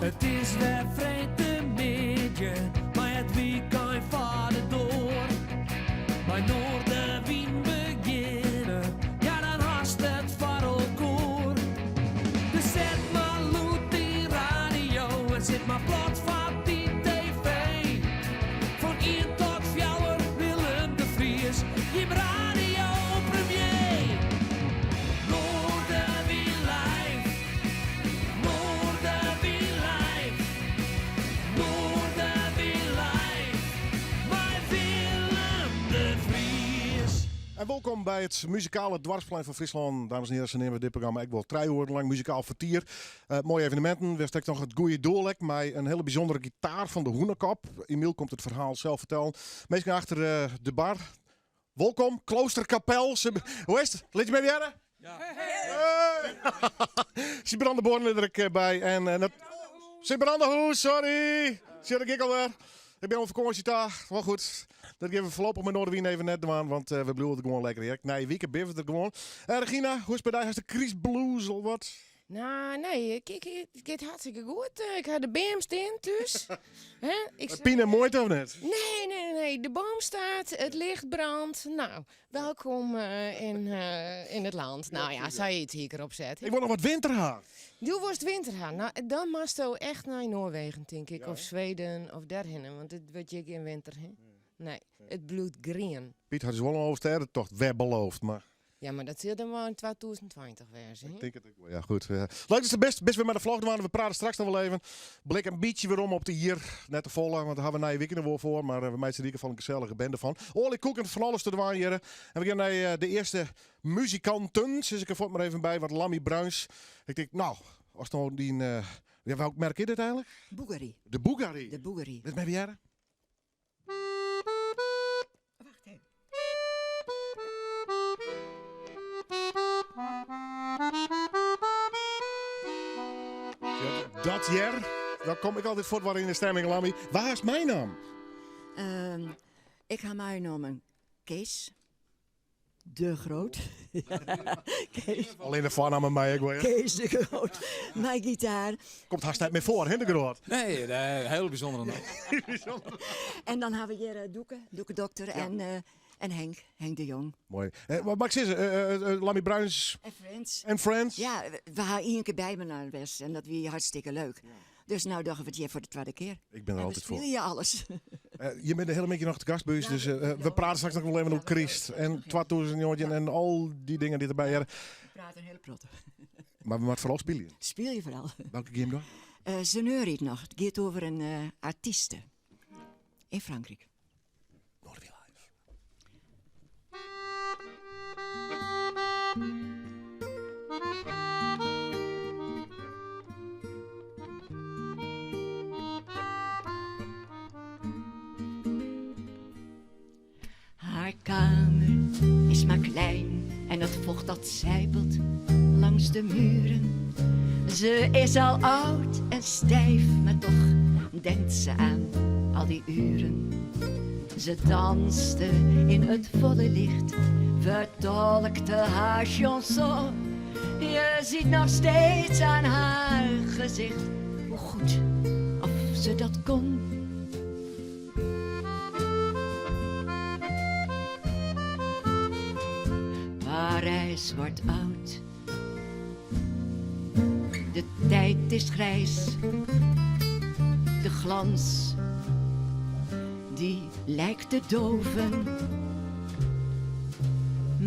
It is wer freedtemiddei mei it wykein foar de doar. Mei Noardewyn begjinne, ja dan hast it foar elkoar. Dus set mar lûd dyn radio en sit mar plat foar dy TV. Fan ien tot fjouwer Willem de Vries, jim radiopremier. Noardewyn live, Noardewyn live, Noardewyn live, mei Willem de Vries. En wolkom by it muzikale doarpsplein fan Fryslân. Dames en hearen, sa neame we dit programma ek wol. Trije oeren lang muzikaal fertier. Moaie eveneminten. Wêr'tst ek noch it goede doel ek mei in hiele bysûndere gitaar fan de Hûnekop. Emiel komt it ferhaal sels fertellen. Minsken achter de bar, wolkom. Kloosterkapel. Hoe is it? Lit je my hearre? Ja. Hey! Sibrand de Boorn is der ek by. En Sibrand de Hûs, sorry. Sjoch ik alwer. Ik bin op fakânsje ta. Wol goed. Dat gean we foarlopich mei Noardewyn even net dwaan, want we bliuwe der gewoan lekker. Nije wike binne we der gewoan. Regina, hoe is it by dy? Hast de krystblues al wat? Nou, nee, ik, ik, it giet hartstikke goed. Ik ha de beam stean thús. Hè? Ik Pine en muoite of net? Nee, nee, nee. De boom staat, het licht brandt. Nou, welkom in het land. Nou ja, sayts hie ik derop set. Ik wol noch wat winter ha. Do wolst winter ha? Nou, dan moatsto echt nei Noarwegen, tink ik. Of Sweden, of dêrhinne. Want it wurdt hjir gjin winter, hè? Nee, it bliuwt grien. Piet hat ús wol in Alvestêdetocht wer beloofd, mar... Ja, mar dat sil dan wol yn 2020 wêze, hè? Ik tink it ek wol, ja, goed. Leuk datst der bist. Bist wer mei de vlog dwaande. We prate straks noch wol even. Blik in bytsje werom op it jier. Net te folle, want dêr ha we nije wike noch wol foar. Mar we meitsje der yn ieder gefal in gesellige bende fan. Oaljekoeken, fan alles te dwaan hjir. En we gean nei de earste muzikanten, sis ik der fuort mar even by. Want Lammy Bruins, ik tink, no, ast no dyn... Ja, welk merk is dit eigenlik? Bugari. De Bugari? De Bugari. Lit my even hearre. Wacht even. Dat hear, dan kom ik altyd fuort wer yn de stemming, Lammy. Wa hast meinaam? Ik ha meinommen Kees. De Groot. Kees. Allinne de foarnamme mei ek wol. Kees de Groot. Mei gitaar. Komt hast net mear foar, hè, de Groot? Nee, nee, hiel bysûndere namme. En dan ha we hjir Doeke, Doeke Dokter en, en Henk, Henk de Jong. Moai. Wat moat ik sizze? Lammy Bruins. En Friends. En Friends. Ja, we ha ien kear by inoar west en dat wie hartstikke leuk. Dus no dogge we it hjir foar de twadde kear. Ik bin der altyd foar. En we spylje alles. Je binne de hiele middei noch te gast by ús, dus we prate straks noch wol even oer kryst en 2019 en al dy dingen dy't derby hearre. We prate in hiele protte. Mar we moatte foaral spylje. Spylje foaral. Welke gean we dwaan? Ze neuriet noch. It giet oer in artyste yn Frankryk. Noardewyn Live. Haar kamer is maar klein en het vocht dat sijpelt langs de muren. Ze is al oud en stijf, maar toch denkt ze aan al die uren. Ze danste in het volle licht, vertolkte haar chanson. Je ziet nog steeds aan haar gezicht hoe goed of ze dat kon. Parijs wordt oud. De tijd is grijs. De glans die lijkt te doven.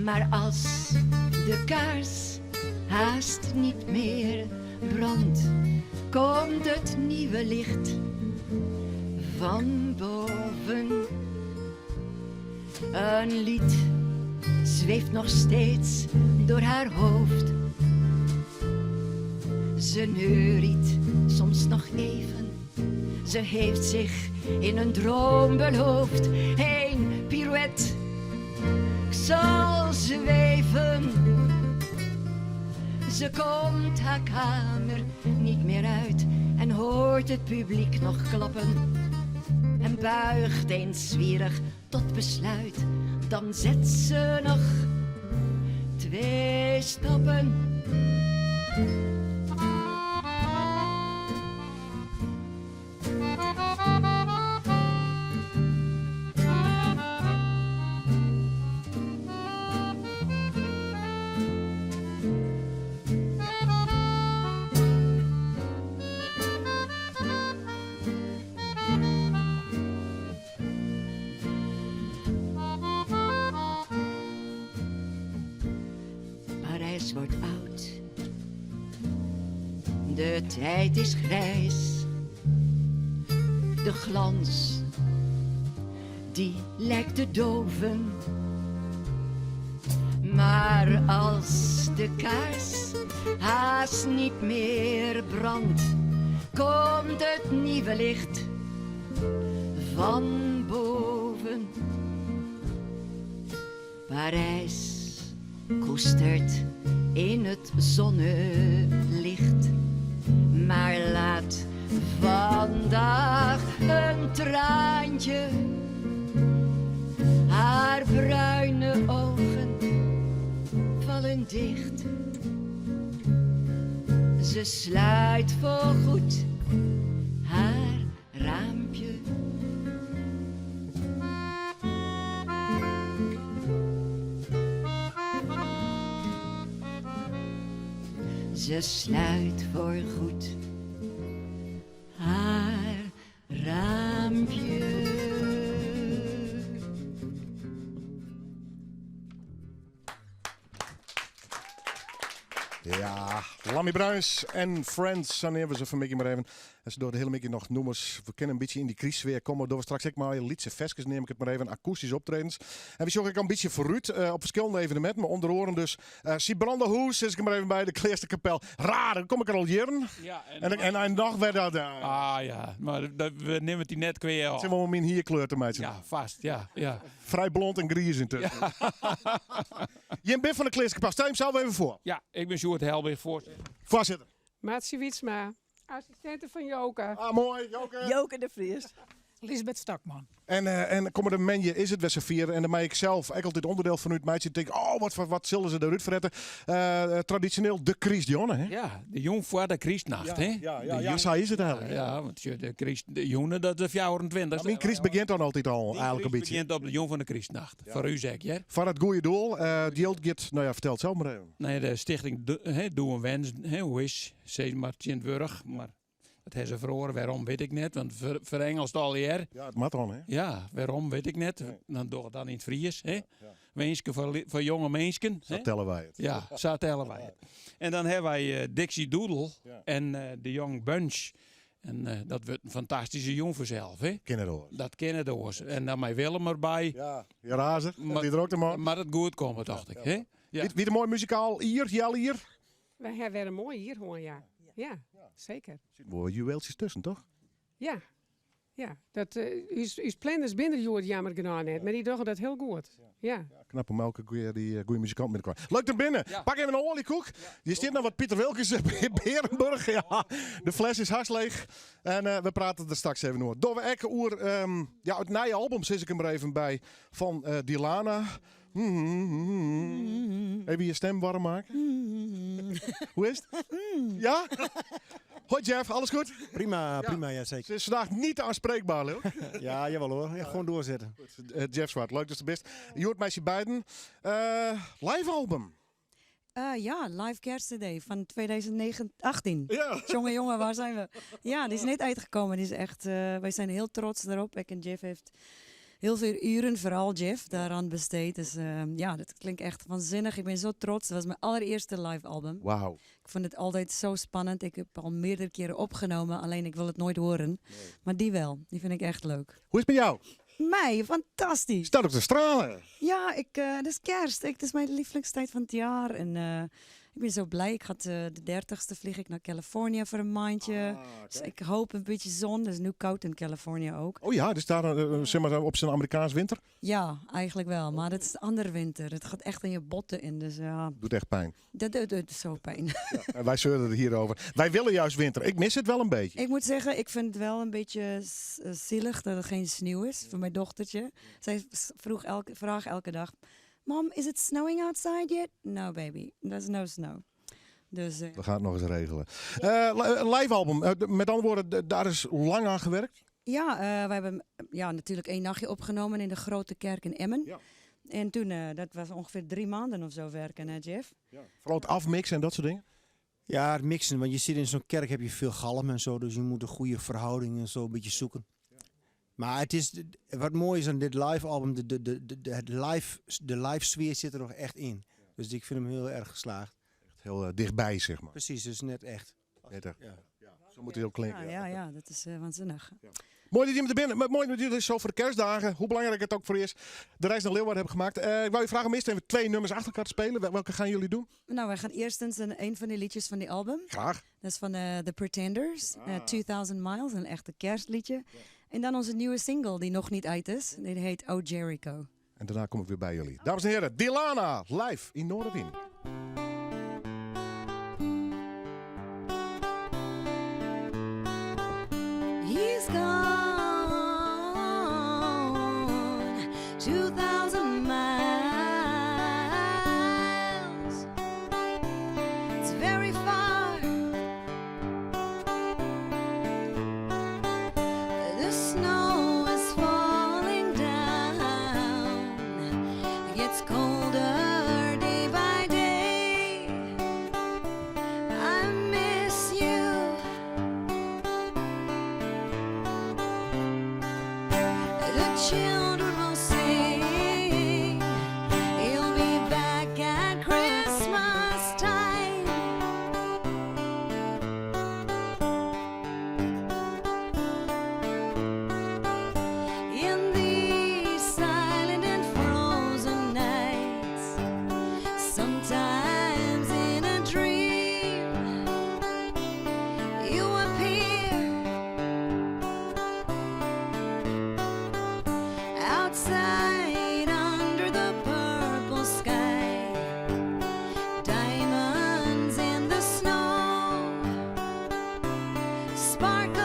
Maar als de kaars haast niet meer brandt, komt het nieuwe licht van boven. Een lied zweeft nog steeds door haar hoofd. Ze neuriet soms nog even. Ze heeft zich in een droom beloofd. Een pirouette, ik zal zweven. Ze komt haar kamer niet meer uit en hoort het publiek nog klappen. En buigt eens zwierig tot besluit, dan zet ze noch twee stappen. De tijd is grijs. De glans die lijkt te doven. Maar als de kaars haast niet meer brandt, komt het nieuwe licht van boven. Parijs koestert in het zonnelicht. Maar laat vandaag een traantje haar bruine ogen vallen dicht. Ze sluit voorgoed haar raampje. Ze sluit voorgoed haar raampje. Ja, Lammy Bruins en Friends, zo nemen we ze van Mickey maar even. En ze door de hele Mickey nog noemers. We kunnen een beetje in die crisissfeer komen. Door we straks ook maar Lietse Veskes neem ik het maar even, akoestisch optredens. En we zoeken ik een beetje vooruit op verschillende evenementen. Maar onder oren dus Sibranda Hoes, zit ik er maar even bij, de Kleasterkapel. Raar, dan kom ik er al jaren. Ja, en, En, en, en nog werd dat... Ah ja, maar dat, we nemen het die net kwijt al. Het zijn wel mijn hier kleur te maken. Ja, vast, ja. ja. Vrij blond en gries intussen. Jim bent van de Kleasterkapel. Stel je hem zelf even voor. Ja, ik ben Sjoerd Helbig, voorzitter. Voorzitter. Maatje Wietsma, assistente van Joke. Ah, mooi, Joke. Joke de Vries. Lisbeth Stakman. En kom er een menje, is het Wessevier. En dan maak ik zelf ook altijd onderdeel van het meisje. Denk, oh, wat zullen ze eruit verretten? Traditioneel de Christjonne, hè? Ja, de jong voor de Christnacht, Ja, hè? ja, ja, De ja, jong- zo is het eigenlijk. Ja, ja, want de Christ, de jongen, dat is de 24e. Ja, mijn Christ begint dan altijd al, Die eigenlijk een Christ beetje. begint op de jong van de Christnacht. Voor u zeg je. Voor het goede doel, die gaat, nou ja, vertel het zelf maar even. Nee, de stichting hè, Doe een Wens, hè, hoe is, zeg maar Sint-Wurg, maar dat hebben ze verloren. Waarom weet ik net, want verengelst al jaar. Ja, het moet dan, hè? Ja, waarom weet ik net. Dan doe ik dan in het Fries, hè? Wensen voor jonge mensen. Zo hè? tellen wij het. Ja, zo tellen wij het. En dan hebben wij Dixie Doodle en de Young Bunch. En dat wordt een fantastische jong vanzelf, hè? Kinderdoors. Dat kinderdoors. En dan mijn Willem erbij. Ja, je razer. Maar die er ook de man. Maar het goed komen, dacht ik, hè? Ja. Wie de mooi muzikaal hier, Jelle hier? Wij hebben weer een mooi hier, hoor, ja. Ja, zeker. Er zitten wel juweeltjes tussen, toch? Ja. Ja, dat uw planners binnen Jood jammer gedaan net, maar die doen dat heel goed. Ja. Ja, knap om elke keer die goede muzikant met elkaar. Leuk er binnen. Ja. Pak even een oliekoek. Je zit nog wat Pieter Wilkens in Berenburg. Ja, de fles is harsleeg. En we praten er straks even over. Door we ekken oer, ja, het nieuwe album zit ik hem er even bij van Dilana. Even je stem warm maken. Hoe is het? Ja? Hoi Jeff, alles goed? Prima, prima, ja zeker. Ze is vandaag niet aanspreekbaar, Leeuw. Ja, jawel hoor. Ja, gewoon doorzetten. Goed, Jeff Zwart, leuk dat je er bent. Joert Meisje Beiden. Live album. Ja, live kerstcd van 2018. Ja. Jongen, jongen, waar zijn we? Ja, die is net uitgekomen. Die is echt, wij zijn heel trots erop. Ik en Jeff heeft heel veel uren, vooral Jeff, daaraan besteed. Dus ja, dat klinkt echt waanzinnig. Ik ben zo trots. Dat was mijn allereerste live album. Wauw. Ik vond het altijd zo spannend. Ik heb al meerdere keren opgenomen, alleen ik wil het nooit horen. Nee. Maar die wel. Die vind ik echt leuk. Hoe is het met jou? Mij? Fantastisch. Staat op de stralen. Ja, het is kerst. Het is mijn lievelingstijd van het jaar. En ik ben zo blij. Ik ga de 30ste vlieg ik naar Californië voor een maandje. Dus ik hoop een beetje zon. Het is nu koud in Californië ook. Oh ja, dus daar zeg maar, op zijn Amerikaans winter? Ja, eigenlijk wel. Maar het is een andere winter. Het gaat echt in je botten in. Dus, ja. Doet echt pijn. Dat doet zo pijn. Ja, en wij zeuren er hierover. Wij willen juist winter. Ik mis het wel een beetje. Ik moet zeggen, ik vind het wel een beetje zielig dat er geen sneeuw is voor mijn dochtertje. Zij vroeg elke, vraag elke dag. Mom, is it snowing outside yet? No, baby. There's no snow. Dus we gaan het nog eens regelen. Live album. Met andere woorden, daar is lang aan gewerkt? Ja, wij hebben natuurlijk 1 nachtje opgenomen in de Grote Kerk in Emmen. En toen, dat was ongeveer 3 maanden of zo werken, hè, Jeff? Ja. Vooral het afmixen en dat soort dingen? Ja, het mixen. Want je zit in zo'n kerk, heb je veel galm en zo. Dus je moet een goede verhouding en zo een beetje zoeken. Maar het is, wat mooi is aan dit live album, de live sfeer zit er nog echt in. Dus ik vind hem heel erg geslaagd. Echt heel dichtbij. Precies, dus net echt. Net echt. Ja. Zo moet hij ook klinken. Ja, dat is waanzinnig. Mooi dat jullie er binnen. Maar mooi dat jullie zo voor de kerstdagen, hoe belangrijk het ook voor is, de reis naar Leeuwarden hebben gemaakt. Ik wou je vragen om eerst even twee nummers achter elkaar te spelen. Welke gaan jullie doen? Nou, wij gaan eerst eens een van die liedjes van die album. Graag. Dat is van The Pretenders, 2000 Miles, een echte kerstliedje. En dan onze nieuwe single die nog niet uit is. Die heet Oh Jericho. En daarna kom ik weer bij jullie. Dames en heren, Dilana, live in Noardewyn. He's gone 2,000 miles. It's very far. The snow is falling down. It gets colder day by day. I miss you. The children will sing. He'll be back at Christmas time. In these silent and frozen nights, sometimes in a dream, you appear. Outside under the purple sky, diamonds in the snow sparkle.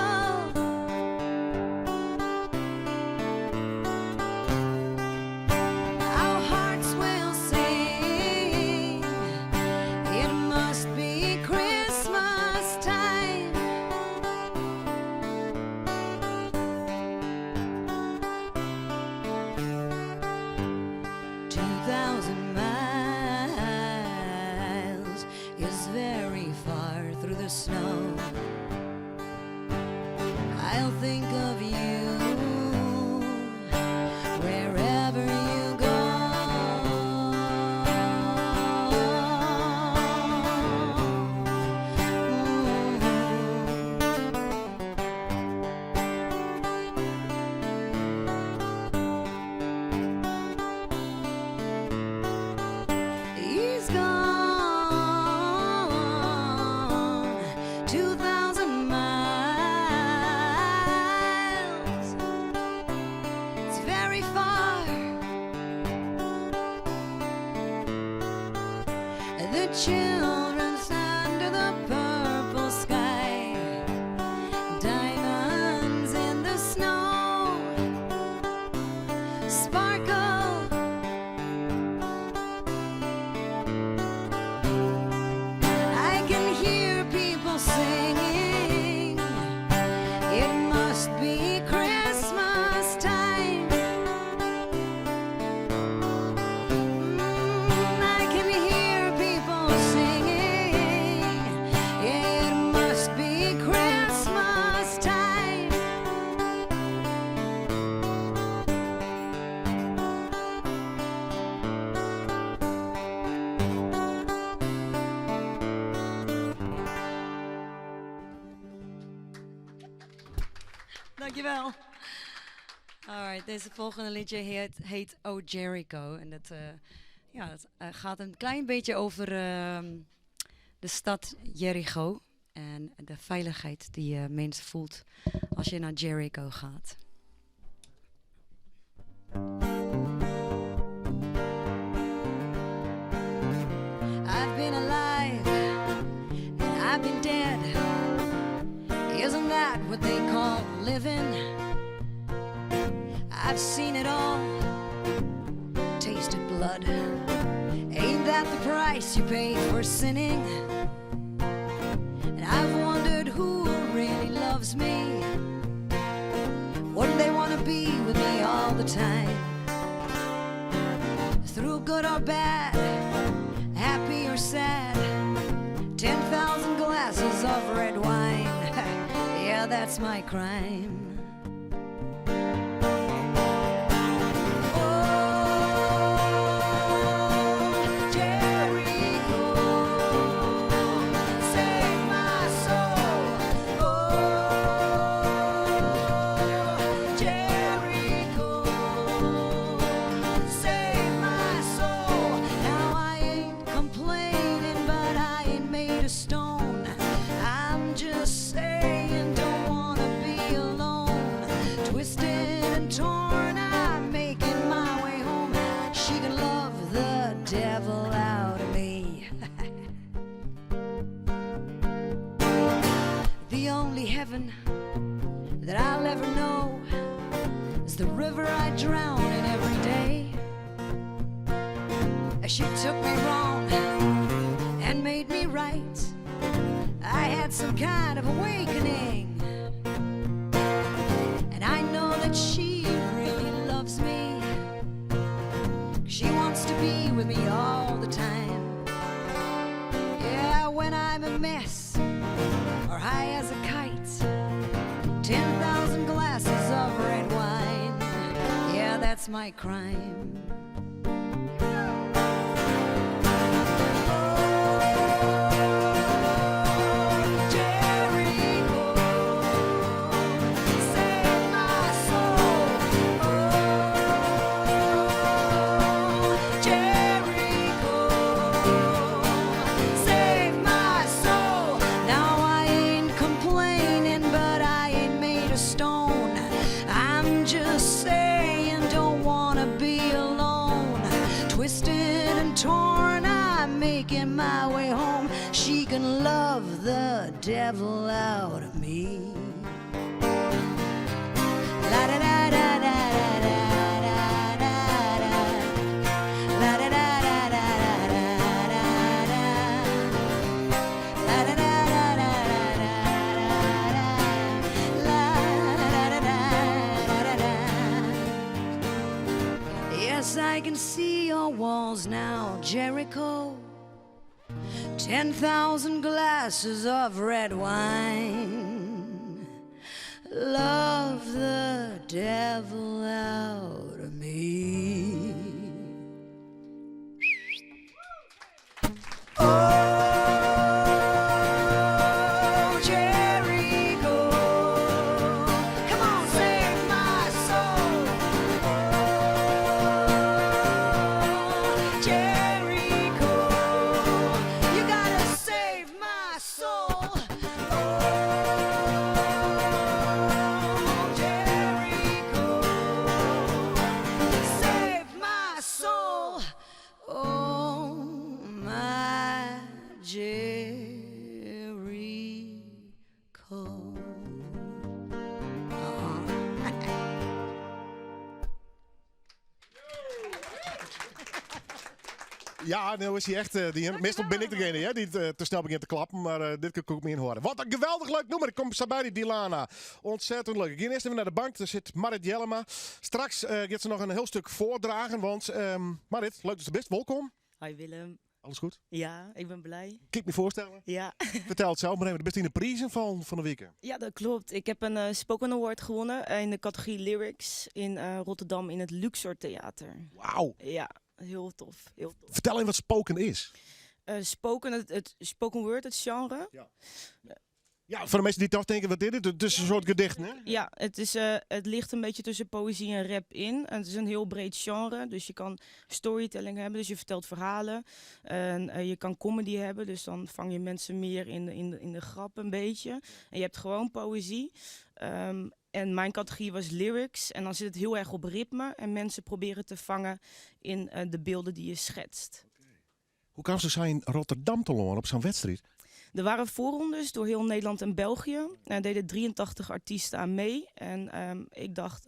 Our hearts will sing. It must be Christmas time. 2,000 miles is very far through the snow. I'll think of you wherever you go. He's gone 2,000 miles. It's very far. The children's under the purple sky, diamonds in the snow sparkle. I can hear people singing. It must be Christmas time. I can hear people singing. It must be Christmas time. Dankjewel. Alright, deze volgende liedje heet Oh Jericho. En ja, dat gaat een klein beetje over de stad Jericho. En de veiligheid die je mens voelt als je naar Jericho gaat. I've been alive and I've been dead. Isn't that what they call living? I've seen it all, tasted blood. Ain't that the price you pay for sinning? And I've wondered who really loves me. Wouldn't they want to be with me all the time? Through good or bad, happy or sad, 10,000 glasses of red wine. Yeah, that's my crime. Oh, Jericho, save my soul. Oh, the river I drown in every day. She took me wrong and made me right. I had some kind of awakening. And I know that she really loves me. She wants to be with me all the time. Yeah, when I'm a mess or high as a kite, 10,000 glasses of red wine. Yeah, that's my crime. Jericho, save my soul. Oh, Jericho, save my soul. Now I ain't complaining, but I ain't made of stone. I'm just saying, don't wanna be alone. Twisted and torn, I'm making my way home. She can love the devil out of me. La da da da da da da da da. La da da da da da da da. La da da da da da da da. La da da da da da. Yes, I can see your walls now, Jericho. 10,000 glasses of red wine. Love the devil out of me. Oh, Jericho. Come on, save my soul. Oh, Jericho. You gotta save my soul. Oh, Jericho. Save my soul. Oh, my Jericho. Uh-huh. Ja, nou is hij echt. Meestal ben ik degene, hè, die het te snel begint te klappen, maar dit kan ik ook meer horen. Wat een geweldig leuk nummer. Ik kom zo bij die Dilana. Ontzettend leuk. Ik ga eerst even naar de bank. Daar zit Marit Jellema. Straks gaat ze nog een heel stuk voordragen, want Marit, leuk dat je er bent. Welkom. Hoi Willem. Alles goed? Ja, ik ben blij. Kan ik me voorstellen? Ja. Vertel het zelf maar even. De beste in de prijzen van de week. Ja, dat klopt. Ik heb een Spoken Award gewonnen in de categorie Lyrics in Rotterdam in het Luxor Theater. Wauw. Ja, heel tof. Heel tof. Vertel even wat spoken is. Spoken, het spoken word, het genre. Ja. Ja, voor de mensen die toch denken, wat is dit? Het is een soort gedicht, hè? Ja, het ligt een beetje tussen poëzie en rap in. En het is een heel breed genre, dus je kan storytelling hebben, dus je vertelt verhalen. En je kan comedy hebben, dus dan vang je mensen meer in de grap een beetje. En je hebt gewoon poëzie. En mijn categorie was lyrics en dan zit het heel erg op ritme. En mensen proberen te vangen in de beelden die je schetst. Hoe kwam ze zijn in Rotterdam te lopen op zo'n wedstrijd? Er waren voorrondes door heel Nederland en België. En er deden 83 artiesten aan mee. En ik dacht,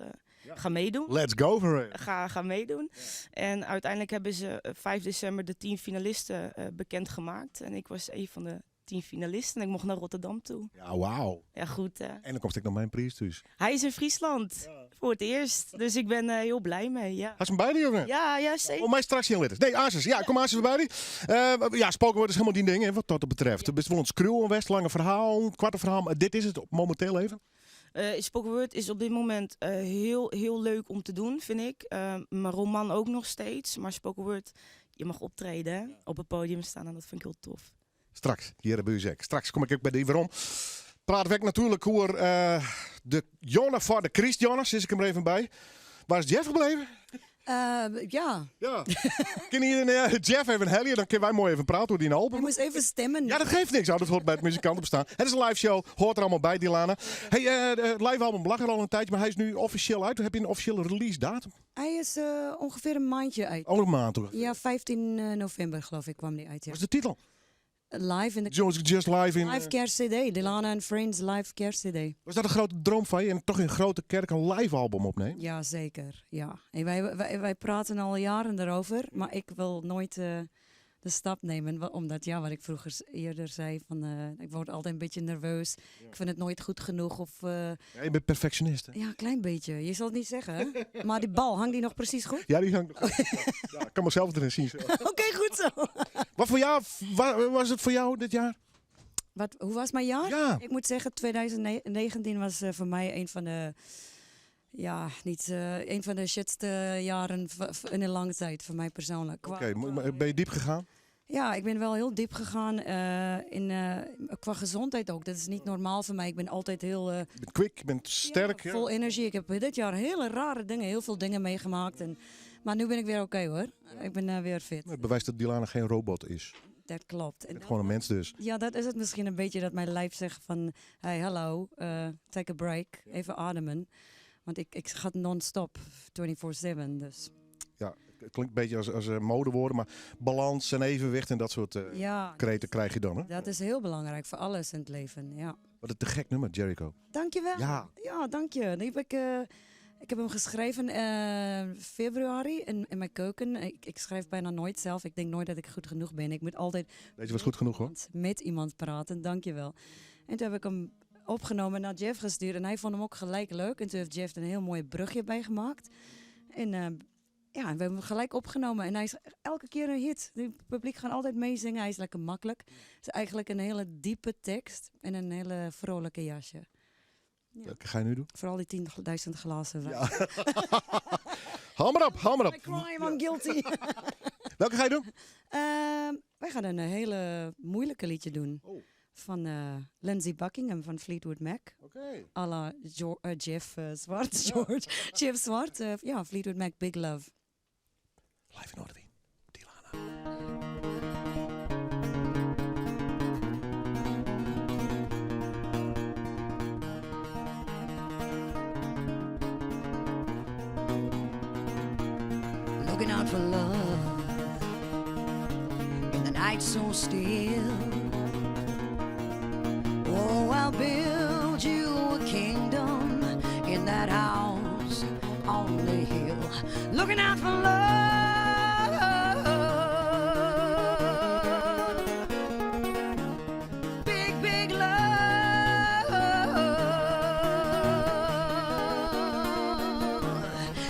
ga meedoen. Let's go for it. Ga meedoen. En uiteindelijk hebben ze 5 december de 10 finalisten bekendgemaakt. En ik was een van de 10 finalisten en ik mocht naar Rotterdam toe. Ja, wauw. Ja, goed hè. En dan komt ik nog mijn prijs thuis. Hij is in Friesland. Voor het eerst. Dus ik ben heel blij mee, ja. Hij is hem bij die of niet? Ja, zeker. Om mij straks in letters. Nee, Asis. Ja, kom Asis bij die. Ja, spoken word is helemaal die ding, hè, wat dat betreft. Het is wel een screw, een west, lange verhaal, een kwart verhaal. Maar dit is het momenteel even. Spoken word is op dit moment heel, heel leuk om te doen, vind ik. Mijn roman ook nog steeds. Maar spoken word, je mag optreden, hè? Op het podium staan en dat vind ik heel tof. Straks, hier in Buzek. Straks kom ik ook bij die waarom. Praat ik natuurlijk over de Jonna voor de Christ Jonas, is ik hem er even bij. Waar is Jeff gebleven? Ja. Ja. Kun je Jeff even hellen, dan kunnen wij mooi even praten over die album. Ik moest even stemmen. Ja, dat geeft niks. Oh, dat hoort bij het muzikantenbestaan. Het is een live show, hoort er allemaal bij, Dilana. Hey, het live album lag er al een tijdje, maar hij is nu officieel uit. Heb je een officiële release datum? Hij is ongeveer een maandje uit. Al een maand, hoor. Ja, 15 november geloof ik kwam die uit. Ja. Wat is de titel? Live in de Just live in... live kerst-cd. Dilana and Friends live kerst-cd. Was dat een grote droom van je? En toch in grote kerk een live album opnemen? Ja, zeker. Ja. En wij praten al jaren daarover, maar ik wil nooit de stap nemen. Omdat, ja, wat ik vroeger eerder zei, van, ik word altijd een beetje nerveus. Ik vind het nooit goed genoeg. Of, Ja, je bent perfectionist, hè? Ja, een klein beetje. Je zal het niet zeggen, hè? Maar die bal, hangt die nog precies goed? Ja, die hangt nog goed. Ja, ik kan mezelf erin zien. Oké, goed zo. Wat voor jaar was het voor jou dit jaar? Wat, hoe was mijn jaar? Ja. Ik moet zeggen, 2019 was voor mij een van de... Ja, niet een van de shitste jaren in een lange tijd voor mij persoonlijk. Oké, maar ben je diep gegaan? Ja, ik ben wel heel diep gegaan in, qua gezondheid ook. Dat is niet normaal voor mij. Ik ben altijd heel... Je bent quick, je bent sterk. Ja, vol energie. Ik heb dit jaar hele rare dingen, heel veel dingen meegemaakt. Maar nu ben ik weer oké hoor. Ik ben weer fit. Het bewijst dat Dilana geen robot is. Dat klopt. Je bent gewoon een mens dus. Ja, dat is het misschien een beetje dat mijn lijf zegt van... Hey, hallo, take a break. Even ademen. Want ik ga non-stop, 24/7 dus. Ja, het klinkt een beetje als modewoorden, maar balans en evenwicht en dat soort kreten krijg je dan, hè? Dat is heel belangrijk voor alles in het leven, ja. Wat een te gek nummer, Jericho. Dankjewel. Ja. Ja, dank je. Die heb ik heb hem geschreven februari in mijn keuken. Ik schrijf bijna nooit zelf. Ik denk nooit dat ik goed genoeg ben. Ik moet altijd Deze was goed genoeg, hoor. met iemand praten. Dankjewel. En toen heb ik hem opgenomen en naar Jeff gestuurd. En hij vond hem ook gelijk leuk. En toen heeft Jeff er een heel mooi brugje bij gemaakt. En we hebben hem gelijk opgenomen. En hij is elke keer een hit. Het publiek gaat altijd meezingen. Hij is lekker makkelijk. Het is eigenlijk een hele diepe tekst en een hele vrolijke jasje. Ja. Welke ga je nu doen? Vooral die 10.000 glazen wijn. Ja. Haal maar op, haal maar op. I crime, I'm guilty. Welke ga je doen? Wij gaan een hele moeilijke liedje doen. Oh. Van Lindsey Buckingham van Fleetwood Mac. Oké. À la Jeff Zwart. George. Jeff Zwart. Ja, Fleetwood Mac, Big Love. Live in Noardewyn. Dilana. Looking out for love in the night so still. Oh, I'll build you a kingdom in that house on the hill. Looking out for love. Big, big love.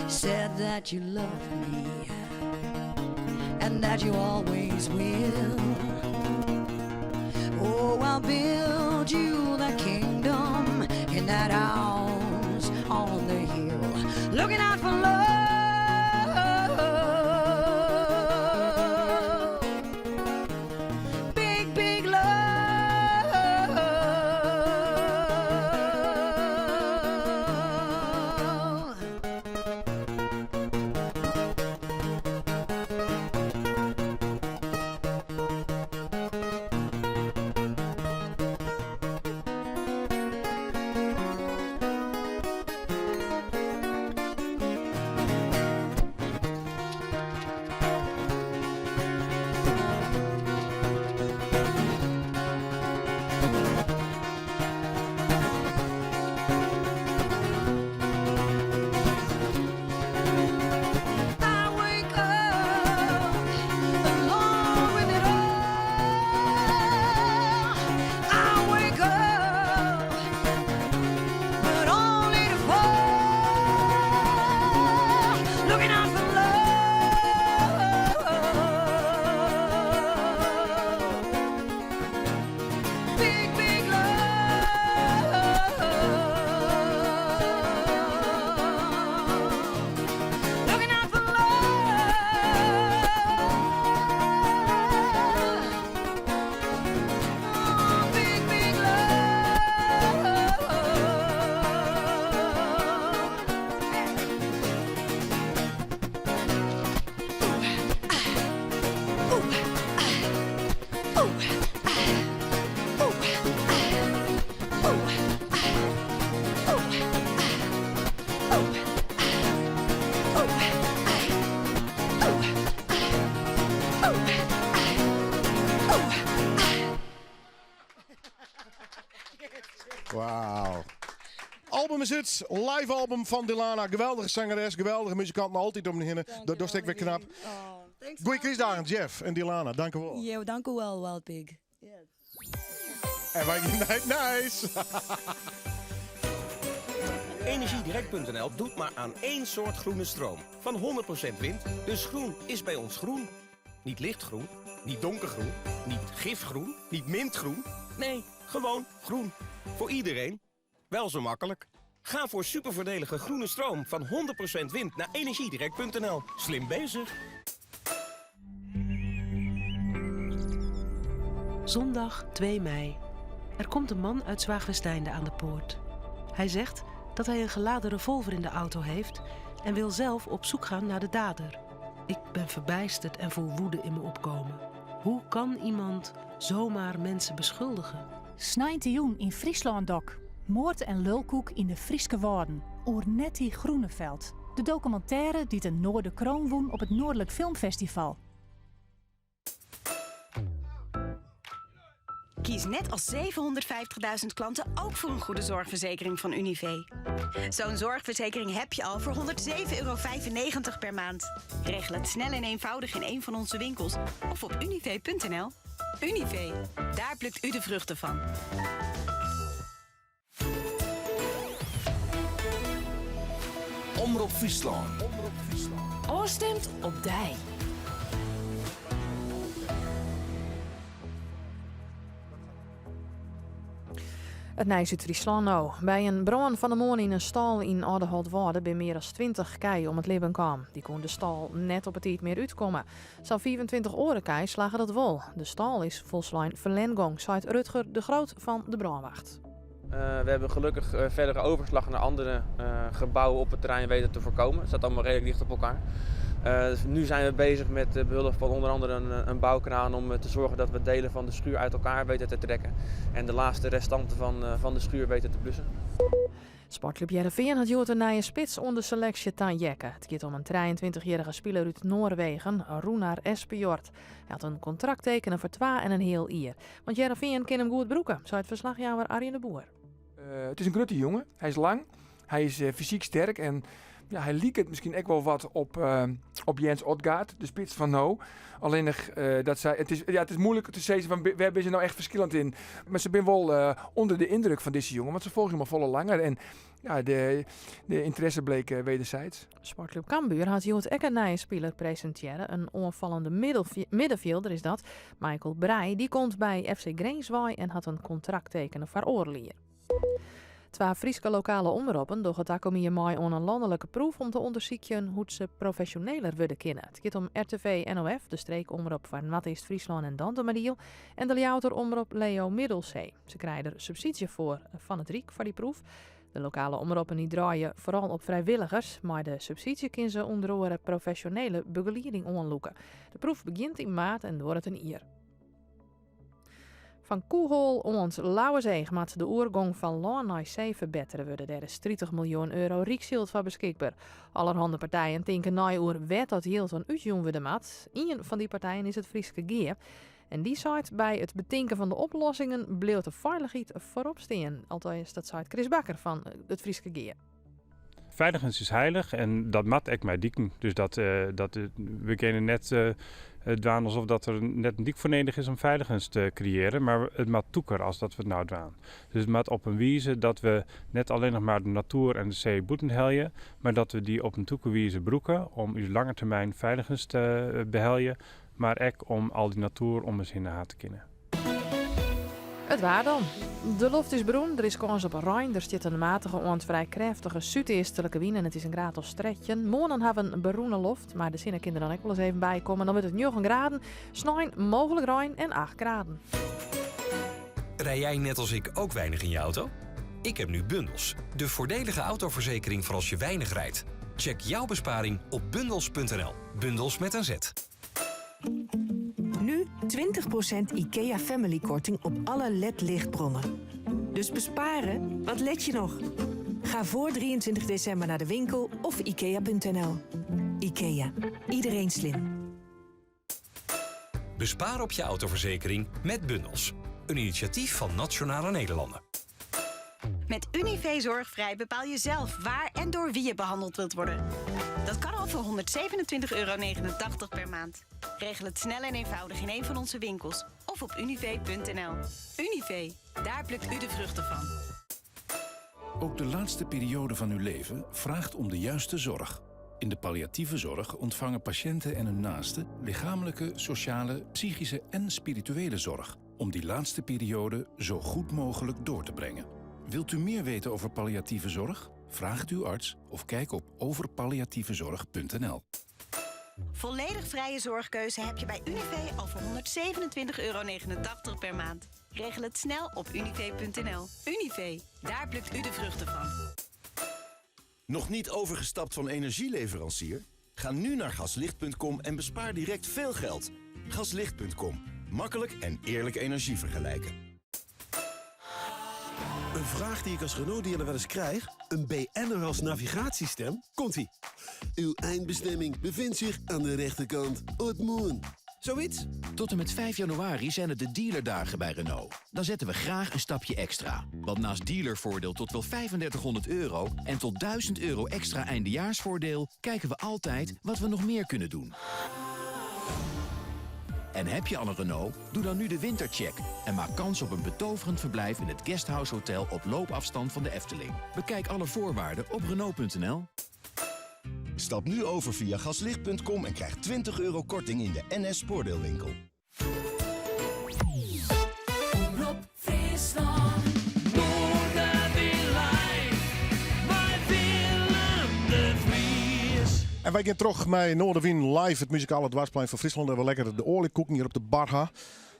Said that you love me and that you always will. Oh, I'll build you that kingdom in that house on the hill. Looking out for love. Big, big love. Album is út, live album fan Dilana. Geweldige zangeres, geweldige muzikant, altyd om dy hinne. Dat dochst ek wer knap. Goeie krystdagen, Jeff en Dilana. Dank u wel. Jo, dank u wel, Wild Pig. En wy gean nei it nijs. Energiedirect.nl doet maar aan één soort groene stroom. Van 100% wind. Dus groen is bij ons groen. Niet lichtgroen, niet donkergroen, niet gifgroen, niet mintgroen. Nee, gewoon groen. Voor iedereen. Wel zo makkelijk. Ga voor supervoordelige groene stroom van 100% wind naar energiedirect.nl. Slim bezig. Zondag 2 mei. Er komt een man uit Zwaagwesteinde aan de poort. Hij zegt dat hij een geladen revolver in de auto heeft en wil zelf op zoek gaan naar de dader. Ik ben verbijsterd en voel woede in me opkomen. Hoe kan iemand zomaar mensen beschuldigen? Sneintejûn yn Fryslân Dok. Moard en lulkoek yn de Fryske Wâlden oer Nettie Groeneveld. De dokumintêre dy't in Noorderkroon wûn op it Noardlik Filmfestival. Kies net als 750.000 klanten ook voor een goede zorgverzekering van Univé. Zo'n zorgverzekering heb je al voor 107,95 euro per maand. Regel het snel en eenvoudig in een van onze winkels of op univé.nl. Univé, daar plukt u de vruchten van. Omrop Fryslân. Ofstimd op dy. It nijs út Fryslân no. By in brân fan 'e moarn yn in stâl yn Aldeholtwâlde binne mear as 20 kij om it libben kaam. Dy koene de stâl net op 'e tiid mear útkomme. Sa'n 25 oare kij slagge dat wol. De stâl is folslein ferlern gong, seit Rutger de Groot fan de brânwacht. We hebben gelukkig verdere overslag naar andere gebouwen op het terrein weten te voorkomen. Het staat allemaal redelijk dicht op elkaar. Dus nu zijn we bezig met behulp van onder andere een bouwkraan om te zorgen dat we delen van de schuur uit elkaar weten te trekken. En de laatste restanten van de schuur weten te blussen. Sportklup Hearrenfean hat hjoed in nije spits oan de seleksje taheakke. It giet om in 23-jierrige spiler út Noarwegen, Runar Espejord. Hy hat in kontrakt tekene foar twa en in heal jier. Want Hearrenfean kin him goed brûke, seit ferslachjouwer Arjen de Boer. It is in grutte jonge. Hy is lang, hy is fysyk sterk en ja, hy liket miskien ek wol wat op Jens Odgaard, de spits fan no. Allinnich dat sy, it is, ja, it is muoilik te sizzen fan wêr binne se no echt ferskillend yn. Mar se binne wol ûnder de yndruk fan dizze jonge, want se folgje him al folle langer en ja, de ynteresse bleek wederzijds. Sportklup Cambuur hat hjoed ek in nije spiler presintearre. In oanfallende middenfjilder is dat, Michael Breij. Dy komt by FC Grins wei en hat in kontrakt tekene foar oardel jier. Twa Fryske lokale omroppen dogge takom jier mei oan in lannelike proef om te ûndersykjen hoe't se profesjoneler wurde kinne. It giet om RTV NOF, de streekomrop foar Noardeast-Fryslân en Dantumadiel, en de Ljouwerter omrop Leo Middelsee. Se krije der subsydzje foar fan it Ryk foar dy proef. De lokale omroppen dy draaie foaral op frijwilligers. Mei de subsydzje kinne se ûnder oare profesjonele begelieding oanlûke. De proef begjint yn maart en duorret in jier. Fan Koehoal oant Lauwerseach moat de oergong fan lân nei see ferbettere wurde. Dêr is 30 miljoen euro ryksjild foar beskikber. Allerhande partijen tinke nei oer wêr't dat jild oan útjûn wurde moat. Ien fan dy partijen is it Fryske Gea. En dy seit by it betinken fan de oplossingen bliuwt de feilichheid foarop stean. Alteast, dat seit Chris Bakker fan it Fryske Gea. Feiligens is heilich en dat moat ek mei diken. Dus dat, dat, we kinne net dwaan alsof dat der net in dyk foar nedich is om feiligens te kreëaren, mar it moat tûker as dat we it no dwaan. Dus it moat op in wize dat we net allinnich mar de natoer en de see bûten helje, mar dat we dy op in tûke wize brûke om ús lange termyn feiligens te beheljen, mar ek om al dy natoer om ús hinne ha te kinnen. It waar dan. De loft is berûn, der is kâns op rein, der stiet in matige oant frij krêftige súdeastlike wyn en it is in graad as 13. Moarn ha we in berûne loft, mar de sinne kin der dan ek wolris even by komme. Dan wurdt it njoggen graden, snein mooglik rein en 8 graden. Rij jij net als ik ook weinig in je auto? Ik heb nu Bundels, de voordelige autoverzekering voor als je weinig rijdt. Check jouw besparing op bundels.nl. Bundels met een Z. Nu 20% IKEA Family korting op alle LED-lichtbronnen. Dus besparen, wat let je nog? Ga voor 23 december naar de winkel of ikea.nl. IKEA, iedereen slim. Bespaar op je autoverzekering met Bundels. Een initiatief van Nationale Nederlanden. Met Univé Zorgvrij bepaal je zelf waar en door wie je behandeld wilt worden. Dat kan al voor €127,89 per maand. Regel het snel en eenvoudig in een van onze winkels of op univé.nl. Univé, daar plukt u de vruchten van. Ook de laatste periode van uw leven vraagt om de juiste zorg. In de palliatieve zorg ontvangen patiënten en hun naasten lichamelijke, sociale, psychische en spirituele zorg om die laatste periode zo goed mogelijk door te brengen. Wilt u meer weten over palliatieve zorg? Vraag het uw arts of kijk op overpalliatievezorg.nl. Volledig vrije zorgkeuze heb je bij Univé al voor €127,89 per maand. Regel het snel op univé.nl. Univé, daar plukt u de vruchten van. Nog niet overgestapt van energieleverancier? Ga nu naar gaslicht.com en bespaar direct veel geld. Gaslicht.com. Makkelijk en eerlijk energie vergelijken. Een vraag die ik als Renault-dealer wel eens krijg. Een BN'er als navigatiestem? Komt-ie. Uw eindbestemming bevindt zich aan de rechterkant. Otmoen. Zoiets? Tot en met 5 januari zijn het de dealerdagen bij Renault. Dan zetten we graag een stapje extra. Want naast dealervoordeel tot wel 3500 euro en tot 1000 euro extra eindejaarsvoordeel... kijken we altijd wat we nog meer kunnen doen. En heb je al een Renault? Doe dan nu de wintercheck en maak kans op een betoverend verblijf in het Guesthouse Hotel op loopafstand van de Efteling. Bekijk alle voorwaarden op Renault.nl. Stap nu over via gaslicht.com en krijg 20 euro korting in de NS Spoordeelwinkel. Omrop Fryslân. Noardewyn live mei Willem de Vries. En wy gean troch mei Noardewyn live, it muzikale doarpsplein fan Fryslân. Dêr we lekker de oaljekoeken hjir op de bar ha.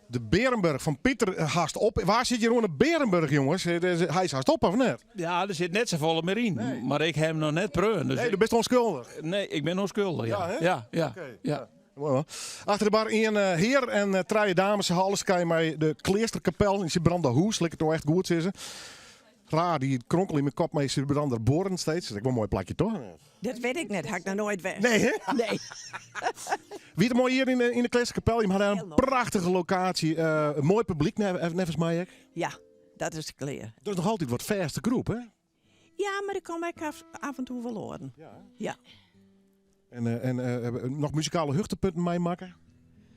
De Berenburg fan Pieter hast op. Wa sit hjir oan de Berenburg, jonges? Hy is hast op, of net? Ja, der sit net safolle mear yn. Mar ik ha him noch net preaun. Dus Nee, do bist ûnskuldich. Nee, ik bin ûnskuldich, ja. Ja, hè? Ja, ja, Oké. ja. Moai man. Achter de bar ien hear en trije dames. Se ha alles te krijen mei de Kleasterkapel yn Sibrandahûs. Lit ik it no echt goed sizze. Raar, dy kronkel yn myn kop mei Sibrandabuorren steeds. Dat is ek wol in moai plakje, toch? Dat wit ik net, ha ik noch noait west. Nee, hè? Nee. Wie it moai hjir yn de Kleasterkapel? Jim ha dêr in prachtige lokaasje. In moai publyk, neffens my ek. Ja, dat is klear. Dat is noch altyd wat fêste groep, hè? Ja, mar der komme ek af en toe wol oaren. Ja. En noch muzikale hichtepunten meimakke?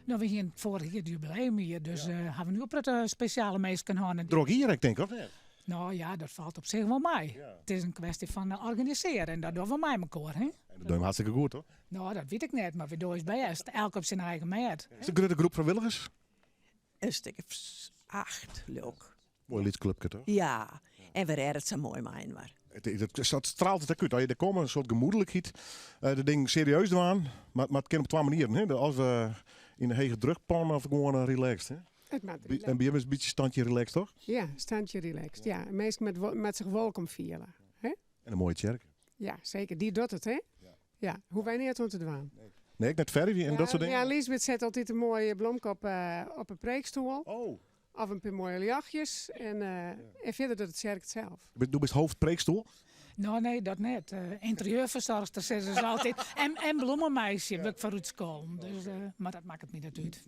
No, we hiene foarich jier it jubileumjier, dus ha we nu in protte spesjale minsken hân. Drok jier ek, tink ik, of net? No ja, dat falt op sich wol mei. It is in kwestje fan organisearje en dat dogge we mei mekoar. Hè? En dat dogge we hartstikke goed, toch? No, dat wit ik net, mar we dogge ús bêst. Elk op syn eigen mêd. Is it in grutte groep frijwilligers? In stik of acht, leau ik. Moai lyts klupke, toch? Ja, en we rêde it sa moai mei-inoar. Dat straalt it ek út. As je der komme, in soart gemoedlikheid. De dingen serieus dwaan, mar it kin op twa manieren. Hè? As we yn de hege drukpan of gewoan relaxed. Hè? It moat En by jim is it in bytsje standje relaxed, toch? Ja, standje relaxed. Ja, minsken moatte sich wolkom fiele. Hè? En in moaie tsjerke. Ja, seker. Dy docht it, hè? Ja, hoege wy neat oan te dwaan. Nee, ek net fervje en dat soart dingen? Ja, Liesbeth set altyd in moaie blomke op 'e preekstoel. Oh. Of in pear moaie ljochtjes. En fierder docht de tsjerke it sels. Do bist hoofdpreekstoel? No, nee, dat net. Ynterieurfersoarchster sizze se altyd. En blommemeisje wurd ik foar útskolden. Dus, mar dat makket my net út.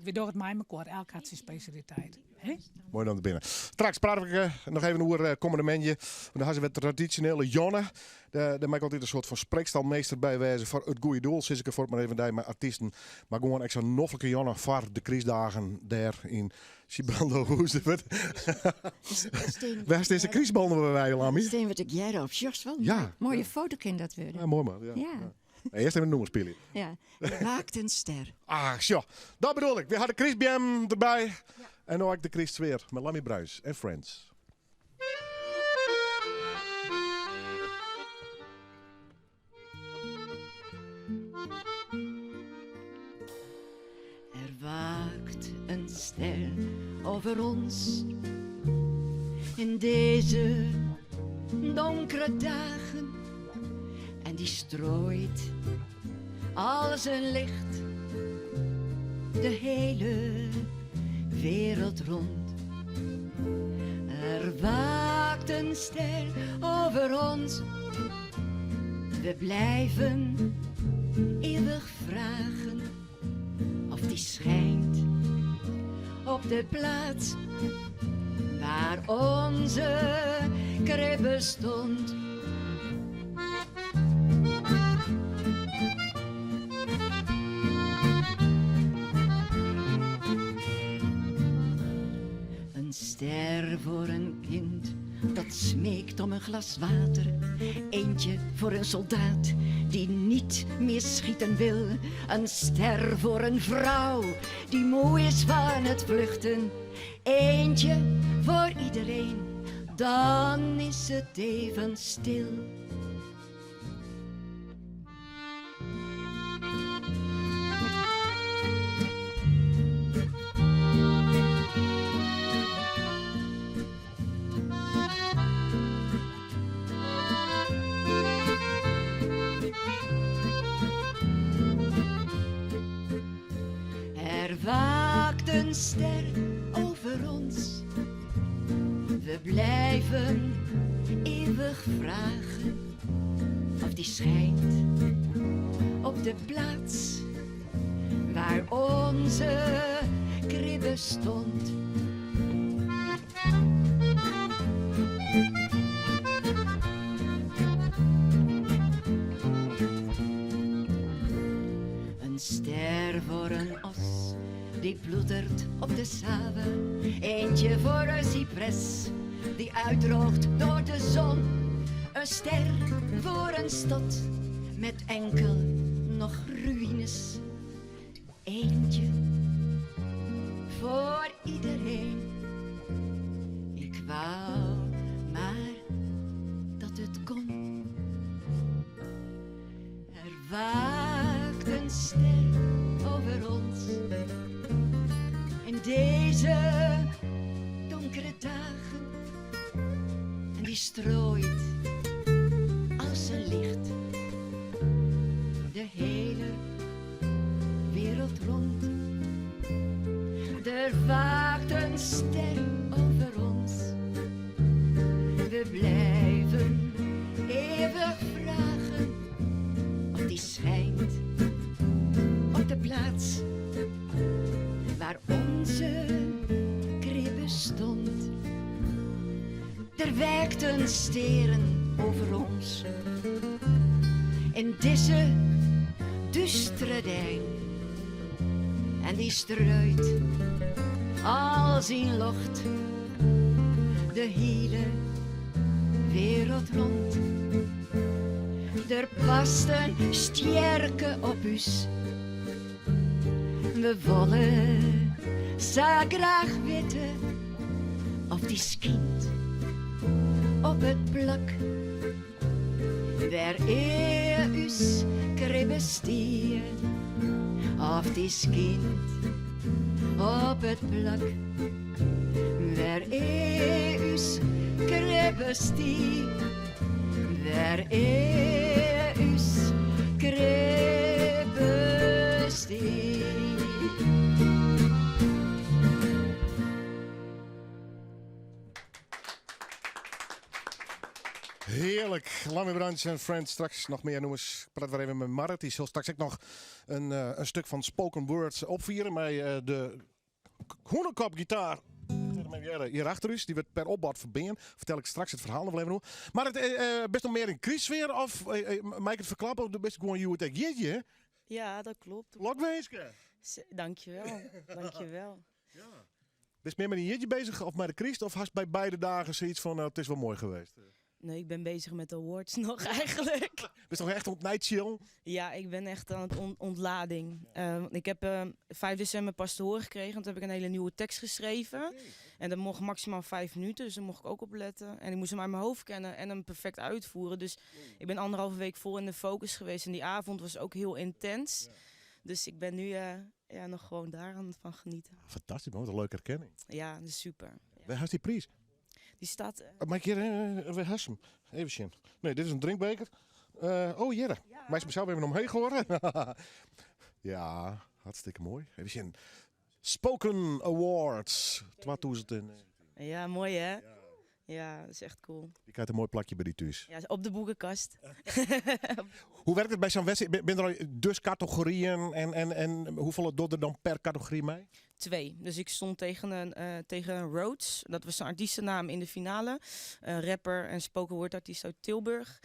Wy dogge it mei mekoar. Elk hat syn spesjaliteit. Hè? Moai dan der binne. Straks praat ik noch even oer kommende moandei. Want dan ha se wer tradisjonele jûn. Dêr mei ik altyd in soart fan spreekstalmeester by wêze foar it goede doel. Sis ik derfoar mar even dy mei artysten. Mar gewoan ek sa'n noflike jûn foar de krystdagen dêr yn Sibrandahûs. Wêr is dizze krystbal no wer wei, Lammy? Steen wat ik hear op. Sjochst wol? Ja. Moaie foto kin dat wurde. Ja, moai man. Ja. Ja. Ja. Earst even in nûmer spylje. Ja. Er waakt een ster. Ah, sjoch. Dat bedoel ik. We ha de krystbeam derby. En no ek de krystsfear mei Lammy Bruins en Friends. Er waakt een ster over ons in deze donkere dagen en die strooit al zijn licht de hele wereld rond. Er waakt een ster over ons. We blijven eeuwig vragen of die schijnt op de plaats waar onze kribbe stond. Een ster voor een kind dat smeekt om een glas water. Eentje voor een soldaat die niet meer schieten wil. Een ster voor een vrouw die moe is van het vluchten. Eentje voor iedereen, dan is het even stil. Er waakt een ster over ons. We blijven eeuwig vragen of die schijnt op de plaats waar onze kribbe stond. Een ster voor een os die ploetert op de Save. Eentje voor een cipres die uitdroogt door de zon. Een ster voor een stad met enkel nog ruïnes. Eentje voor iedereen. Ik wou maar dat het kon. Er waakt een ster over ons. In deze donkere dagen. En die strooit als een licht de hele wereld rond. Er waakt een ster over ons. We blijven eeuwig vragen of die schijnt op de plaats waar onze kribbe stond. Er werkt een steren over ons. In deze dustere dijn. En die struit als in locht de hele wereld rond. Er past een sterke op us. We willen zo graag weten of die schijnt op het plak waar eer us kribbe stier. Of die schijnt op het plak waar eer us kribbe stier. Waar eer us kribbe stier. Heerlijk. Lammie Branch en Friends. Straks nog meer noemers. Ik praat weer even met Marit. Die zal straks ook nog een stuk van Spoken Words opvieren. Met de Hûnekopgitaar. Hier achter u, die werd per opbod verbinden. Vertel ik straks het verhaal nog even hoe. Maar het best nog meer in cristsfeer of mag ik het verklappen? Of best gewoon je het jeetje? Ja, dat klopt. Lokwenske. Dankjewel, dankjewel. Ja. Bist meer met een jeetje bezig of met de Christ? Of hast bij beide dagen zoiets van, nou, het is wel mooi geweest? Nee, ik ben bezig met de awards nog eigenlijk. Ben je toch echt op chill? Ja, ik ben echt aan het ontlading. Ik heb 5 december pas te horen gekregen. Want toen heb ik een hele nieuwe tekst geschreven. Okay. En dat mocht maximaal 5 minuten, dus daar mocht ik ook op letten. En ik moest hem uit mijn hoofd kennen en hem perfect uitvoeren. Dus ik ben anderhalve week vol in de focus geweest. En die avond was ook heel intens. Ja. Dus ik ben nu nog gewoon daar aan het van genieten. Fantastisch, man. Wat een leuke herkenning. Ja, dat is super. Ja. Waar is die prijs? Die staat, Mag ik hier, waar is hem? Even zien. Nee, dit is een drinkbeker. Oh, Jerre. Ja. Maar is mezelf even omheen geworden? Ja, hartstikke mooi. Even zien. Spoken Awards 2019. Ja, mooi hè? Ja. Ja, dat is echt cool. Je krijgt een mooi plakje bij die thuis. Ja, op de boekenkast. Hoe werkt het bij zo'n wedstrijd? Ben er al dus categorieën en hoeveel doet er dan per categorie mee? Twee. Dus ik stond tegen een, eh, tegen Rhodes. Dat was zijn artiestennaam in de finale. Een rapper en spoken word artiest uit Tilburg.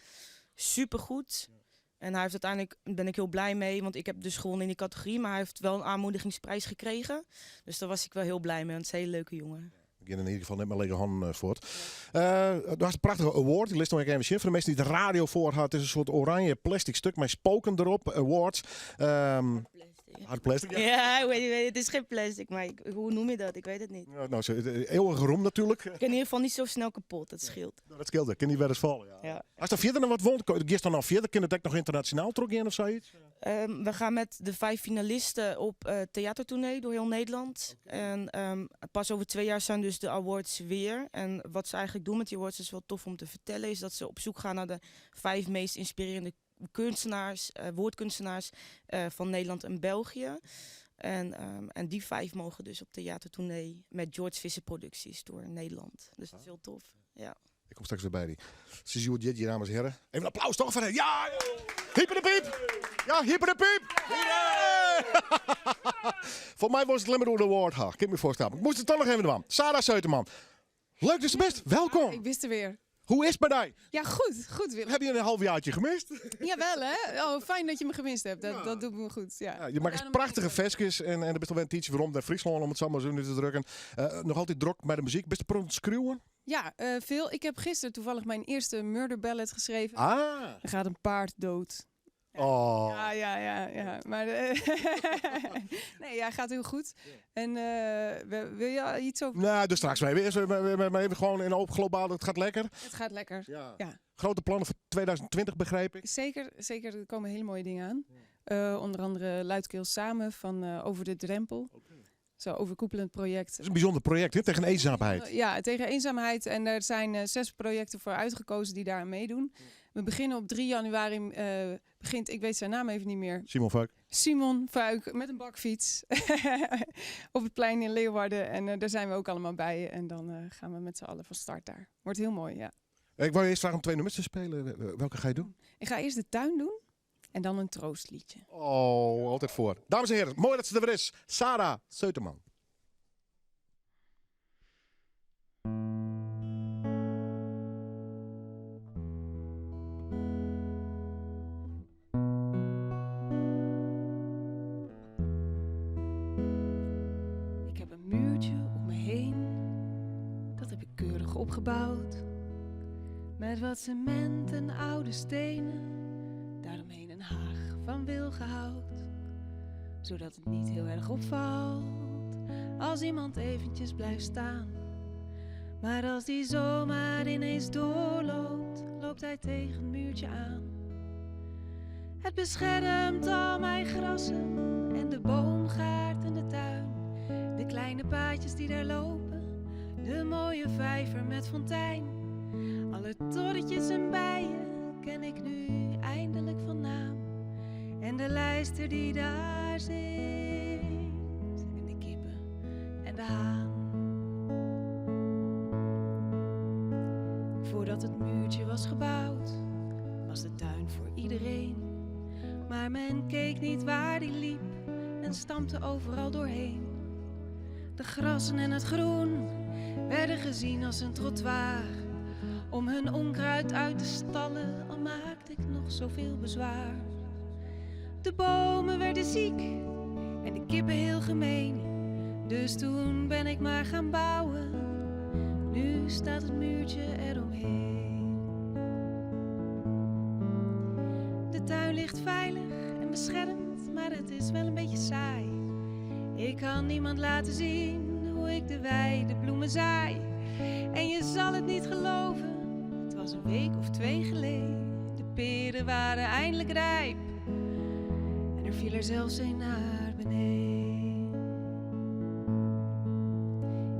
Supergoed. En hij heeft uiteindelijk, ben ik heel blij mee, want ik heb dus gewonnen in die categorie. Maar hij heeft wel een aanmoedigingsprijs gekregen. Dus daar was ik wel heel blij mee, want het is een hele leuke jongen. Ik in ieder geval net mijn lege handen voort. Dat was een prachtige award. Die list nog even zien. Voor de mensen die de radio voor had, het is een soort oranje plastic stuk met spoken erop. Awards. Hard plastic. Ja, Ja, ik weet niet, het is geen plastic, maar hoe noem je dat? Ik weet het niet. Ja, nou, zo, eeuwige roem natuurlijk. Ik kan in ieder geval niet zo snel kapot, dat scheelt. Nou, dat scheelt, dat kan niet wel eens vallen. Ja. Ja. Als er verder nog wat won, gisteren nog verder, kan het ook nog internationaal trok in of zoiets? We gaan met de 5 finalisten op theatertournee door heel Nederland. En pas over 2 jaar zijn dus de awards weer. En wat ze eigenlijk doen met die awards is wel tof om te vertellen, is dat ze op zoek gaan naar de 5 meest inspirerende kunstenaars, woordkunstenaars van Nederland en België. En die 5 mogen dus op theatertournee met George Visser producties door Nederland. Dus dat is heel tof. Ja. Ik kom straks weer bij die. Ze zien dit, dames en heren. Even een applaus toch voor hen. Ja! Hyper de piep! Ja, hyper de piep! Hoera! Voor mij was het Limmerdoor de Award. Ha, ik kan me voorstellen. Ik moest het toch nog even doen. Sarah Sötemann. Leuk dat je bent. Welkom. Ja, ik wist er weer. Hoe is het bij jou? Ja, goed. Goed, Willem. Heb je een halfjaartje gemist? Jawel, hè? Oh, fijn dat je me gemist hebt. Dat doet me goed, ja. Ja, je maakt Daarom prachtige versjes en er bent alweer een tijdje waarom naar Friesland, om het zo maar zo nu te drukken. Nog altijd druk bij de muziek. Bist je het schreeuwen? Ja, veel. Ik heb gisteren toevallig mijn eerste murder ballad geschreven. Er gaat een paard dood. Ja, ja, ja, ja. Maar nee, ja, gaat heel goed. En wil je iets over? Nou, dus straks maar even. Eerst maar even gewoon in open globaal. Het gaat lekker. Het gaat lekker, ja. Grote plannen voor 2020, begrijp ik. Zeker, zeker. Er komen hele mooie dingen aan. Onder andere Luidkeels Samen van Over de Drempel. Zo overkoepelend project. Dat is een bijzonder project, hè? Tegen eenzaamheid. Ja, tegen eenzaamheid. En er zijn 6 projecten voor uitgekozen die daar aan meedoen. We beginnen op 3 januari. Begint, ik weet zijn naam even niet meer. Simon Vuyk. Simon Vuyk met een bakfiets op het plein in Leeuwarden. En daar zijn we ook allemaal bij. En dan gaan we met z'n allen van start daar. Wordt heel mooi, ja. Ik wou je eerst vragen om 2 nummers te spelen. Welke ga je doen? Ik ga eerst de tuin doen en dan een troostliedje. Oh, altijd voor. Dames en heren, mooi dat ze er weer is. Sarah Sötemann. Ik heb een muurtje om me heen. Dat heb ik keurig opgebouwd. Met wat cement en oude stenen. Daaromheen een haag van wilgenhout. Zodat het niet heel erg opvalt als iemand eventjes blijft staan. Maar als die zomaar ineens doorloopt, loopt hij tegen het muurtje aan. Het beschermt al mijn grassen en de boomgaard en de tuin. De kleine paadjes die daar lopen, de mooie vijver met fontein. Alle torretjes en bijen ken ik nu eindelijk van naam. En de lijster die daar zingt, en de kippen en de haan. Voordat het muurtje was gebouwd, was de tuin voor iedereen. Maar men keek niet waar die liep en stampte overal doorheen. De grassen en het groen werden gezien als een trottoir. Om hun onkruid uit te stallen, al maakte ik nog zoveel bezwaar. De bomen werden ziek en de kippen heel gemeen. Dus toen ben ik maar gaan bouwen. Nu staat het muurtje eromheen. De tuin ligt veilig en beschermd, maar het is wel een beetje saai. Ik kan niemand laten zien hoe ik de weide bloemen zaai. En je zal het niet geloven, het was een week of 2 geleden. De peren waren eindelijk rijp en er viel er zelfs een naar beneden.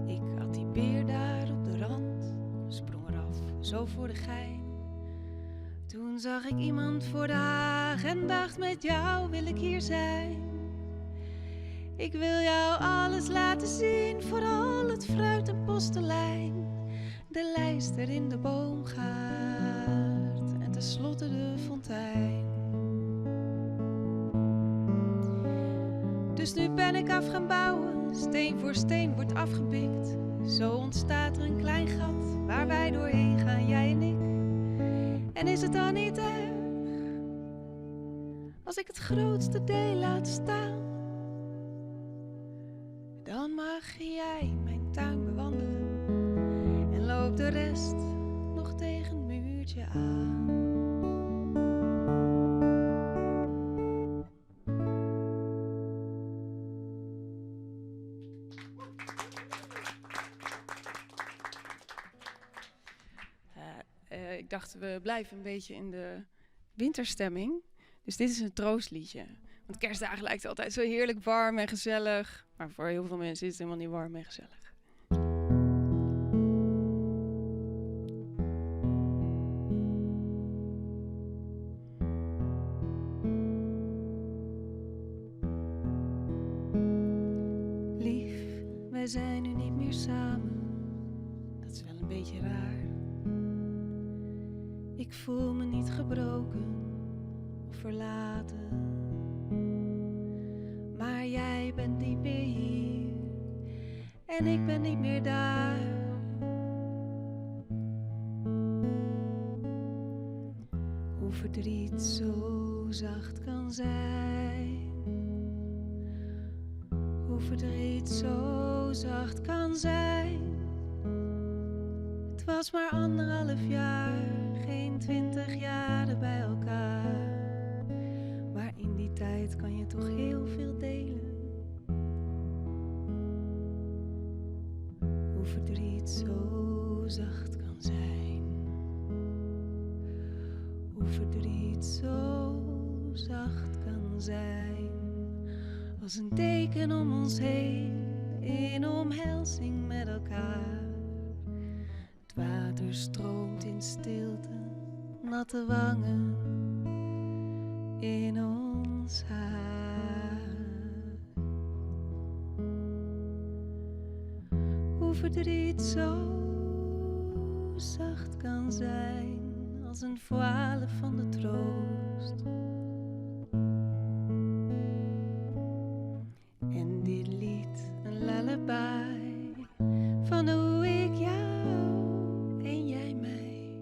Ik at die peer daar op de rand, sprong eraf, zo voor de gein. Toen zag ik iemand voor de haag en dacht, met jou wil ik hier zijn. Ik wil jou alles laten zien, vooral het fruit en postelijn. De lijster in de boomgaard en tenslotte de fontein. Dus nu ben ik af gaan bouwen Steen voor steen wordt afgebikt. Zo ontstaat er een klein gat waar wij doorheen gaan, jij en ik. En is het dan niet erg als ik het grootste deel laat staan? Dan mag jij mijn tuin bewandelen en loopt de rest nog tegen het muurtje aan. Ik dacht, we blijven een beetje in de winterstemming. Dus dit is een troostliedje. Want kerstdagen lijkt altijd zo heerlijk warm en gezellig. Maar voor heel veel mensen is het helemaal niet warm en gezellig. Lief, wij zijn nu niet meer samen. Dat is wel een beetje raar. Ik voel me niet gebroken of verlaten. Maar jij bent niet meer hier en ik ben niet meer daar. Hoe verdriet zo zacht kan zijn. Hoe verdriet zo zacht kan zijn. Het was maar 1,5 jaar, geen 20 jaren bij elkaar. Maar in die tijd kan je toch heel veel delen. Hoe verdriet zo zacht kan zijn. Hoe verdriet zo zacht kan zijn. Als een deken om ons heen, in omhelzing met elkaar. Het water stroomt in stilte, natte wangen in ons haar. Hoe verdriet zo zacht kan zijn als een voile van de troost. En dit lied een lullaby van hoe ik jou en jij mij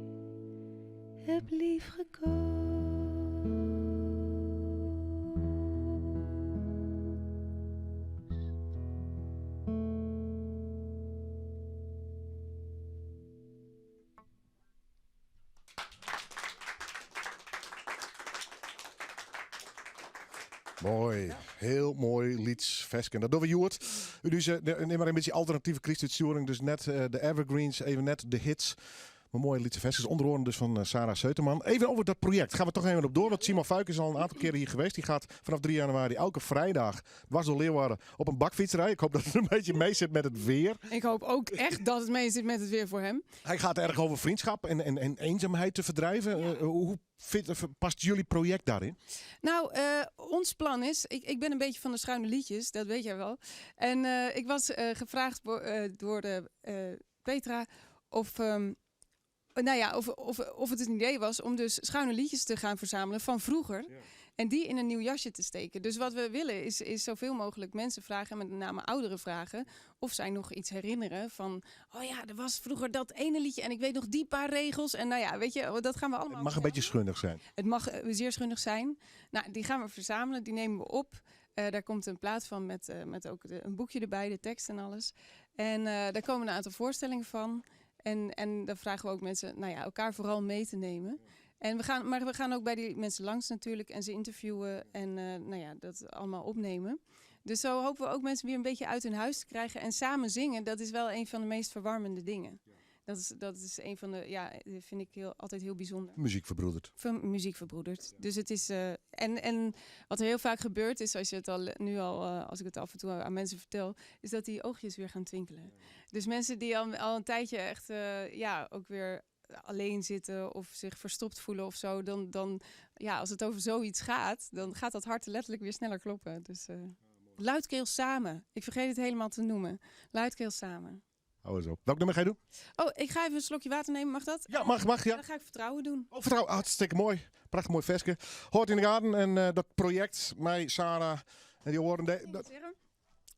heb lief gekozen. Mooi, heel mooi lied, Vesken. Dat doen we Joert. Dus, neem maar een beetje alternatieve kerstuitsturing. Dus net de evergreens, even net de hits. Maar mooie liedse Veskens, onder andere dus van Sarah Seuterman. Even over dat project. Gaan we toch even op door. Want Simon Vuyk is al een aantal keren hier geweest. Die gaat vanaf 3 januari elke vrijdag dwars door Leeuwarden op een bakfiets rijden. Ik hoop dat het een beetje mee zit met het weer. Ik hoop ook echt dat het mee zit met het weer voor hem. Hij gaat erg over vriendschap en eenzaamheid te verdrijven. Hoe past jullie project daarin? Ons plan is... Ik ben een beetje van de schuine liedjes, dat weet jij wel. En ik was gevraagd door de Petra of... nou ja, of het een idee was om dus schuine liedjes te gaan verzamelen van vroeger. En die in een nieuw jasje te steken. Dus wat we willen is zoveel mogelijk mensen vragen, en met name ouderen vragen, of zij nog iets herinneren van, oh ja, er was vroeger dat ene liedje en ik weet nog die paar regels. En dat gaan we allemaal Het mag een beetje schunnig zijn. Het mag zeer schunnig zijn. Die gaan we verzamelen, die nemen we op. Daar komt een plaat van met ook een boekje erbij, de tekst en alles. En daar komen een aantal voorstellingen van. En dan vragen we ook mensen, elkaar vooral mee te nemen. Maar we gaan ook bij die mensen langs natuurlijk en ze interviewen en dat allemaal opnemen. Dus zo hopen we ook mensen weer een beetje uit hun huis te krijgen. En samen zingen, dat is wel een van de meest verwarmende dingen. Dat is een van de, ja, dat vind ik altijd heel bijzonder. Muziek verbroedert. Muziek verbroedert. Dus het is, en wat er heel vaak gebeurt is, als je het al, nu al als ik het af en toe aan mensen vertel, is dat die oogjes weer gaan twinkelen. Dus mensen die al een tijdje echt ook weer alleen zitten of zich verstopt voelen of zo, dan, als het over zoiets gaat, dan gaat dat hart letterlijk weer sneller kloppen. Dus luidkeel samen. Ik vergeet het helemaal te noemen. Luidkeel samen. Hou eens op. Welk nummer ga je doen? Oh, ik ga even een slokje water nemen. Mag dat? Ja, mag, ja. Dan ga ik Vertrouwen doen. Oh, Vertrouwen. Hartstikke mooi. Prachtig mooi versje. Hoort in de Garden en dat project, mij, Sarah en die horen Ik moet zeggen,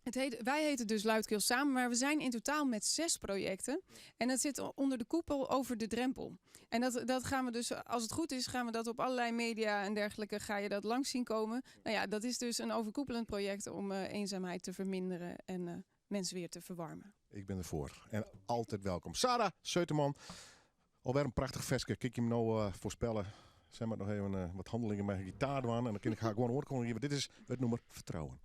Het heet, wij heten dus Luidkeels Samen, maar we zijn in totaal met zes projecten. En dat zit onder de koepel over de drempel. En dat, dat gaan we dus, als het goed is, gaan we dat op allerlei media en dergelijke, ga je dat langs zien komen. Nou ja, dat is dus een overkoepelend project om eh, eenzaamheid te verminderen en eh, mensen weer te verwarmen. Ik ben ervoor. En altijd welkom. Sarah Seuterman. Alweer een prachtig ferske. Kijk je me nou eh, voorspellen. Zeg maar nog even eh, wat handelingen met gitaar doen. En dan kan ik haar gewoon oorkondigen. Dit is het nummer Vertrouwen.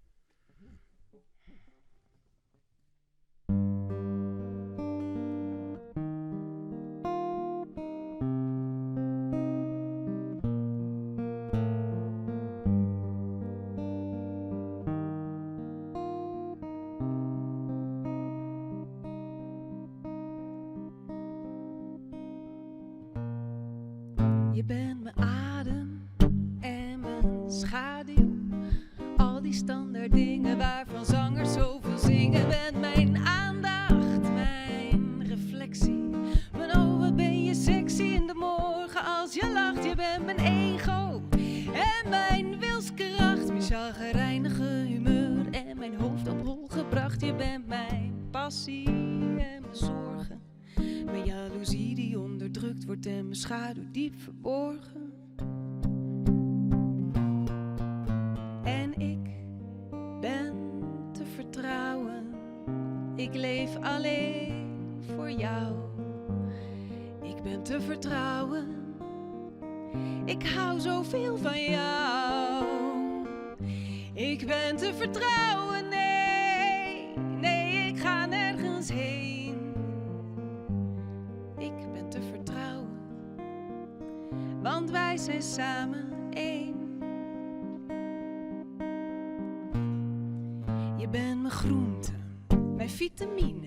Je bent mijn adem en mijn schaduw. Al die standaard dingen waarvan zangers zoveel zingen. Bent mijn aandacht, mijn reflectie. Mijn oh, wat ben je sexy in de morgen als je lacht. Je bent mijn ego en mijn wilskracht. Mijn chagrijnige humeur en mijn hoofd op hol gebracht. Je bent mijn passie en mijn zorgen. Mijn jaloezie die onderdrukt wordt en mijn schaduw diep verborgen. En ik ben te vertrouwen. Ik leef alleen voor jou. Ik ben te vertrouwen. Ik hou zoveel van jou. Ik ben te vertrouwen. Nee, nee, ik ga nergens heen. Ik ben te vertrouwen, want wij zijn samen één. Je bent mijn groente, mijn vitamine.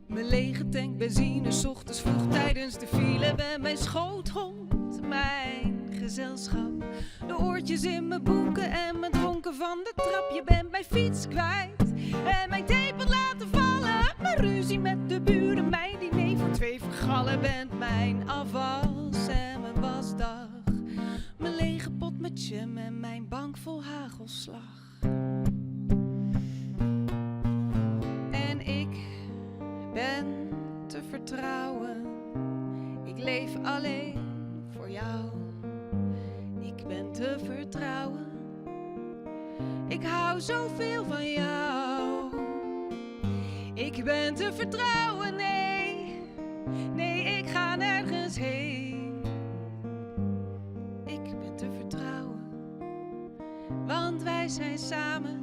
Mijn lege tank benzine, 's ochtends vroeg tijdens de file. Ben mijn schoothond, mijn gezelschap. De oortjes in mijn boeken en mijn dronken van de trap. Je bent mijn fiets kwijt en mijn tepel laten vallen. Mijn ruzie met de buren, mijn diner voor twee vergallen. Bent mijn afwas en mijn wasdag. Mijn lege pot met jam en mijn bank vol hagelslag. En ik ben te vertrouwen. Ik leef alleen voor jou. Ik ben te vertrouwen. Ik hou zoveel van jou. Ik ben te vertrouwen, nee. Nee, ik ga nergens heen. Ik ben te vertrouwen, want wij zijn samen.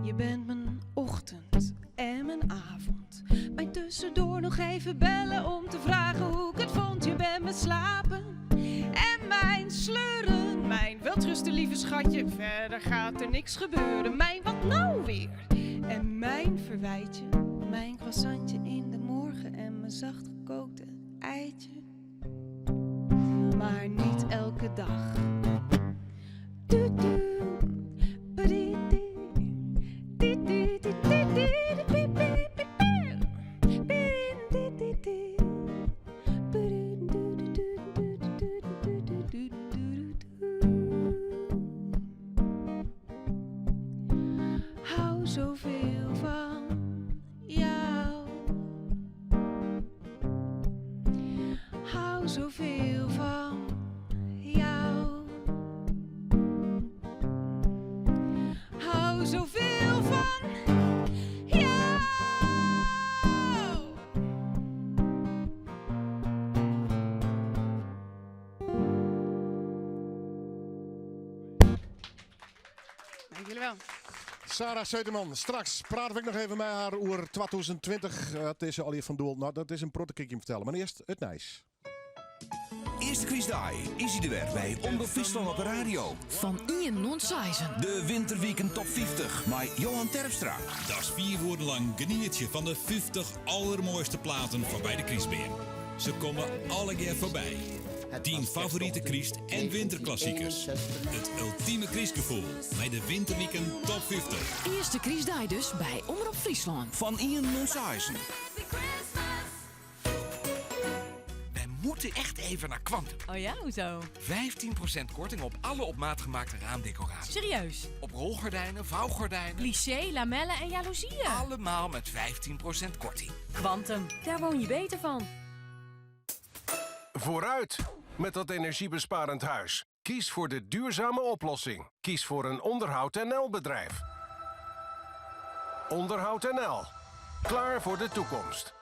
Je bent mijn ochtend en mijn avond. Mijn tussendoor nog even bellen om te vragen hoe ik het vond. Je bent mijn slapen en mijn sleuren. Mijn welterusten, lieve schatje. Verder gaat er niks gebeuren. Mijn wat nou weer? En mijn verwijtje. Mijn croissantje in de morgen en mijn zacht gekookte eitje. Maar niet elke dag. Du, du, ba-di, di. Di, di, di, di, di, di, pi, pi, pi, pi. Pi, di, di, di. Bu, du, du, du, du, du, du, du, du, du, du, du. Hou zoveel van jou. Hou zoveel van jou. Hou zoveel van jou. Dank jullie wel. Sarah Seuterman, straks praten we nog even met haar over 2020. Eh, Het is al hier van doel. Nou, dat is een protokiekje vertellen. Maar eerst het nieuws. Eerste Christdag is hij er weer bij Omroep Friesland op de radio. Van Ian Nonsaizen. De Winterweekend Top 50 met Johan Terpstra. Dat is vier woorden lang genietje van de 50 allermooiste platen voorbij de Kriesbeer. Ze komen alle keer voorbij. 10 favoriete Christ- en winterklassiekers. Het ultieme Christgevoel bij de Winterweekend Top 50. Eerste Christdag dus bij Omroep Friesland. Van Ian Nonsaizen. moeten echt even naar Quantum. Oh ja, hoezo? 15% korting op alle op maat gemaakte raamdecoratie. Serieus? Op rolgordijnen, vouwgordijnen. Plissé, lamellen en jaloezieën. Allemaal met 15% korting. Quantum, daar woon je beter van. Vooruit met dat energiebesparend huis. Kies voor de duurzame oplossing. Kies voor een Onderhoud NL bedrijf. Onderhoud NL. Klaar voor de toekomst.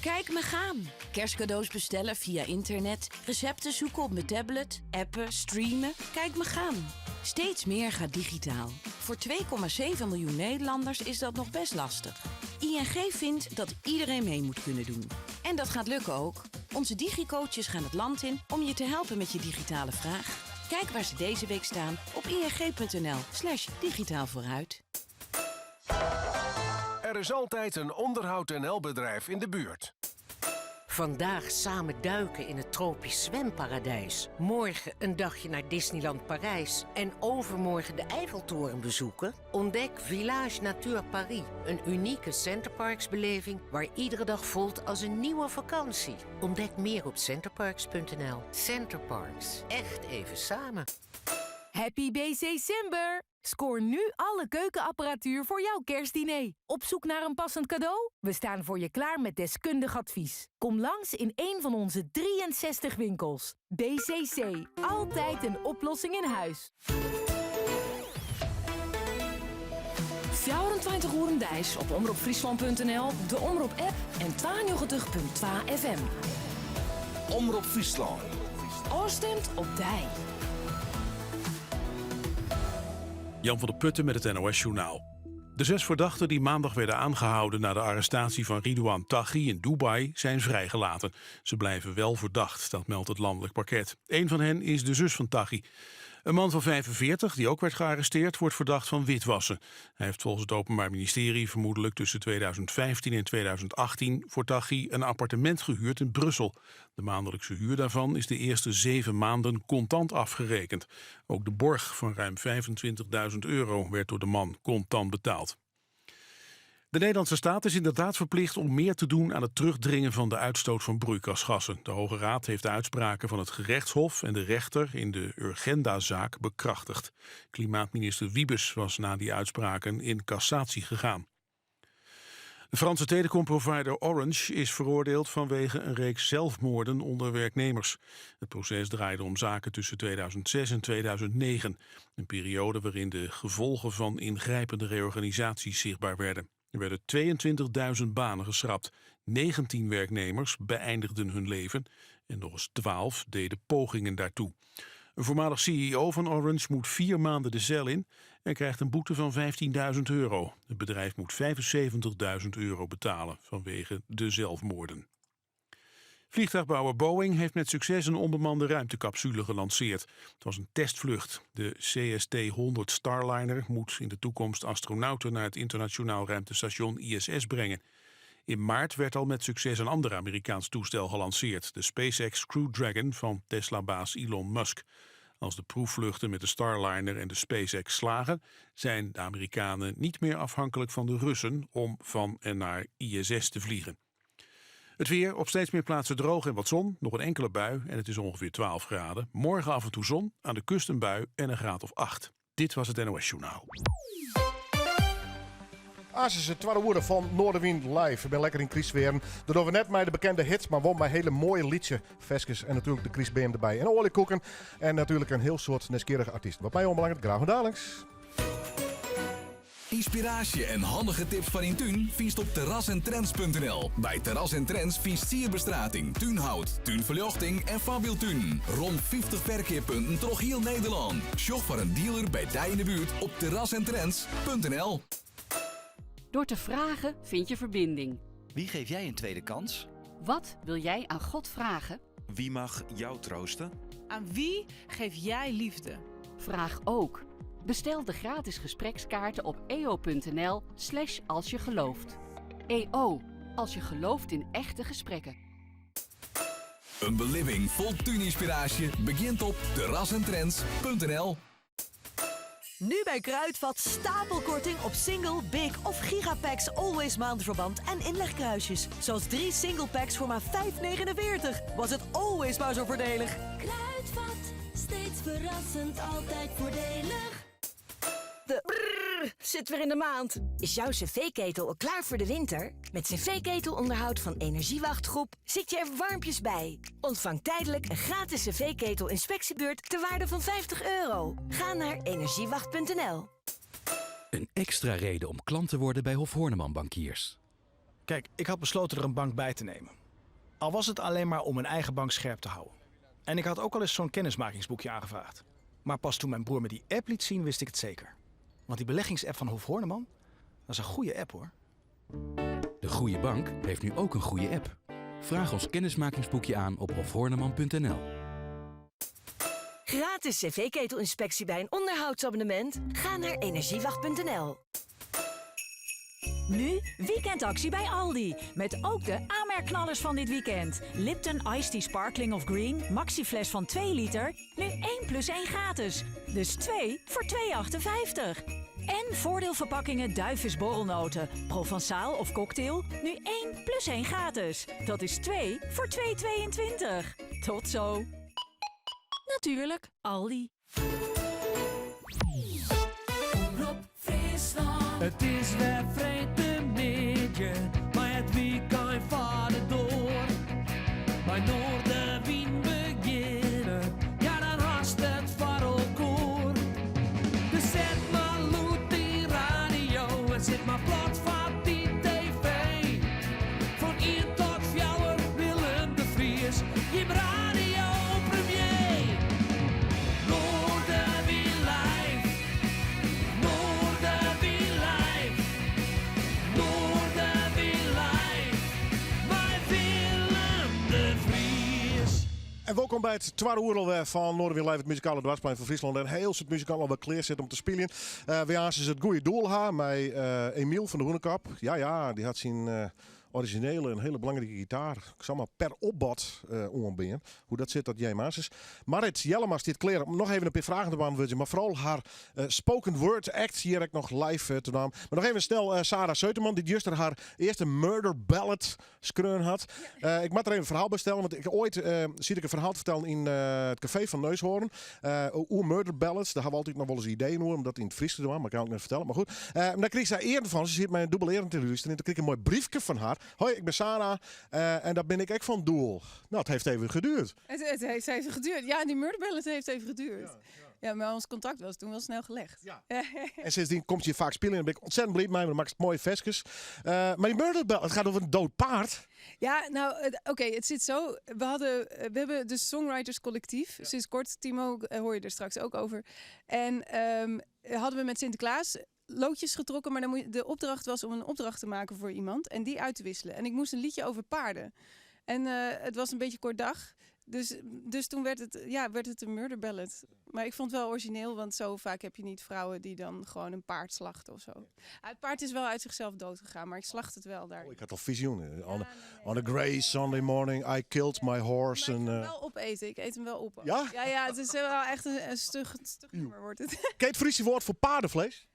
Kijk me gaan. Kerstcadeaus bestellen via internet, recepten zoeken op mijn tablet, appen, streamen. Kijk me gaan. Steeds meer gaat digitaal. Voor 2,7 miljoen Nederlanders is dat nog best lastig. ING vindt dat iedereen mee moet kunnen doen. En dat gaat lukken ook. Onze digicoaches gaan het land in om je te helpen met je digitale vraag. Kijk waar ze deze week staan op ing.nl/slash digitaal vooruit. Er is altijd een Onderhoud NL bedrijf in de buurt. Vandaag samen duiken in het tropisch zwemparadijs. Morgen een dagje naar Disneyland Parijs. En overmorgen de Eiffeltoren bezoeken. Ontdek Village Nature Paris. Een unieke Centerparks beleving waar iedere dag voelt als een nieuwe vakantie. Ontdek meer op centerparks.nl. Centerparks. Echt even samen. Happy BC-cember! Scoor nu alle keukenapparatuur voor jouw kerstdiner. Op zoek naar een passend cadeau? We staan voor je klaar met deskundig advies. Kom langs in een van onze 63 winkels. BCC, altijd een oplossing in huis. 24 oeren deis op omropfriesland.nl, de Omrop app en 92.2 FM. Omrop Fryslân. Oorstemt op dij. Jan van der Putten met het NOS-journaal. De zes verdachten die maandag werden aangehouden na de arrestatie van Ridouan Taghi in Dubai zijn vrijgelaten. Ze blijven wel verdacht, dat meldt het landelijk parket. Een van hen is de zus van Taghi. Een man van 45, die ook werd gearresteerd, wordt verdacht van witwassen. Hij heeft volgens het Openbaar Ministerie vermoedelijk tussen 2015 en 2018 voor Taghi een appartement gehuurd in Brussel. De maandelijkse huur daarvan is de eerste zeven maanden contant afgerekend. Ook de borg van ruim 25.000 euro werd door de man contant betaald. De Nederlandse staat is inderdaad verplicht om meer te doen aan het terugdringen van de uitstoot van broeikasgassen. De Hoge Raad heeft de uitspraken van het gerechtshof en de rechter in de Urgenda-zaak bekrachtigd. Klimaatminister Wiebes was na die uitspraken in cassatie gegaan. De Franse telecomprovider Orange is veroordeeld vanwege een reeks zelfmoorden onder werknemers. Het proces draaide om zaken tussen 2006 en 2009, een periode waarin de gevolgen van ingrijpende reorganisaties zichtbaar werden. Er werden 22.000 banen geschrapt. 19 werknemers beëindigden hun leven en nog eens 12 deden pogingen daartoe. Een voormalig CEO van Orange moet vier maanden de cel in en krijgt een boete van 15.000 euro. Het bedrijf moet 75.000 euro betalen vanwege de zelfmoorden. Vliegtuigbouwer Boeing heeft met succes een onbemande ruimtecapsule gelanceerd. Het was een testvlucht. De CST-100 Starliner moet in de toekomst astronauten naar het internationaal ruimtestation ISS brengen. In maart werd al met succes een ander Amerikaans toestel gelanceerd, de SpaceX Crew Dragon van Tesla-baas Elon Musk. Als de proefvluchten met de Starliner en de SpaceX slagen, zijn de Amerikanen niet meer afhankelijk van de Russen om van en naar ISS te vliegen. Het weer op steeds meer plaatsen droog en wat zon, nog een enkele bui en het is ongeveer 12 graden. Morgen af en toe zon, aan de kust een bui en een graad of 8. Dit was het NOS Journaal. As is het tweede woorden van Noardewyn Live. Ik ben lekker in Krystsfearen. Dat doen we net met de bekende hits, maar wel met hele mooie liedje, verskes en natuurlijk de Krystbeam erbij. En oaljekoeken en natuurlijk een heel soort nieuwsgierige artiesten. Wat mij onbelangrijk, graag dadelijks. Ynspiraasje en handige tips foar dyn tún fynst op terrasentrends.nl. By Terras en Trends fynst sierbestrating, túnhout, túnferljochting en foarbyldtunen. Rom 50 ferkeappunten troch hiel Nederlân. Sjoch foar in dealer by dy yn de buert op terrasentrends.nl. Door te vragen vind je verbinding. Wie geef jij een tweede kans? Wat wil jij aan God vragen? Wie mag jou troosten? Aan wie geef jij liefde? Vraag ook. Bestel de gratis gesprekskaarten op eo.nl slash als je gelooft. EO, als je gelooft in echte gesprekken. In belibbing fol túnynspiraasje begjint op terrasentrends.nl. Nu bij Kruidvat stapelkorting op single, big of gigapacks Always maandverband en inlegkruisjes. Zoals drie single packs voor maar 5,49. Was het always maar zo voordelig. Kruidvat, steeds verrassend, altijd voordelig. De brrr zit weer in de maand. Is jouw cv-ketel al klaar voor de winter? Met cv-ketelonderhoud van Energiewachtgroep zit je er warmpjes bij. Ontvang tijdelijk een gratis cv-ketel-inspectiebeurt ter waarde van 50 euro. Ga naar energiewacht.nl. Een extra reden om klant te worden bij Hof Horneman Bankiers. Kijk, ik had besloten er een bank bij te nemen. Al was het alleen maar om mijn eigen bank scherp te houden. En ik had ook al eens zo'n kennismakingsboekje aangevraagd. Maar pas toen mijn broer me die app liet zien, wist ik het zeker. Want die beleggingsapp van Hof Horneman, dat is een goede app hoor. De goede bank heeft nu ook een goede app. Vraag ons kennismakingsboekje aan op hofhorneman.nl. Gratis cv-ketelinspectie bij een onderhoudsabonnement? Ga naar energiewacht.nl. Nu weekendactie bij Aldi. Met ook de aanmerkknallers van dit weekend. Lipton Iced Tea Sparkling of Green, maxifles van 2 liter. Nu 1 plus 1 gratis. Dus 2 voor 2,58. En voordeelverpakkingen Duifjes borrelnoten, Provençaal of cocktail. Nu 1 plus 1 gratis. Dat is 2 voor 2,22. Tot zo. Natuurlijk, Aldi. Omrop Fryslân. It is wer freedtemiddei, mei it wykein foar de doar. By Noardewyn begjinne, ja dan hast it foar elkoar. Dus set mar lûd dyn radio en sit mar plat foar dy TV. Fan ien tot fjouwer Willem de Vries, jim radiopremier. Noardewyn live, Noardewyn live, Noardewyn live, mei Willem de Vries. En wolkom by it twadde oere alwer fan Noardewyn Live, it muzikale doarpsplein fan Fryslân. En hiel soad muzikanten alwer klear sitte om te spyljen. Uh, wy aansens it goede doel ha mei uh, Emiel fan de Hûnekop. Ja, ja, dy hat syn uh, orizjinele en hiele belangrike gitaar, ik sil mar per opbod uh, oanbean. Hoe't dat sit, dat hearre jim aansens. Marrit Jellema stiet klear om noch even in pear fragen te beäntwurdzjen. Mar foaral har uh, spoken word act hjir ek noch live uh, te dwaan. Mar noch even snel uh, Sarah Seuterman, dy't juster har earste murder ballad skreaun hat. Uh, ik moat der even in ferhaal by stelle, want ik, oait uh, siet ik in ferhaal te fertellen yn uh, it kafee fan Neushoorn. Uh, oer murder ballads. Dêr ha we altyd noch wolris ideeën oer om dat yn it Frysk te dwaan, mar ik kin ek net fertelle. Mar goed, uh, dêr krige sy earen fan. Se siet mei in dûbel earen te lústerjen. En doe krige ik in moai briefke fan har. Hoi, ik bin Sarah uh, en dat bin ik ek fan doel. Nou, it hat even geduerd. It heeft even geduerd. Ja, dy murder ballad heeft even geduerd. Ja, mar ons kontakt was toen wel snel gelegd. Ja. En sindsdien komt se faak spyljen en bin ik ontzettend bliid mei, want dan makkest moaie ferskes. Uh, mar dy murder ballad, it giet oer in dood paard. Ja, nou, oké, het zit zo. We hebben de Songwriters Collectief. Sinds kort, Timo, hoor je er straks ook over. En hadden we met Sinterklaas lootjes getrokken, maar dan de opdracht was om een opdracht te maken voor iemand en die uit te wisselen. En ik moest een liedje over paarden. En het was een beetje kort dag. Dus toen ja, werd het een murder ballad. Maar ik vond het wel origineel, want zo vaak heb je niet vrouwen die dan gewoon een paard slachten of zo. Ah, het paard is wel uit zichzelf dood gegaan, maar ik slacht het wel daar. Oh, ik had al visioenen. On a grey Sunday morning, I killed my horse. Maar ik En, ga hem eh, wel opeten. Ik eet hem wel op. Ja? Ja, het is wel echt een stug nummer wordt het. Ken je het Friese woord voor paardenvlees?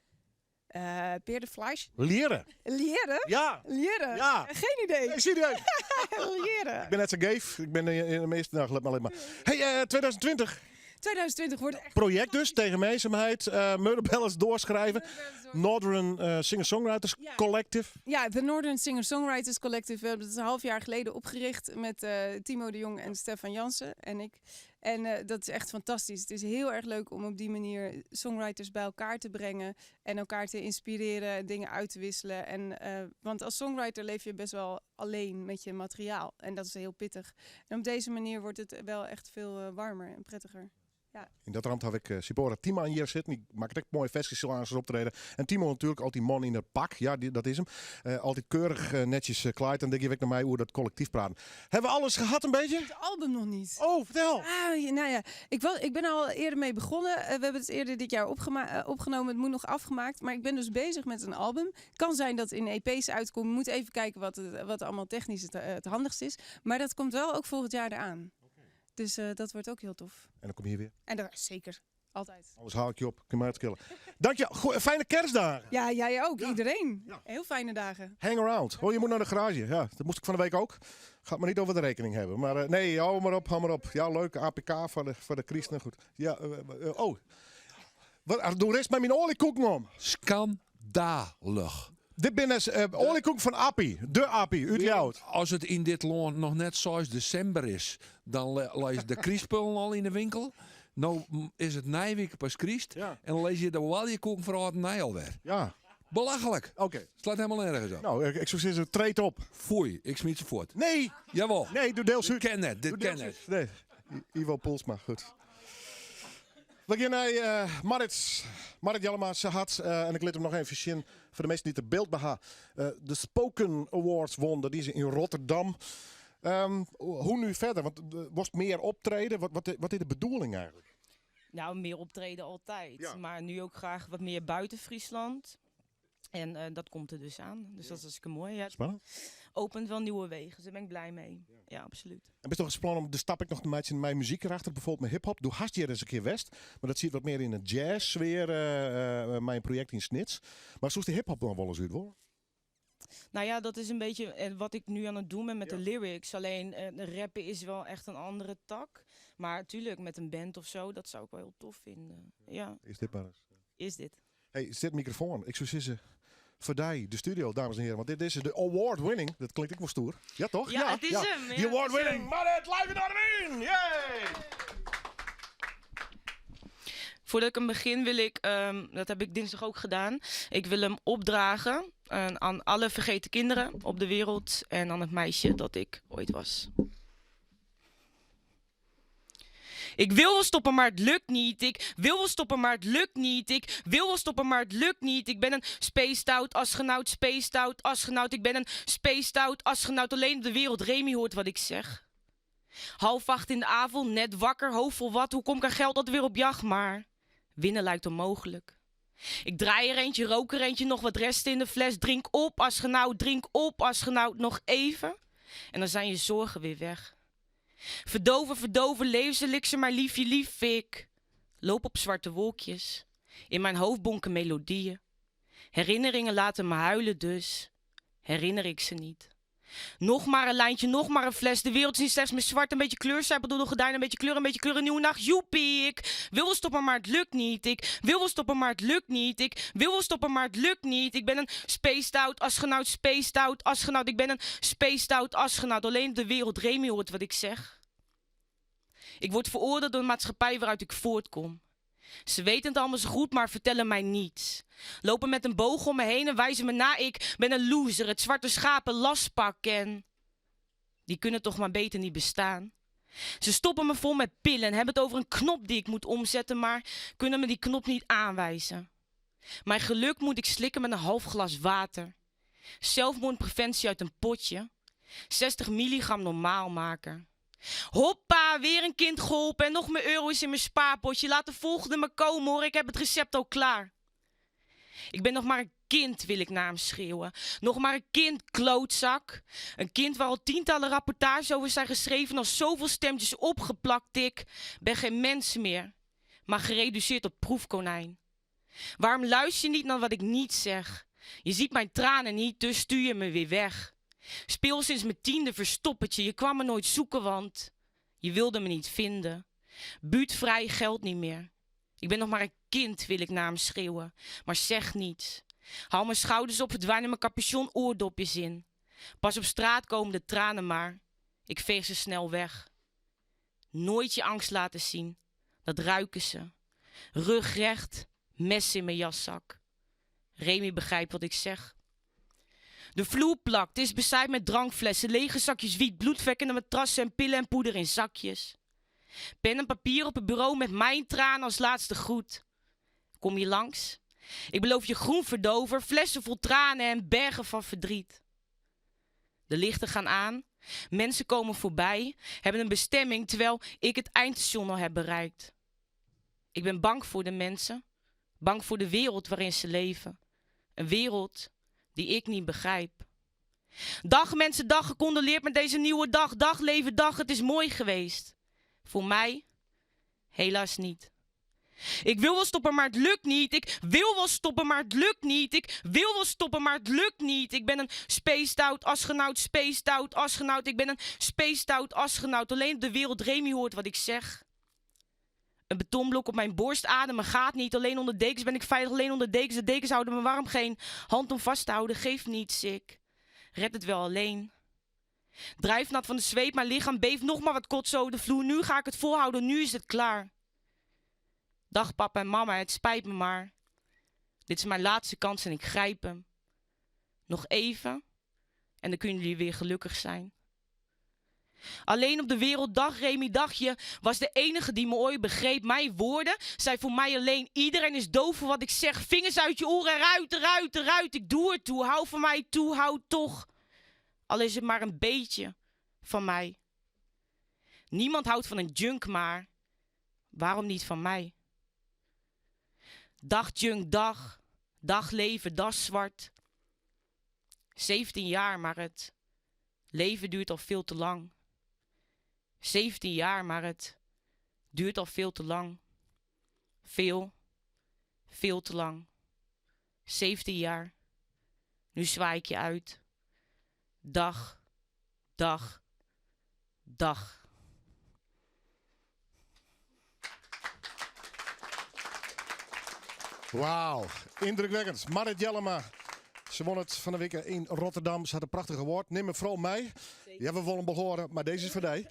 Peerdevlees. Leren. Leren? Ja. Leren? Ja. Geen idee. Nee, serieus. Leren. Ik ben net zo geef. Ik ben in de meeste... Nou, let maar, let maar. Hey, 2020. 2020 wordt echt... Project dus, tegen eenzaamheid. Murder Ballads doorschrijven. Northern Singer-Songwriters Collective. Ja, de Northern Singer-Songwriters Collective. We hebben het een half jaar geleden opgericht met Timo de Jong en Stefan Jansen en ik. En dat is echt fantastisch. Het is heel erg leuk om op die manier songwriters bij elkaar te brengen en elkaar te inspireren, dingen uit te wisselen. En want als songwriter leef je best wel alleen met je materiaal. En dat is heel pittig. En op deze manier wordt het wel echt veel warmer en prettiger. Ja. In dat ramt heb ik Sipora Tima hier zitten. Die maakt ook mooie versjes aan zijn optreden. En Timo natuurlijk, altijd man in het pak. Ja, dat is hem. Altijd keurig netjes kleed. En dan geef ik naar mij hoe dat collectief praten. Hebben we alles gehad een beetje? Het album nog niet. Oh, vertel. Ah, ja, nou ja, ik ben er al eerder mee begonnen. We hebben het eerder dit jaar opgenomen. Het moet nog afgemaakt. Maar ik ben dus bezig met een album. Kan zijn dat het in EP's uitkomt. Moet even kijken wat allemaal technisch het handigst is. Maar dat komt wel ook volgend jaar eraan. Dus dat wordt ook heel tof. En dan kom je hier weer? En dat zeker. Altijd. Anders haal ik je op. Kun je mij het Dank je. Goeie, fijne kerstdagen. Ja, jij ook. Iedereen. Heel fijne dagen. Hang around. Oh, je moet naar de garage. Ja, dat moest ik van de week ook. Gaat maar niet over de rekening hebben. Maar eh, nee, hou maar op, hou maar op. Ja, leuk. APK voor de, voor de christenen. Goed. Ja, eh, eh, oh. Wat, ah, doe rest met mijn oliekoeken om. Schandalig. Dit ben eens uh, oliekoek van Appie. De Appie, uit Ljouwert. Als het in dit land nog net 6 december is, dan lees de kriespullen al in de winkel. Nou is het Nijwijk pas Christ. En dan lees je de oliekoeken voor oud en nij alweer. Ja. Belachelijk. Oké. Slaat helemaal nergens op. Nou, ik, ik zou zeggen, treed op. Foei, ik smiet ze voort. Nee. Jawel. Nee, doe deel Dit ken het, dit Doe ken deel het. Nee, I- Ivo Poelsma, goed. We gaan naar eh, Marit. Marit Jellema, ze had, eh, en ik liet hem nog even zien voor de mensen die het beeld beha. eh de Spoken Awards won, dat is in Rotterdam. Ehm, hoe nu verder? Want eh, was het meer optreden? Wat, wat, wat is de bedoeling eigenlijk? Nou, meer optreden altijd. Maar nu ook graag wat meer buiten Friesland. En eh, dat komt er dus aan. Dus dat is hartstikke mooi. Ja. Spannend. Opent wel nieuwe wegen, dus daar ben ik blij mee. Ja, absoluut. En ben je toch eens plan om de stap ik nog te maken in mijn muziek erachter, bijvoorbeeld mijn hip-hop. Doe haast hier eens een keer West. Maar dat zit wat meer in de jazz-sfeer, eh, eh, mijn project in Snits. Maar zoals de hip-hop dan wel eens uit, hoor. Nou ja, dat is een beetje eh, wat ik nu aan het doen ben met de lyrics. Alleen eh, rappen is wel echt een andere tak. Maar tuurlijk, met een band of zo, dat zou ik wel heel tof vinden. Ja. Is dit maar eens. Is dit. Hey, is dit microfoon? Ik zou zeggen, Verdij, de studio, dames en heren. Want dit is de award-winning. Dat klinkt ook wel stoer. Ja, toch? Ja, het is hem. Ja, De het is award-winning hem. Marit, live in Armin! Yay! Voordat ik hem begin wil ik, ehm, dat heb ik dinsdag ook gedaan, ik wil hem opdragen eh, aan alle vergeten kinderen op de wereld en aan het meisje dat ik ooit was. Ik wil wel stoppen, maar het lukt niet. Ik wil wel stoppen, maar het lukt niet. Ik wil wel stoppen, maar het lukt niet. Ik ben een spaced out astronaut, spaced out astronaut. Ik ben een spaced out astronaut. Alleen op de wereld Remy hoort wat ik zeg. Half acht in de avond, net wakker, hoofd vol wat. Hoe kom ik aan geld altijd weer op jacht? Maar winnen lijkt onmogelijk. Ik draai er eentje, rook er eentje, nog wat resten in de fles. Drink op, astronaut, drink op, astronaut, nog even. En dan zijn je zorgen weer weg. Verdoven, verdoven, levenselixer, maar liefje, lief ik. Loop op zwarte wolkjes. In mijn hoofd bonken melodieën. Herinneringen laten me huilen, dus herinner ik ze niet. Nog maar een lijntje, nog maar een fles. De wereld is niet slechts meer zwart. Een beetje kleurcijpel door de gordijn. Een beetje kleur, een beetje kleur. Een nieuwe nacht. Joepie. Ik wil wel stoppen, maar het lukt niet. Ik wil wel stoppen, maar het lukt niet. Ik wil wel stoppen, maar het lukt niet. Ik ben een spaced out astronaut, spaced out astronaut. Ik ben een spaced out astronaut. Alleen op de wereld Remy hoort wat ik zeg. Ik word veroordeeld door de maatschappij waaruit ik voortkom. Ze weten het allemaal zo goed, maar vertellen mij niets. Lopen met een boog om me heen en wijzen me na. Ik ben een loser, het zwarte schaap, een lastpak en... Die kunnen toch maar beter niet bestaan. Ze stoppen me vol met pillen en hebben het over een knop die ik moet omzetten, maar kunnen me die knop niet aanwijzen. Mijn geluk moet ik slikken met een half glas water. Zelfmoordpreventie uit een potje. 60 milligram normaal maken. Hoppa, weer een kind geholpen en nog meer euro's in mijn spaarpotje. Laat de volgende maar komen hoor, ik heb het recept al klaar. Ik ben nog maar een kind, wil ik naar hem schreeuwen. Nog maar een kind, klootzak. Een kind waar al tientallen rapportages over zijn geschreven en al zoveel stemmetjes opgeplakt. Ik ben geen mens meer, maar gereduceerd tot proefkonijn. Waarom luister je niet naar wat ik niet zeg? Je ziet mijn tranen niet, dus stuur je me weer weg. Speel sinds mijn tiende verstoppertje. Je kwam me nooit zoeken, want je wilde me niet vinden. Buurtvrij geldt niet meer. Ik ben nog maar een kind, wil ik naar hem schreeuwen. Maar zeg niets. Haal mijn schouders op, verdwijn in mijn capuchon oordopjes in. Pas op straat komen de tranen maar. Ik veeg ze snel weg. Nooit je angst laten zien. Dat ruiken ze. Rug recht, mes in mijn jaszak. Remy begrijpt wat ik zeg. De vloer plakt, is bezaaid met drankflessen, lege zakjes wiet, bloedvekkende matrassen en pillen en poeder in zakjes. Pen en papier op het bureau met mijn tranen als laatste groet. Kom je langs? Ik beloof je groen verdover, flessen vol tranen en bergen van verdriet. De lichten gaan aan, mensen komen voorbij, hebben een bestemming terwijl ik het eindstation al heb bereikt. Ik ben bang voor de mensen, bang voor de wereld waarin ze leven. Een wereld die ik niet begrijp. Dag mensen, dag gecondoleerd met deze nieuwe dag. Dag leven, dag, het is mooi geweest. Voor mij helaas niet. Ik wil wel stoppen, maar het lukt niet. Ik wil wel stoppen, maar het lukt niet. Ik wil wel stoppen, maar het lukt niet. Ik ben een spaced out astronaut, spaced out astronaut. Ik ben een spaced out astronaut. Alleen op de wereld Remy hoort wat ik zeg. Een betonblok op mijn borst ademen gaat niet. Alleen onder dekens ben ik veilig. Alleen onder dekens. De dekens houden me warm. Geen hand om vast te houden. Geeft niets. Ik red het wel alleen. Drijfnat van de zweep. Mijn lichaam beeft nog maar wat kotsen over de vloer. Nu ga ik het volhouden. Nu is het klaar. Dag papa en mama, het spijt me maar. Dit is mijn laatste kans en ik grijp hem. Nog even en dan kunnen jullie weer gelukkig zijn. Alleen op de werelddag, Remy Dagje, was de enige die me ooit begreep. Mijn woorden zijn voor mij alleen. Iedereen is doof voor wat ik zeg. Vingers uit je oren, eruit, eruit, eruit. Ik doe het toe, hou van mij toe, hou toch. Al is het maar een beetje van mij. Niemand houdt van een junk, maar waarom niet van mij? Dag junk, dag. Dag leven, dag zwart. 17 jaar, maar het leven duurt al veel te lang. 17 jaar, maar het duurt al veel te lang. Veel, veel te lang. 17 jaar. Nu zwaai ik je uit. Dag, dag, dag. Wauw, indrukwekkend. Marit Jellema. Ze won het van de week in Rotterdam. Ze had een prachtige woord. Neem me vooral mij. Ja, we willen behoren, maar deze is voor jou.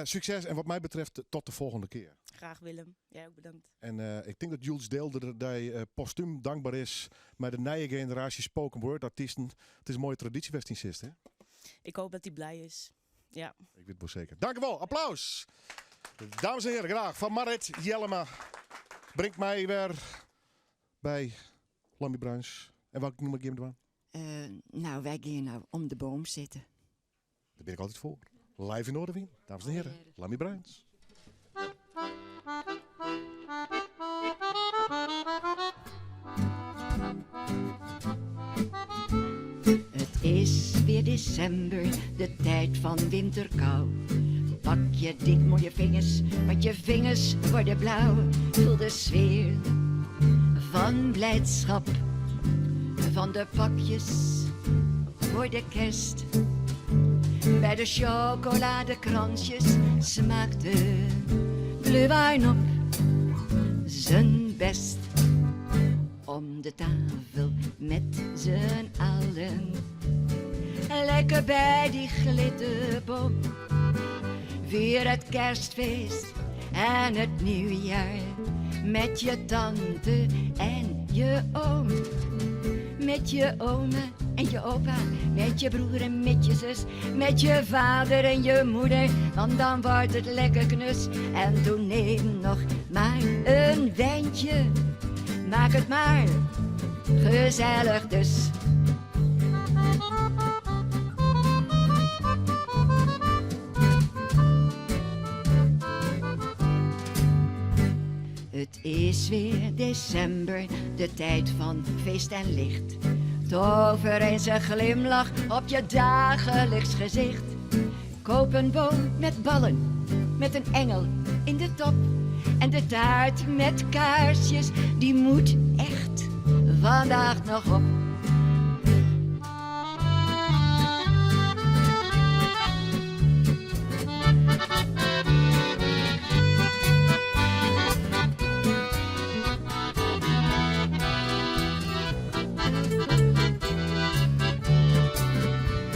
Succes en wat mij betreft tot de volgende keer. Graag Willem. Jij ook bedankt. En ik denk dat Jules Deelder die postuum dankbaar is met de nieuwe generatie spoken word artiesten. Het is een mooie traditie West in hè? Ik hoop dat hij blij is. Ja. Ik weet het wel zeker. Dank u wel. Applaus. Dames en heren, graag van Marit Jellema. Brengt mij weer bij Lammy Bruins. En welke noem ik hem doen? Nou, wij gaan nou om de boom zitten. Daar ben ik altijd voor. Live in Noardewyn, dames en heren, Lammy Bruins. Het is weer december, de tijd van winterkou. Pak je dik mooie vingers, want je vingers worden blauw. Voel de sfeer van blijdschap, van de pakjes voor de kerst. Bij de chocoladekransjes smaakt de glühwein op zijn best. Om de tafel met z'n allen, lekker bij die glitterboom. Vier het kerstfeest en het nieuwjaar met je tante en je oom. Met je oma en je opa, met je broer en met je zus, met je vader en je moeder, want dan wordt het lekker knus. En toen neem nog maar een wijntje, maak het maar gezellig dus. Het is weer december, de tijd van feest en licht. Tover eens een glimlach op je dagelijks gezicht. Koop een boom met ballen, met een engel in de top. En de taart met kaarsjes, die moet echt vandaag nog op.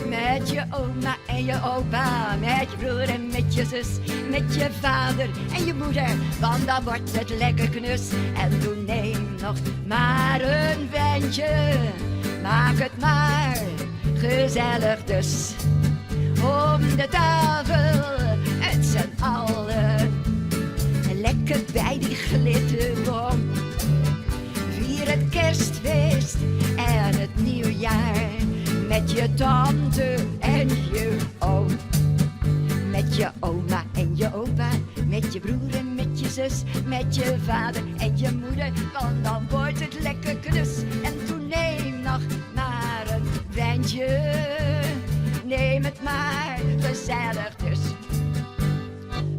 Met je oma en je opa, met je broer en met je zus, met je vader en je moeder, want dan wordt het lekker knus. En toen neem nog maar een wijntje, maak het maar gezellig dus. Om de tafel, met z'n allen, lekker bij die glitterboom. Vier het kerstfeest en het nieuwjaar met je tante en je oom. Met je oma en je opa, met je broer en met je zus, met je vader en je moeder, want dan wordt het lekker knus. En toen neem nog maar een wijntje, neem het maar gezellig dus.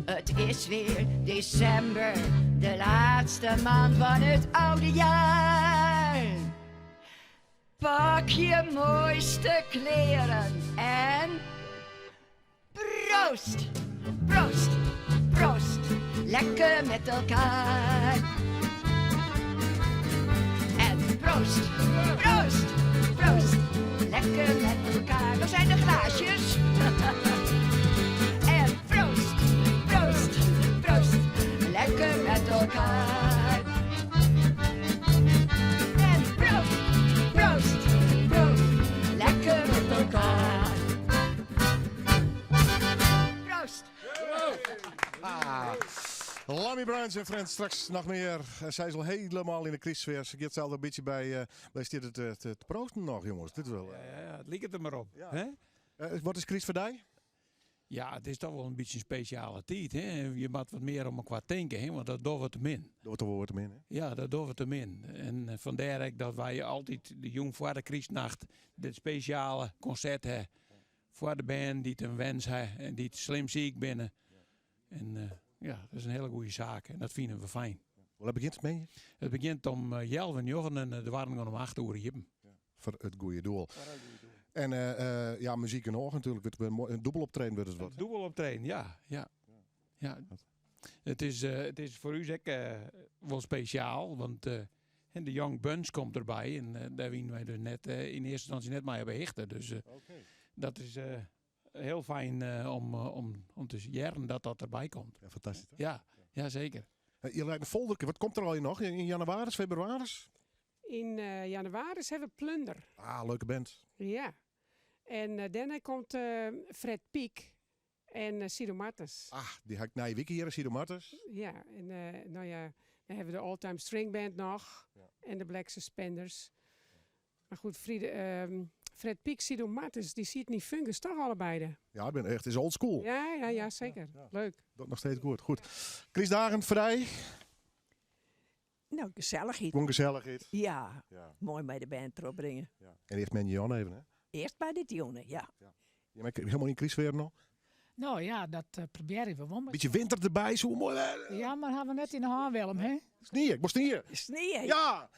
Het is weer december, de laatste maand van het oude jaar. Pak je mooiste kleren en proost, proost, proost. Lekker met elkaar. En proost, proost, proost. Lekker met elkaar. Waar zijn de glaasjes? en proost, proost, proost. Lekker met elkaar. En proost, proost, proost. Lekker met elkaar. Proost. Ah. Lammy Bruins en Friends, straks nog meer. Zij is al helemaal in de crisissfeer. Ze gaat zelf een beetje bij, bij zit het te proosten nog, jongens. Dit is wel, Ja, ja, het liep het er maar op. Hè? Wat is Chris voor die? Ja, het is toch wel een beetje een speciale tijd. Hè? Je moet wat meer om elkaar denken, hè? Want dat doen we te min. Dat doen we te min, hè? Ja, dat doen we te min. En vandaar ook dat wij altijd de jong voor de Christnacht dit speciale concert hebben. Voor de band die het een wens hebben en die het slim ziek binnen. En ja, dat is een hele goede zaak en dat vinden we fijn. Hoe begint het mee? Het begint om jelven jochen en de waren om 8 uur hier. Ja, voor het goede doel. En ja, muziek en oog natuurlijk. Wordt een mooi, een dubbel optreden wordt het wat. Een dubbel optreden, ja. Ja. Ja. Het is voor u ook wel speciaal, want en de Young Bunch komt erbij. En daar winnen wij dus net in eerste instantie net maar hebben hechten. Dus dat is heel fijn om te zien dat dat erbij komt. Ja, fantastisch, hè? Ja, ja, zeker. Je lijkt een folder. Wat komt er al in nog? In januari, februari? In januari hebben we Plunder. Ah, leuke band. Ja. En daarna komt Fred Piek en Sido Martens. Ah, die had ik na je wiki hier, Sido Martens. Ja, en dan hebben we de All Time String Band nog. En de Black Suspenders. Maar goed, Fred Piek, Sido Martens, die ziet niet fungus toch allebei. De? Ja, ik ben echt, het is old school. Ja, ja, ja, zeker. Leuk. Dat nog steeds goed. Goed. Chris Dagen, vrij. Nou, gezellig. Gewoon gezellig. Ja, mooi bij de band erop brengen. Ja. En eerst met Jan even, hè? Eerst bij de Dionne, ja. Ja. Je bent helemaal in Chris weer nog? Nou ja, dat proberen we wel. Beetje winter erbij, zo mooi. Ja, maar hebben we net in de haan, Willem, hè? Sneeuw, ik moest sneeuw. Sneeuw? Ja!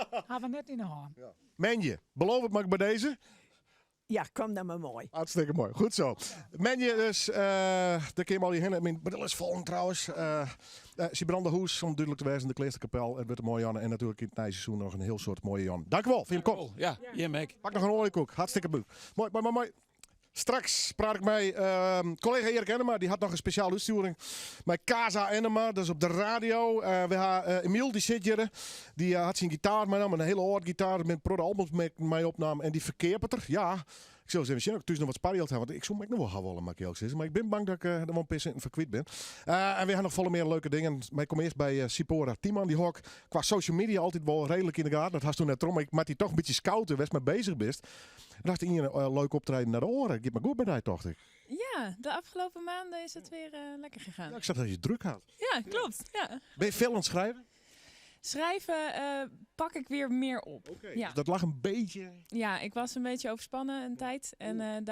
Hebben we net in de haan. Ja. Menje, beloof het maar bij deze. Ja, kom dan maar mooi. Hartstikke mooi, goed zo. Menje dus, daar kun je al heen. Mijn bril is vol trouwens. Sibranda Hoes, om duidelijk te wijzen, de Kleesterkapel. Het wordt een mooie Jan. En natuurlijk in het seizoen nog een heel soort mooie Jan. Dank u wel, vind je hem kom. Ja, je Mac. Pak nog een oliekoek, hartstikke boek. Mooi, mooi, mooi, mooi. Straks praat ik met collega Erik Ennema. Die had nog een speciale uitsturing met Casa Ennema. Dat is op de radio. We hebben Emiel, die zit hier. Die had zijn gitaar meenam, een hele oude gitaar met pro albums mee opnam. En die verkeert er. Ja, ik zal eens even zien of ik thuis nog wat sparrield heb. Want ik zou me ook nog wel gaan willen, maar ik eerlijk zeggen. Maar ik ben bang dat ik er wel een pissen verkwiet ben. En we hebben nog volle meer leuke dingen. Maar ik kom eerst bij Sipora Tiemann. Die hok qua social media altijd wel redelijk in de gaten. Dat had toen net erom. Maar ik maak die toch een beetje scouten. Wees maar bezig bist. En dacht ik, een leuk optreden naar de oren. Ik heb maar goed bij die, dacht ik. Ja, de afgelopen maanden is het weer lekker gegaan. Ja, ik zag dat je druk had. Ja, klopt. Ja. Ben je veel aan het schrijven? Schrijven pak ik weer meer op. Oké, Ja. Dus dat lag een beetje... Ja, ik was een beetje overspannen een tijd. En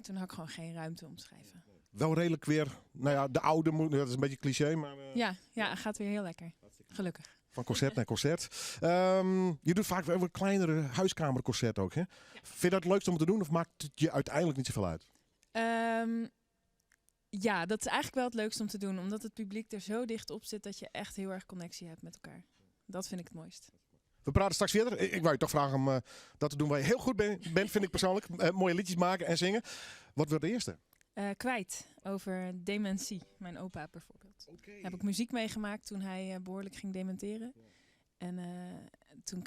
toen had ik gewoon geen ruimte om te schrijven. Wel redelijk weer, nou ja, de oude moet, dat is een beetje cliché, maar Ja, ja, gaat weer heel lekker. Gelukkig. Van concert naar concert. Je doet vaak wel wat kleinere huiskamerconcerten ook, hè? Ja. Vind je dat het leukste om te doen of maakt het je uiteindelijk niet zoveel uit? Ja, dat is eigenlijk wel het leukste om te doen. Omdat het publiek er zo dicht op zit dat je echt heel erg connectie hebt met elkaar. Dat vind ik het mooist. We praten straks verder. Ik wou je toch vragen om dat te doen waar je heel goed bent, vind ik persoonlijk. Mooie liedjes maken en zingen. Wat wordt de eerste? Kwijt, over dementie. Mijn opa bijvoorbeeld. Daar heb ik muziek meegemaakt toen hij behoorlijk ging dementeren. En toen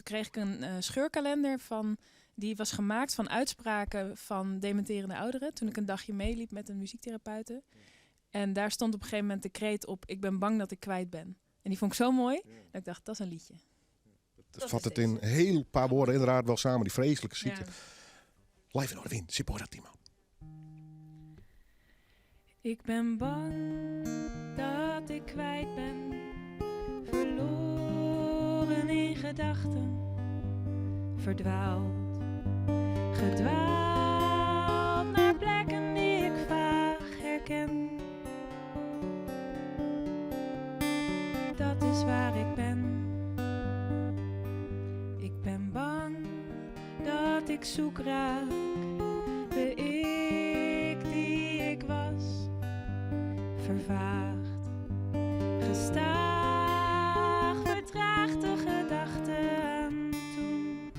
kreeg ik een scheurkalender die was gemaakt van uitspraken van dementerende ouderen. Toen ik een dagje meeliep met een muziektherapeute. En daar stond op een gegeven moment de kreet op: ik ben bang dat ik kwijt ben. En die vond ik zo mooi, dat ik dacht, dat is een liedje. Dat vat het in heel paar woorden inderdaad wel samen, die vreselijke ziekte. Live in Noardewyn, Sipora Tiemann. Ik ben bang dat ik kwijt ben, verloren in gedachten, verdwaald, gedwaald naar plekken die ik vaag herken. Ik zoek raak de ik die ik was, vervaagt. Gestaag vertraagt de gedachte aan toen.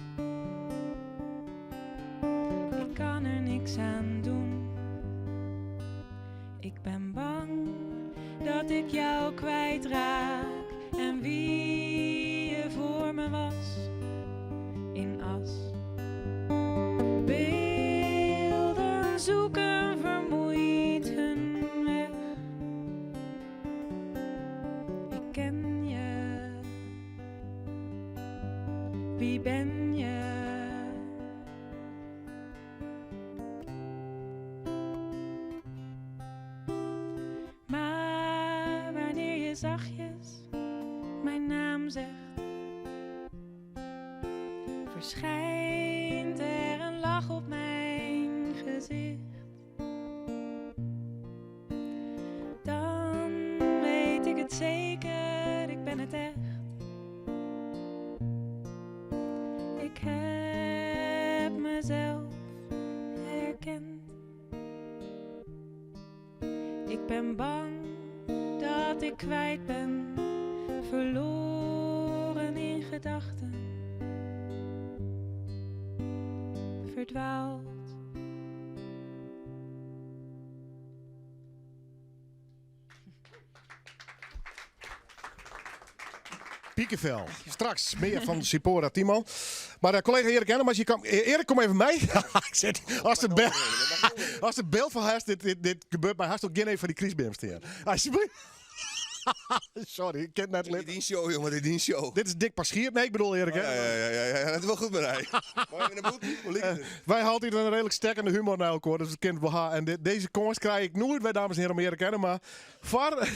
Ik kan er niks aan doen. Ik ben bang dat ik jou kwijtraak en wie je voor me was in as. Beelden zoeken vermoeid hun weg. Ik ken je. Wie ben je? Maar wanneer je zachtjes mijn naam zegt, verschijnt er een lach op mijn gezicht. Dan weet ik het zeker, ik ben het echt. Ik heb mezelf herkend. Ik ben bang dat ik kwijt ben, verloren in gedachten, verdwaald. Piekenvel. Straks meer van Sipora Timo. Maar eh, collega Erik Ennem, als je kan, Erik, kom even mee. Ik zit, als, de bel, als de beeld van haast, dit, dit, dit gebeurt mij haast ook geen een van die kriesbeams te Alsjeblieft. Sorry, ik ken het net Dit is show, jongen, dit is show. Dit is Dick Paschier. Nee, ik bedoel Erik. hè? Ja, ja, ja, ja, ja, dat is wel goed met hij. Mooi met een boek. Hoe ligt het? Wij hadden hier een redelijk stekkende humor naar elkaar, dus het kind wel haar. En deze kans krijg ik nooit bij dames en heren om Erik Ennem, maar voor...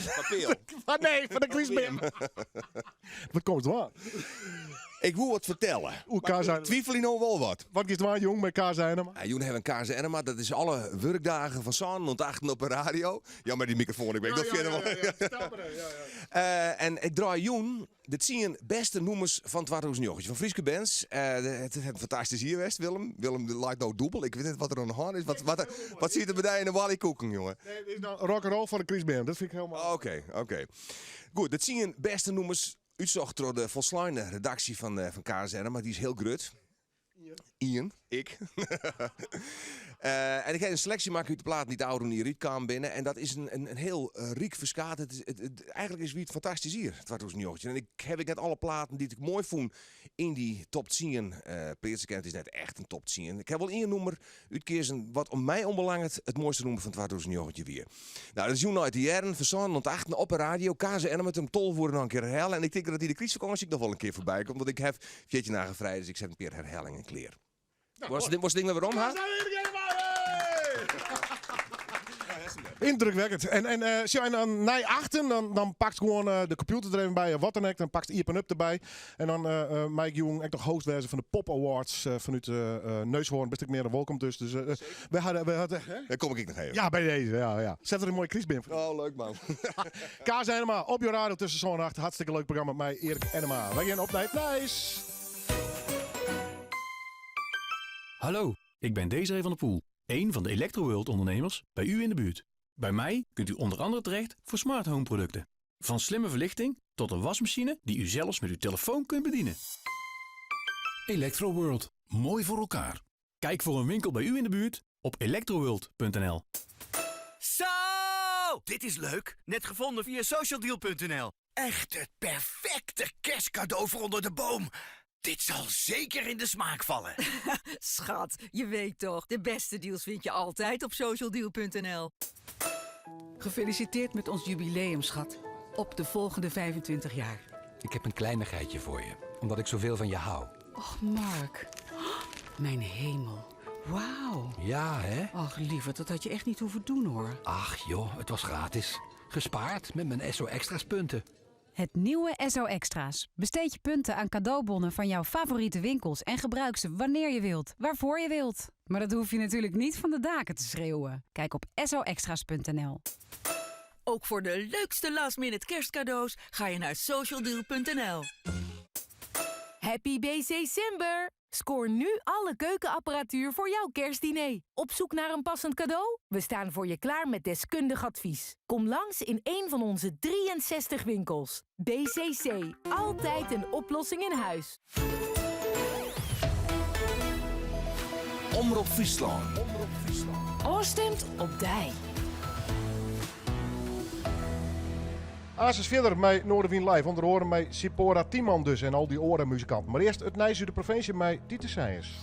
Van nee, van de kriesbeam. Wat komt het waar? Ik wil wat vertellen. Hoe kan zijn? Twijfel je nou wel wat? Wat is het waar, jong, met Kaas Enema? Ja, Joen hebben een KZN, maar dat is alle werkdagen van Zaan ont achten op de radio. Ja, maar die microfoon, ik weet dat verder wel. En ik draai Joen de 10 beste noemers van 2009. Van Frieske Bands. Het is een fantastisch hier, West, Willem. Willem de lijkt nou dubbel. Ik weet niet wat er aan de hand is. Wat ziet er bij in de Wally-koeken, jongen? Nee, dit is nou rock'n'roll van de kriesbeam. Dat vind ik helemaal... Oké, oké. Goed, de 10 beste noemers uitzocht door de volslagne redactie van KZN, maar die is heel grut. Ian, ik. En ik heb een selectie maken uit de plaat niet ouder hier kwam binnen. En dat is een heel riek verskaat. Eigenlijk is het fantastisch hier, 2019. En ik heb ik net alle platen die ik mooi vond in die top 10 plaatsen. Het is net echt een top 10. Ik heb wel één noemer uitkiezen wat om mij onbelangrijk het mooiste noemer van 2019 weer. Nou, dat is United Jaren, Verzand, ont op de radio. KZN met hem tol voor nog een keer herhalen. En ik denk dat die de crisisvakantie nog wel een keer voorbij komt. Want ik heb 14 dagen vrij, dus ik zet een keer herhaling en kleer. Was het ding weer waarom, ha? Indrukwekkend. En dan na achten, dan pakt gewoon de computer er even bij, wat dan ook, dan pakt Iepen Up erbij. En dan Mike Jong, ik nog host wezen van de Pop Awards vanuit Neushoorn. Best ik meer dan welkom dus. Dus we hadden, hè? Daar kom ik nog even. Ja, bij deze. Ja, ja. Zet er een mooie kriesbin voor. Oh, leuk man. Kaas Enema op je radio tussen zo'n 8. Hartstikke leuk programma met mij, Erik Enema. Wij gaan op naar het nice. Hallo, ik ben Desiree van der Poel, een van de Electroworld ondernemers bij u in de buurt. Bij mij kunt u onder andere terecht voor smart home producten. Van slimme verlichting tot een wasmachine die u zelfs met uw telefoon kunt bedienen. Electroworld, mooi voor elkaar. Kijk voor een winkel bij u in de buurt op electroworld.nl. Zo, dit is leuk. Net gevonden via socialdeal.nl. Echt het perfecte kerstcadeau voor onder de boom. Dit zal zeker in de smaak vallen. Schat, je weet toch, de beste deals vind je altijd op socialdeal.nl. Gefeliciteerd met ons jubileum, schat. Op de volgende 25 jaar. Ik heb een kleinigheidje voor je, omdat ik zoveel van je hou. Och, Mark. Mijn hemel. Wauw. Ja, hè? Ach, lieverd, dat had je echt niet hoeven doen, hoor. Ach, joh, het was gratis. Gespaard met mijn SO Extra's punten. Het nieuwe SO Extra's. Besteed je punten aan cadeaubonnen van jouw favoriete winkels en gebruik ze wanneer je wilt, waarvoor je wilt. Maar dat hoef je natuurlijk niet van de daken te schreeuwen. Kijk op soextra's.nl. Ook voor de leukste last-minute kerstcadeaus ga je naar socialdeal.nl. Happy BC-cember! Scoor nu alle keukenapparatuur voor jouw kerstdiner. Op zoek naar een passend cadeau? We staan voor je klaar met deskundig advies. Kom langs in een van onze 63 winkels. BCC, altijd een oplossing in huis. Omrop Fryslân. Ofstimd op dy. Aansens fierder mei Noardewyn Live, ûnder oaren mei Sipora Tiemann dus en al dy oare muzikanten. Mar earst it nijs út de provinsje mei Tiete Sijens.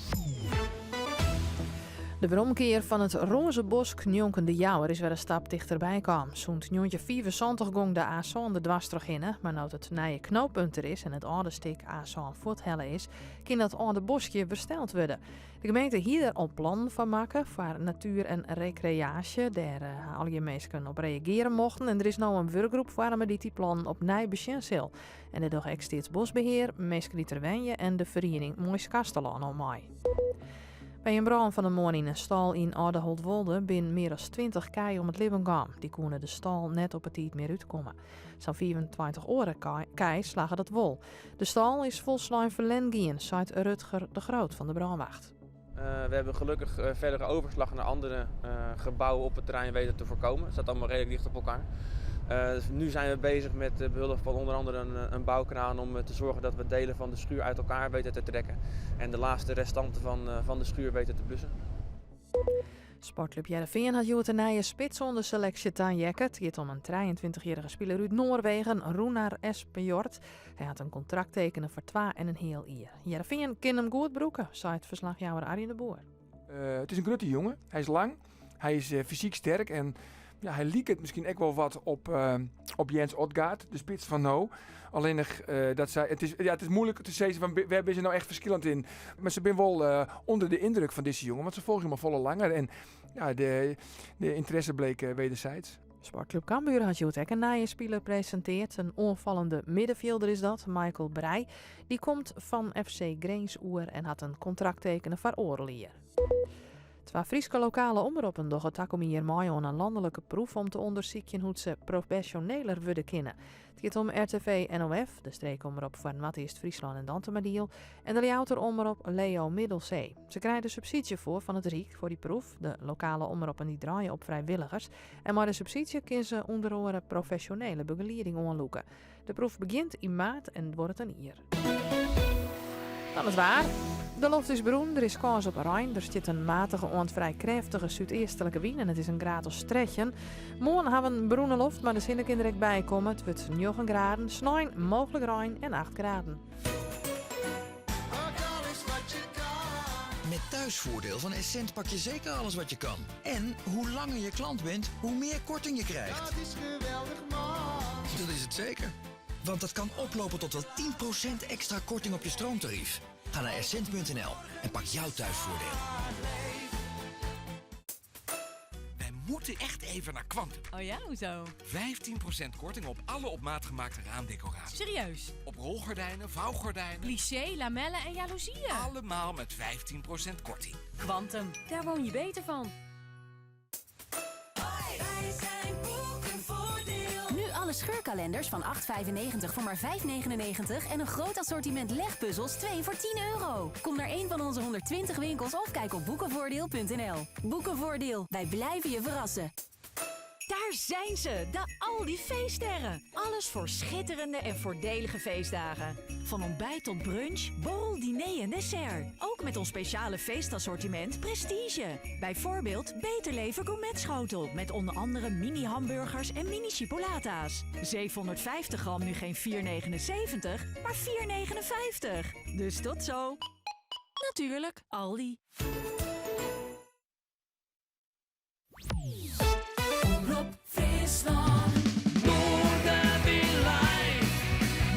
De weromkear fan it Roazebosk njonken De Jouwer is wer in stap tichterby kaam. Sûnt 1975 gong de A7 der dwars trochhinne, mar no't it nije knooppunt der is en it âlde stik A7 fuorthelle is, kin dat âlde boskje wersteld wurde. De gemeente hie der al plannen foar makke foar natuer en rekreaasje, dêr ha allegear minsken op reagearje mochten en der is no in wurkgroep foarme dy't dy plannen opnij besjen sil. En dêr dogge ek Steatsboskbehear, minsken dy't der wenje en de feriening Moai Skarsterlân oan mei. By in brân fan 'e moarn yn in stâl yn Aldeholtwolde binne mear as 20 kij om it libben kaam. Dy koene de stâl net op 'e tiid mear útkomme. Sa'n 25 oare kij slagge dat wol. De stâl is folslein ferlern gien, seit Rutger de Groot fan de brânwacht. We hebben gelukkig verdere overslag naar andere gebouwen op het terrein weten te voorkomen. Het staat allemaal redelijk dicht op elkaar. Dus nu zijn we bezig met behulp van onder andere een bouwkraan om te zorgen dat we delen van de schuur uit elkaar weten te trekken. En de laatste restanten van de schuur weten te blussen. Sportklup Hearrenfean hat hjoed in nije spits oan de seleksje taheakke. It giet om in 23-jierrige spiler út Noarwegen, Runar Espejord. Hy hat in kontrakt tekene foar twa en in heal jier. Hearrenfean kin him goed brûke, seit ferslachjouwer Arjen de Boer. It is in grutte jonge. Hy is lang, hy is fysyk sterk en ja, hy liket miskien ek wol wat op Jens Odgaard, de spits fan no. Allinnich dat sy, it is, ja, it is moeilik te sizzen fan wêr binne se no echt ferskillend yn. Mar se binne wol ûnder de yndruk fan dizze jonge, want se folgje him al folle langer en ja, de ynteresse bleek wederzijds. Sportklup Cambuur hat hjoed ek in nije spiler presinteard. In oanfallende middenfjilder is dat, Michael Breij. Dy komt fan FC Grins oer en hat in kontrakt tekene foar oardel jier. Twa Fryske lokale omroppen dogge takom jier mei oan in lanlike proef om te ûndersykjen hoe't se profesjoneler wurde kinne. It giet om RTV NOF, de streekomrop foar Noardeast-Fryslân en Dantumadiel, en de Ljouwerter omrop Leo Middelsee. Se krije der subsydzje foar fan it Ryk foar dy proef. De lokale omroppen dy draaie op frijwilligers en mei de subsydzje kinne se ûnder oare profesjonele begelieding oanlûke. De proef begjint yn maart en duorret in jier. Dan it waar. De loft is berûn, der is kâns op rein, der stiet in matige oant frij krêftige súdeastlike wyn en it is in graad as 13. Moarn ha we in berûne loft, mar de sinne kin der ek by komme. It wurdt 9 graden, snein mooglik rein en 8 graden. Met thuisvoordeel van Essent pak je zeker alles wat je kan. En hoe langer je klant bent, hoe meer korting je krijgt. Dat is geweldig man. Dat is het zeker. Want dat kan oplopen tot wel 10% extra korting op je stroomtarief. Ga naar essent.nl en pak jouw thuisvoordeel. Wij moeten echt even naar Kwantum. Oh ja, hoezo? 15% korting op alle op maat gemaakte raamdecoratie. Serieus? Op rolgordijnen, vouwgordijnen. Plissé, lamellen en jaloezieën. Allemaal met 15% korting. Kwantum, daar woon je beter van. Wij zijn Boekenvoordeel. Nu alle scheurkalenders van 8,95 voor maar 5,99 en een groot assortiment legpuzzels 2 voor 10 euro. Kom naar een van onze 120 winkels of kijk op boekenvoordeel.nl. Boekenvoordeel, wij blijven je verrassen. Daar zijn ze, de Aldi feeststerren. Alles voor schitterende en voordelige feestdagen. Van ontbijt tot brunch, borrel, diner en dessert. Ook met ons speciale feestassortiment Prestige. Bijvoorbeeld Beter Leven gourmetschotel met onder andere mini-hamburgers en mini-chipolata's. 750 gram nu geen 4,79, maar 4,59. Dus tot zo. Natuurlijk, Aldi. Omrop Fryslân. Noardewyn live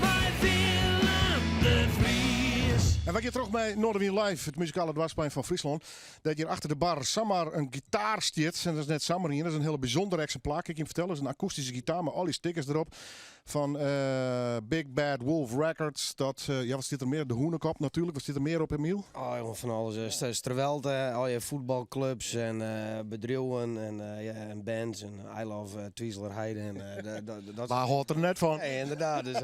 mei Willem de Vries. En wy We gean troch mei Noardewyn Live, it muzikale dwarsplein fan Fryslân. Dêr't hjir achter de bar samar in gitaar stiet. En dat is net samar ien, dat is in hiele bysûnder eksimplaar. Kin ik jim fertelle, dat is in akoestyske gitaar mei al dy stickers derop. Fan Big Bad Wolf Records. Dat, ja, wat stiet der mear? De Hûnekop natuerlik. Wat stiet der mear op, Emiel? Oh, jongen, fan alles. Strewelten, al je fuotbalklups en bedriuwen en, ja, en bands. En I love Twizelerheide. En, dat Wa hâldt der net fan? Nee, ynderdaad. Dus,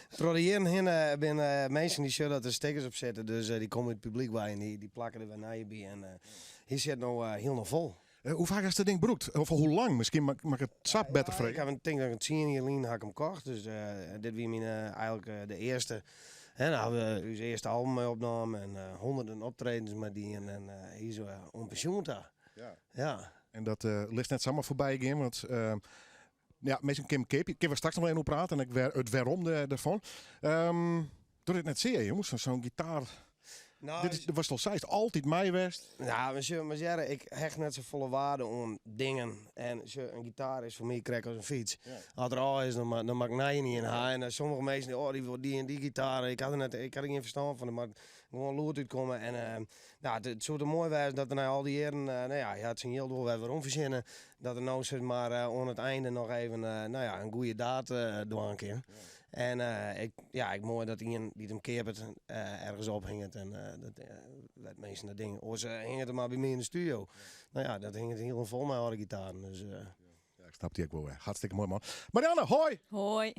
troch de jierren hinne binne minsken dy sjogge dat der stickers op sitte. Dus dy komme út it publyk wei en dy plakke der wer nije by. En hy sit no hielendal fol. Hoe faak hast dat ding brûkt? Of hoe lang? Miskien moat ik it sa better freegje. Ik haw tink dat ik in tsien jier lyn ha ik him kocht. Dus dit wie myn eigenlik de earste. Hè, dan hawwe we ús earste album mei opnaam en hûnderten optredens mei dien. En hy is oan pensjoen ta. Ja. Ja. En dat litst net samar foarby gean, want ja, minsken kinne him keapje. Kinne we straks noch even oer prate en ek wer it wêrom derfan. Docht it net sear, jonges, sa'n gitaar. Nou, Dit is, watst al seist, altyd mei west. Nou, maar sjoch, maar hearre, ik hecht net safolle waarde oan dingen. En sjoch, in gitaar is foar my krekt as in fyts. As er ôf is, dan dan moat ik nije ien ha. En sommige minsken, oh, dy wol dy en dy gitaar. Ik ha der net, ik ha der gjin ferstân fan. Der moat gewoan lûd útkomme. En nou, it soe toch moai wêze dat er nei al dy jierren, nou ja, hy hat syn jild wol wer werom fertsjinne. Dat er no sis mar oan it einde noch even, nou ja, in goede daad dwaan kin. En ik, ja, ek moai dat ien dy't him keapet ergens ophinget en dat wêr't minsken dat ding. Oars hinget er mar by my yn de studio. Nou ja, dat hinget hiel fol mei âlde gitaren. Dus, Ja, ik snap dy ek wol wer. Hartstikke moai man. Marianne, hoi! Hoi.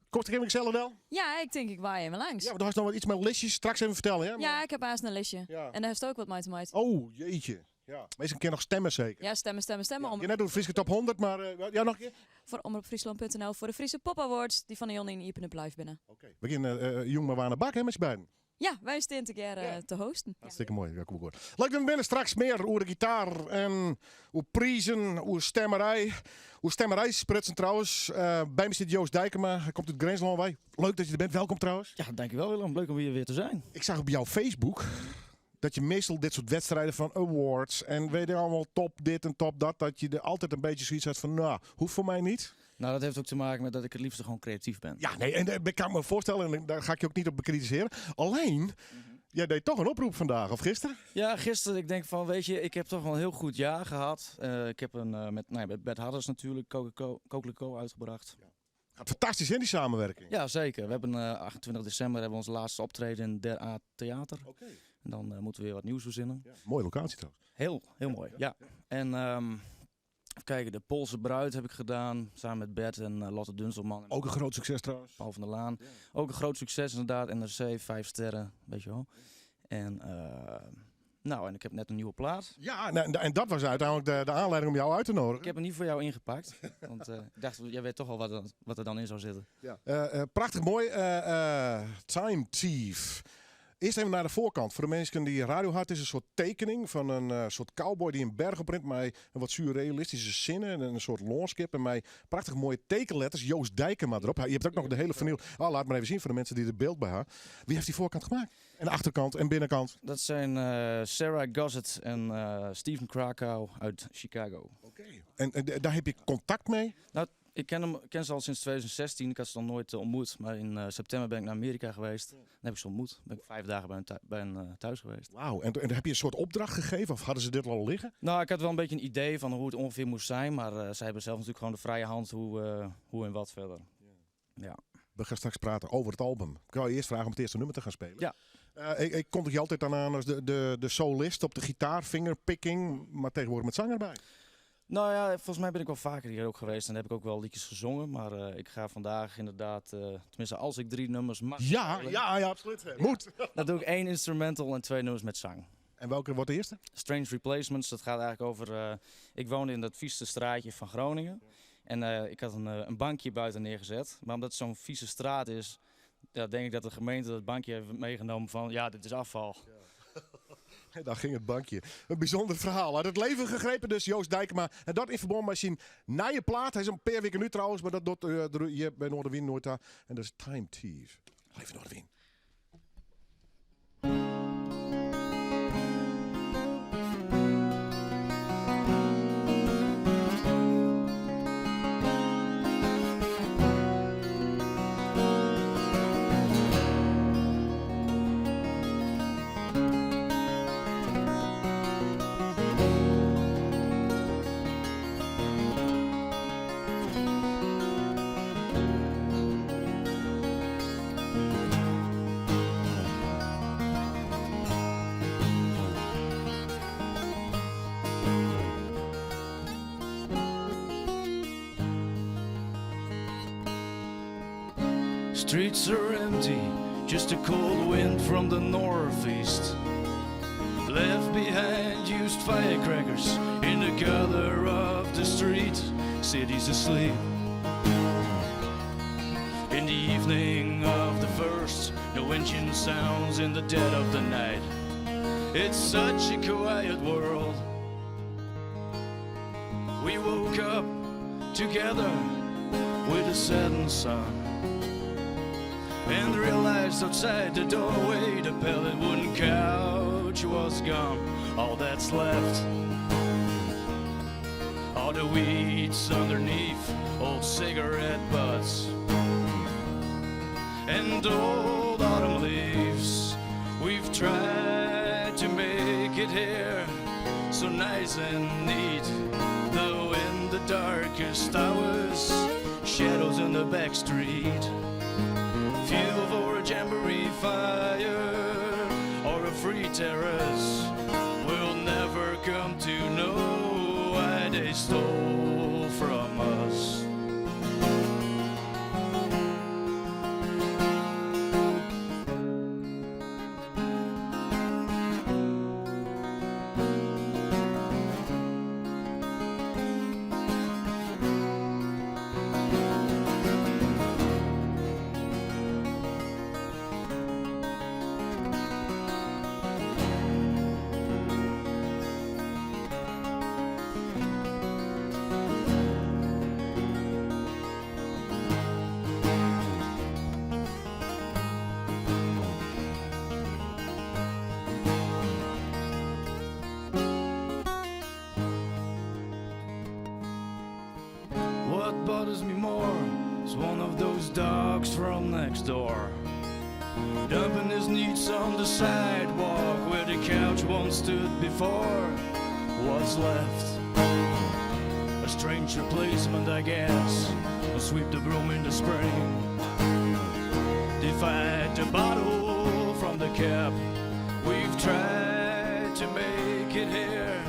Komst der even gesellich del? Ja, ik tink ik waai even langs. Ja, want do hast noch wat iets mei listjes. Straks even fertelle, hè? Ja, ik ha aanst in listje. En dêr hast ek wat mei te meitsjen. Oh, jeetje. Ja. Minsken kinne noch stimme seker. Ja, stimme, stimme, stimme. Ja, net oer de Fryske top 100, mar ja, noch in kear? Foar omropfryslan.nl foar de Friese Pop Awards, dy't fan 'e jûn yn Iepen Up Live binne. Oké. We gean jûn mar oan 'e bak, hè, mei syn beiden. Ja, wy stean tegearre te hosten. Hartstikke moai, dat komt goed. Leuk dat we binne. Straks mear oer de gitaar en oer prizen, oer stemmerij. Oer stemmerij sprutsen trouwens. By my sit Joost Dijkema, hy komt út Grinslân wei. Leuk dat je der bent, welkom trouwens. Ja, dankjewel Willem, leuk om hier weer te zijn. Ik zag op jouw Facebook dat je meestal dit soort wedstrijden van awards en weet je allemaal top dit en top dat, dat je er altijd een beetje zoiets had van, nou, hoeft voor mij niet. Nou, dat heeft ook te maken met dat ik het liefst gewoon creatief ben. Ja, nee, en dat kan ik me voorstellen en daar ga ik je ook niet op bekritiseren. Alleen, jij deed toch een oproep vandaag, of gisteren? Ja, gisteren. Ik denk van, weet je, ik heb toch wel een heel goed jaar gehad. Ik heb een met, nou ja, met Bert Hadders natuurlijk Coquelicot uitgebracht. Ja. Gaat fantastisch in die samenwerking. Ja, zeker. We hebben 28 december hebben we ons laatste optreden in Der A Theater. En dan moeten we weer wat nieuws verzinnen. Ja, mooie locatie trouwens. Heel, heel mooi, ja. En even kijken, de Poolse Bruid heb ik gedaan. Samen met Bert en Lotte Dunselman. Ook een groot succes trouwens. Paul van der Laan. Ook een groot succes inderdaad. NRC, 5 sterren, weet je wel. En ik heb net een nieuwe plaat. Ja, en dat was uiteindelijk de aanleiding om jou uit te nodigen. Ik heb hem niet voor jou ingepakt. Want ik dacht, jij weet toch al wat er dan in zou zitten. Ja. Prachtig mooi. Time Thief. Eerst even naar de voorkant. Voor de mensen die radio hadden, het is een soort tekening van een soort cowboy die een berg oprint met een wat surrealistische zinnen en een soort landschap en met prachtig mooie tekenletters. Joost Dijkema erop. Je hebt ook nog de hele vinyl. Oh, laat maar even zien voor de mensen die er beeld bij hebben. Wie heeft die voorkant gemaakt? En de achterkant en binnenkant? Dat zijn Sarah Gossett en Steven Krakow uit Chicago. Oké. En daar heb je contact mee? Nou, ik ken ze al sinds 2016. Ik had ze nog nooit ontmoet. Maar in september ben ik naar Amerika geweest. Dan heb ik ze ontmoet. Ben ik 5 dagen bij hun thuis geweest. Wauw. En heb je een soort opdracht gegeven? Of hadden ze dit al liggen? Nou, ik had wel een beetje een idee van hoe het ongeveer moest zijn. Maar zij hebben zelf natuurlijk gewoon de vrije hand hoe en wat verder. Ja. We gaan straks praten over het album. Ik wil je eerst vragen om het eerste nummer te gaan spelen. Ja. Ik kondig je altijd aan als de solist op de gitaar, fingerpicking, maar tegenwoordig met zanger bij. Nou ja, volgens mij ben ik wel vaker hier ook geweest en heb ik ook wel liedjes gezongen. Maar ik ga vandaag inderdaad, tenminste als ik 3 nummers mag spelen. Ja, ja, absoluut. Moet. Dan doe ik 1 instrumental en 2 nummers met zang. En welke wordt de eerste? Strange Replacements, dat gaat eigenlijk over... ik woonde in dat vieste straatje van Groningen. En ik had een bankje buiten neergezet. Maar omdat het zo'n vieze straat is, denk ik dat de gemeente dat bankje heeft meegenomen van, ja, dit is afval. En daar ging het bankje. Een bijzonder verhaal. Uit het leven gegrepen dus, Joost Dijkema. En dat in verband met zijn nieuwe plaat. Hij is een paar weken nu trouwens, maar dat doet hier bij Noardewyn nooit daar. En dat is Time Thief. Leven Noardewyn. Streets are empty, just a cold wind from the northeast. Left behind used firecrackers in the gutter of the street. City's asleep. In the evening of the first, no engine sounds in the dead of the night. It's such a quiet world. We woke up together with a setting sun and realized outside the doorway the pellet wooden couch was gone. All that's left are the weeds underneath old cigarette butts and old autumn leaves. We've tried to make it here so nice and neat, though in the darkest hours, shadows in the back street. Fuel for a jamboree fire or a free terrace. We'll never come to know why they stole from us. What bothers me more is one of those dogs from next door. Dumping his needs on the sidewalk where the couch once stood before. What's left? A strange replacement, I guess. I'll sweep the broom in the spring. Divide the bottle from the cap. We've tried to make it here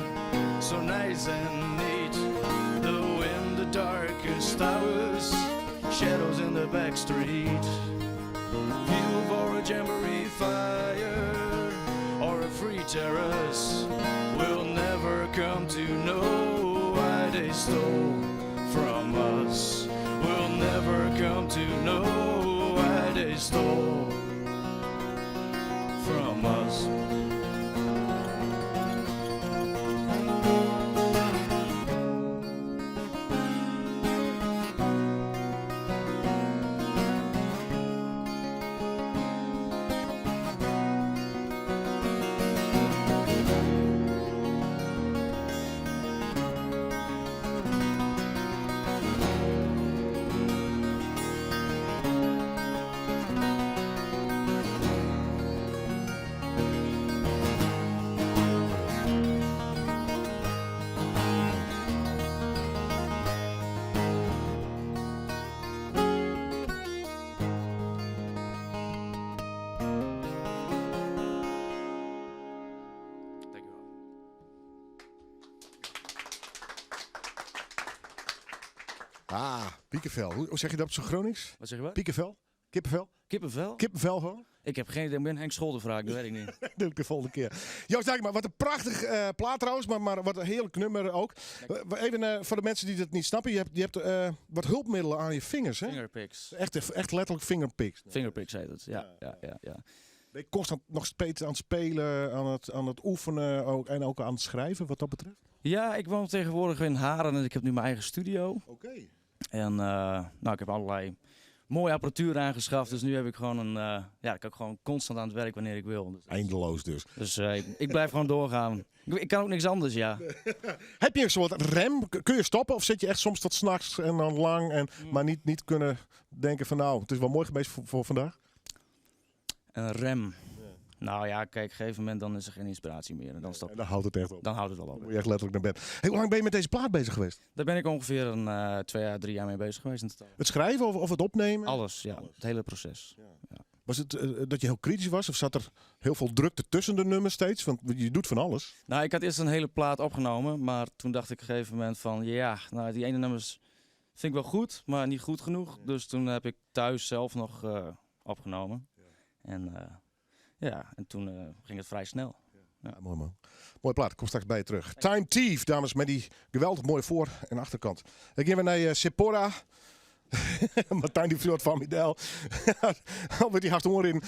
so nice and neat. Though in the darkest hours, shadows in the back street. Fuel for a jamboree fire or a free terrace. We'll never come to know why they stole from us. We'll never come to know why they stole from us. Ah, Piekenvel. Hoe zeg je dat op zijn Gronings? Wat zeg je wat? Piekenvel? Kippenvel? Kippenvel? Kippenvel gewoon? Ik heb geen idee. Ik ben Henk Scholder vraag, dat weet ik niet. Dat doe ik de volgende keer. Joost Dijkema, wat een prachtig plaat trouwens, maar wat een heerlijk nummer ook. Even voor de mensen die dat niet snappen, je hebt wat hulpmiddelen aan je vingers, hè? Fingerpicks. Echt letterlijk fingerpicks. Fingerpicks heet het, ja. Ja. Ben je constant nog steeds aan het spelen, aan het oefenen ook, en ook aan het schrijven wat dat betreft? Ja, ik woon tegenwoordig in Haren en ik heb nu mijn eigen studio. En ik heb allerlei mooie apparatuur aangeschaft. Dus nu heb ik gewoon een, ja, ik kan gewoon constant aan het werk wanneer ik wil. Dus Eindeloos dus. Dus ik blijf gewoon doorgaan. Ik kan ook niks anders, ja. Heb je een soort rem? Kun je stoppen of zit je echt soms tot 's nachts en dan lang en maar niet kunnen denken van nou, het is wel mooi geweest voor vandaag? Een rem. Nou ja, kijk, op een gegeven moment dan is er geen inspiratie meer. En dan stop En dan houdt het echt op. Dan houdt het wel op. Dan moet je echt letterlijk naar bed. Hey, hoe lang ben je met deze plaat bezig geweest? Daar ben ik ongeveer een 2 jaar, 3 jaar mee bezig geweest in totaal. Het schrijven of het opnemen? Alles, ja. Alles. Het hele proces. Ja. Was het dat je heel kritisch was? Of zat er heel veel drukte tussen de nummers steeds? Want je doet van alles. Ik had eerst een hele plaat opgenomen. Maar toen dacht ik op een gegeven moment van... Ja, nou, die ene nummers... Vind ik wel goed, maar niet goed genoeg. Dus toen heb ik thuis zelf nog opgenomen. En ja, en toen ging het vrij snel. Ja. Mooi man. Mooie plaat, ik kom straks bij je terug. Time Thief, dames, met die geweldig mooie voor- en achterkant. Dan gaan we naar Sephora. Martijn die vloot van Midel. Al met die hard in.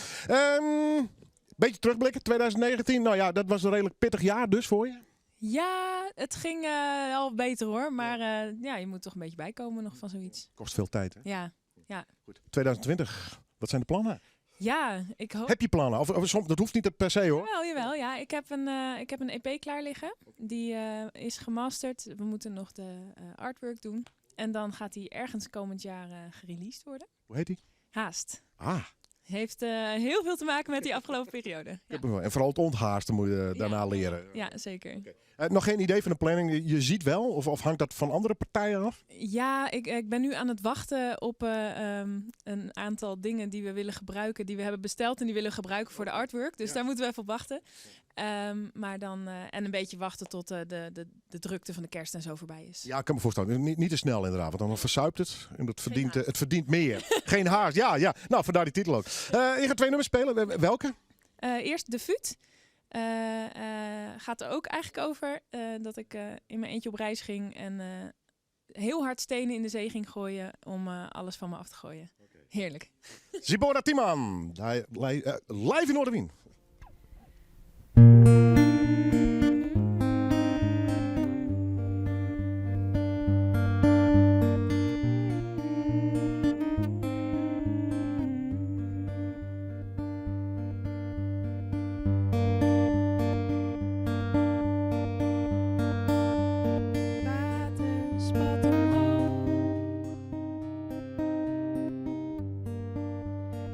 Beetje terugblikken, 2019. Nou ja, dat was een redelijk pittig jaar dus voor je. Ja, het ging al beter hoor. Maar ja, je moet toch een beetje bijkomen nog van zoiets. Kost veel tijd hè? Ja, ja. Goed. 2020, wat zijn de plannen? Ja, ik hoop... Heb je plannen? Of soms, dat hoeft niet per se hoor. Jawel, jawel. Ja. Ik heb een EP klaar liggen. Die is gemasterd. We moeten nog de artwork doen. En dan gaat die ergens komend jaar gereleased worden. Hoe heet die? Haast. Ah. Heeft heel veel te maken met die afgelopen periode. Ja. En vooral het onthaasten moet je daarna leren. Ja, zeker. Okay. Nog geen idee van de planning? Je ziet wel? Of hangt dat van andere partijen af? Ja, ik ben nu aan het wachten op een aantal dingen die we willen gebruiken. Die we hebben besteld en die willen gebruiken voor de artwork. Dus daar moeten we even op wachten. Maar dan, en een beetje wachten tot de drukte van de kerst en zo voorbij is. Ja, ik kan me voorstellen. Niet te snel inderdaad, want dan verzuipt het. En dat verdient, het verdient meer. Geen haast. Ja, ja. Nou, vandaar die titel ook. Je gaat 2 nummers spelen. Welke? Eerst De Fuut. Gaat er ook eigenlijk over dat ik in mijn eentje op reis ging en heel hard stenen in de zee ging gooien om alles van me af te gooien. Okay. Heerlijk. Zipporah Tiemann, live in Noardewyn.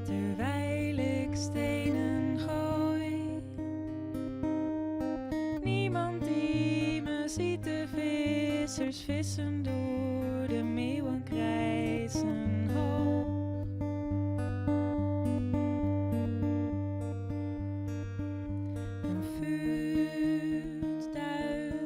Terwijl ik stenen gooi. ziet de vissers vissen door de meeuwen krijsen hoog. Een vuut duikt.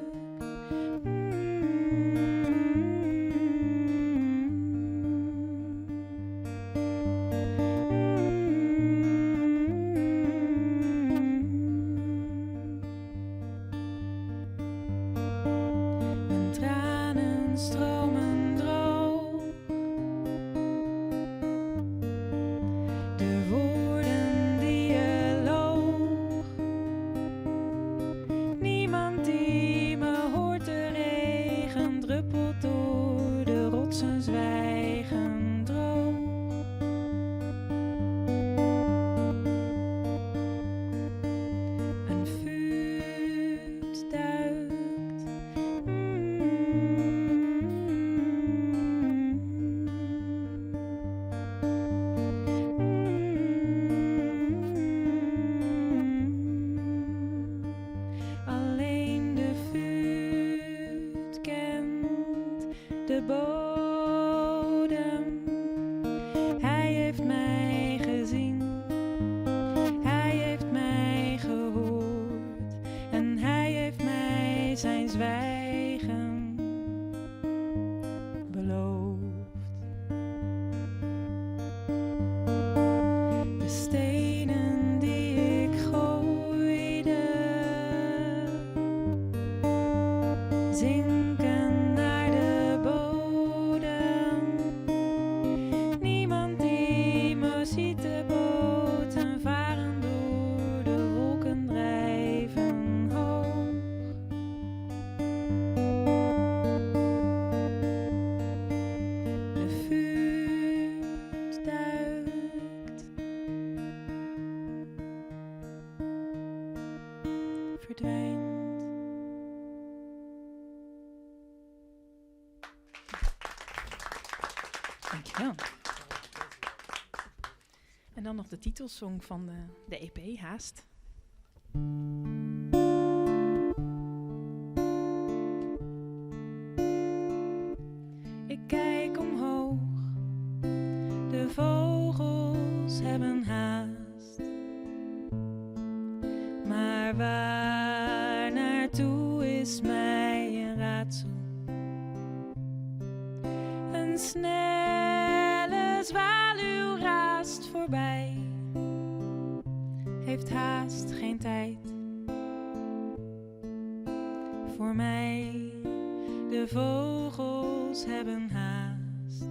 Mijn tranen stromen droog. De woorden die je loog. Niemand die me hoort, de regen druppelt door de rotsen zwijgen droog. Een vuut duikt. Alleen de vuut kent de bodem. Hij heeft mij gezien, hij heeft mij gehoord en hij heeft mij zijn zwijgen beloofd. De stenen die ik gooide zinken naar de bodem. Niemand die me ziet, de boten varen door de wolken drijven hoog. De vuut duikt. Verdwijnt. Dankjewel. En dan nog de titelsong van de EP, Haast. Ik kijk omhoog, de vogels hebben haast. Maar waar naartoe is mij een raadsel. Een Een snelle zwaluw raast voorbij, heeft haast geen tijd voor mij. De vogels hebben haast.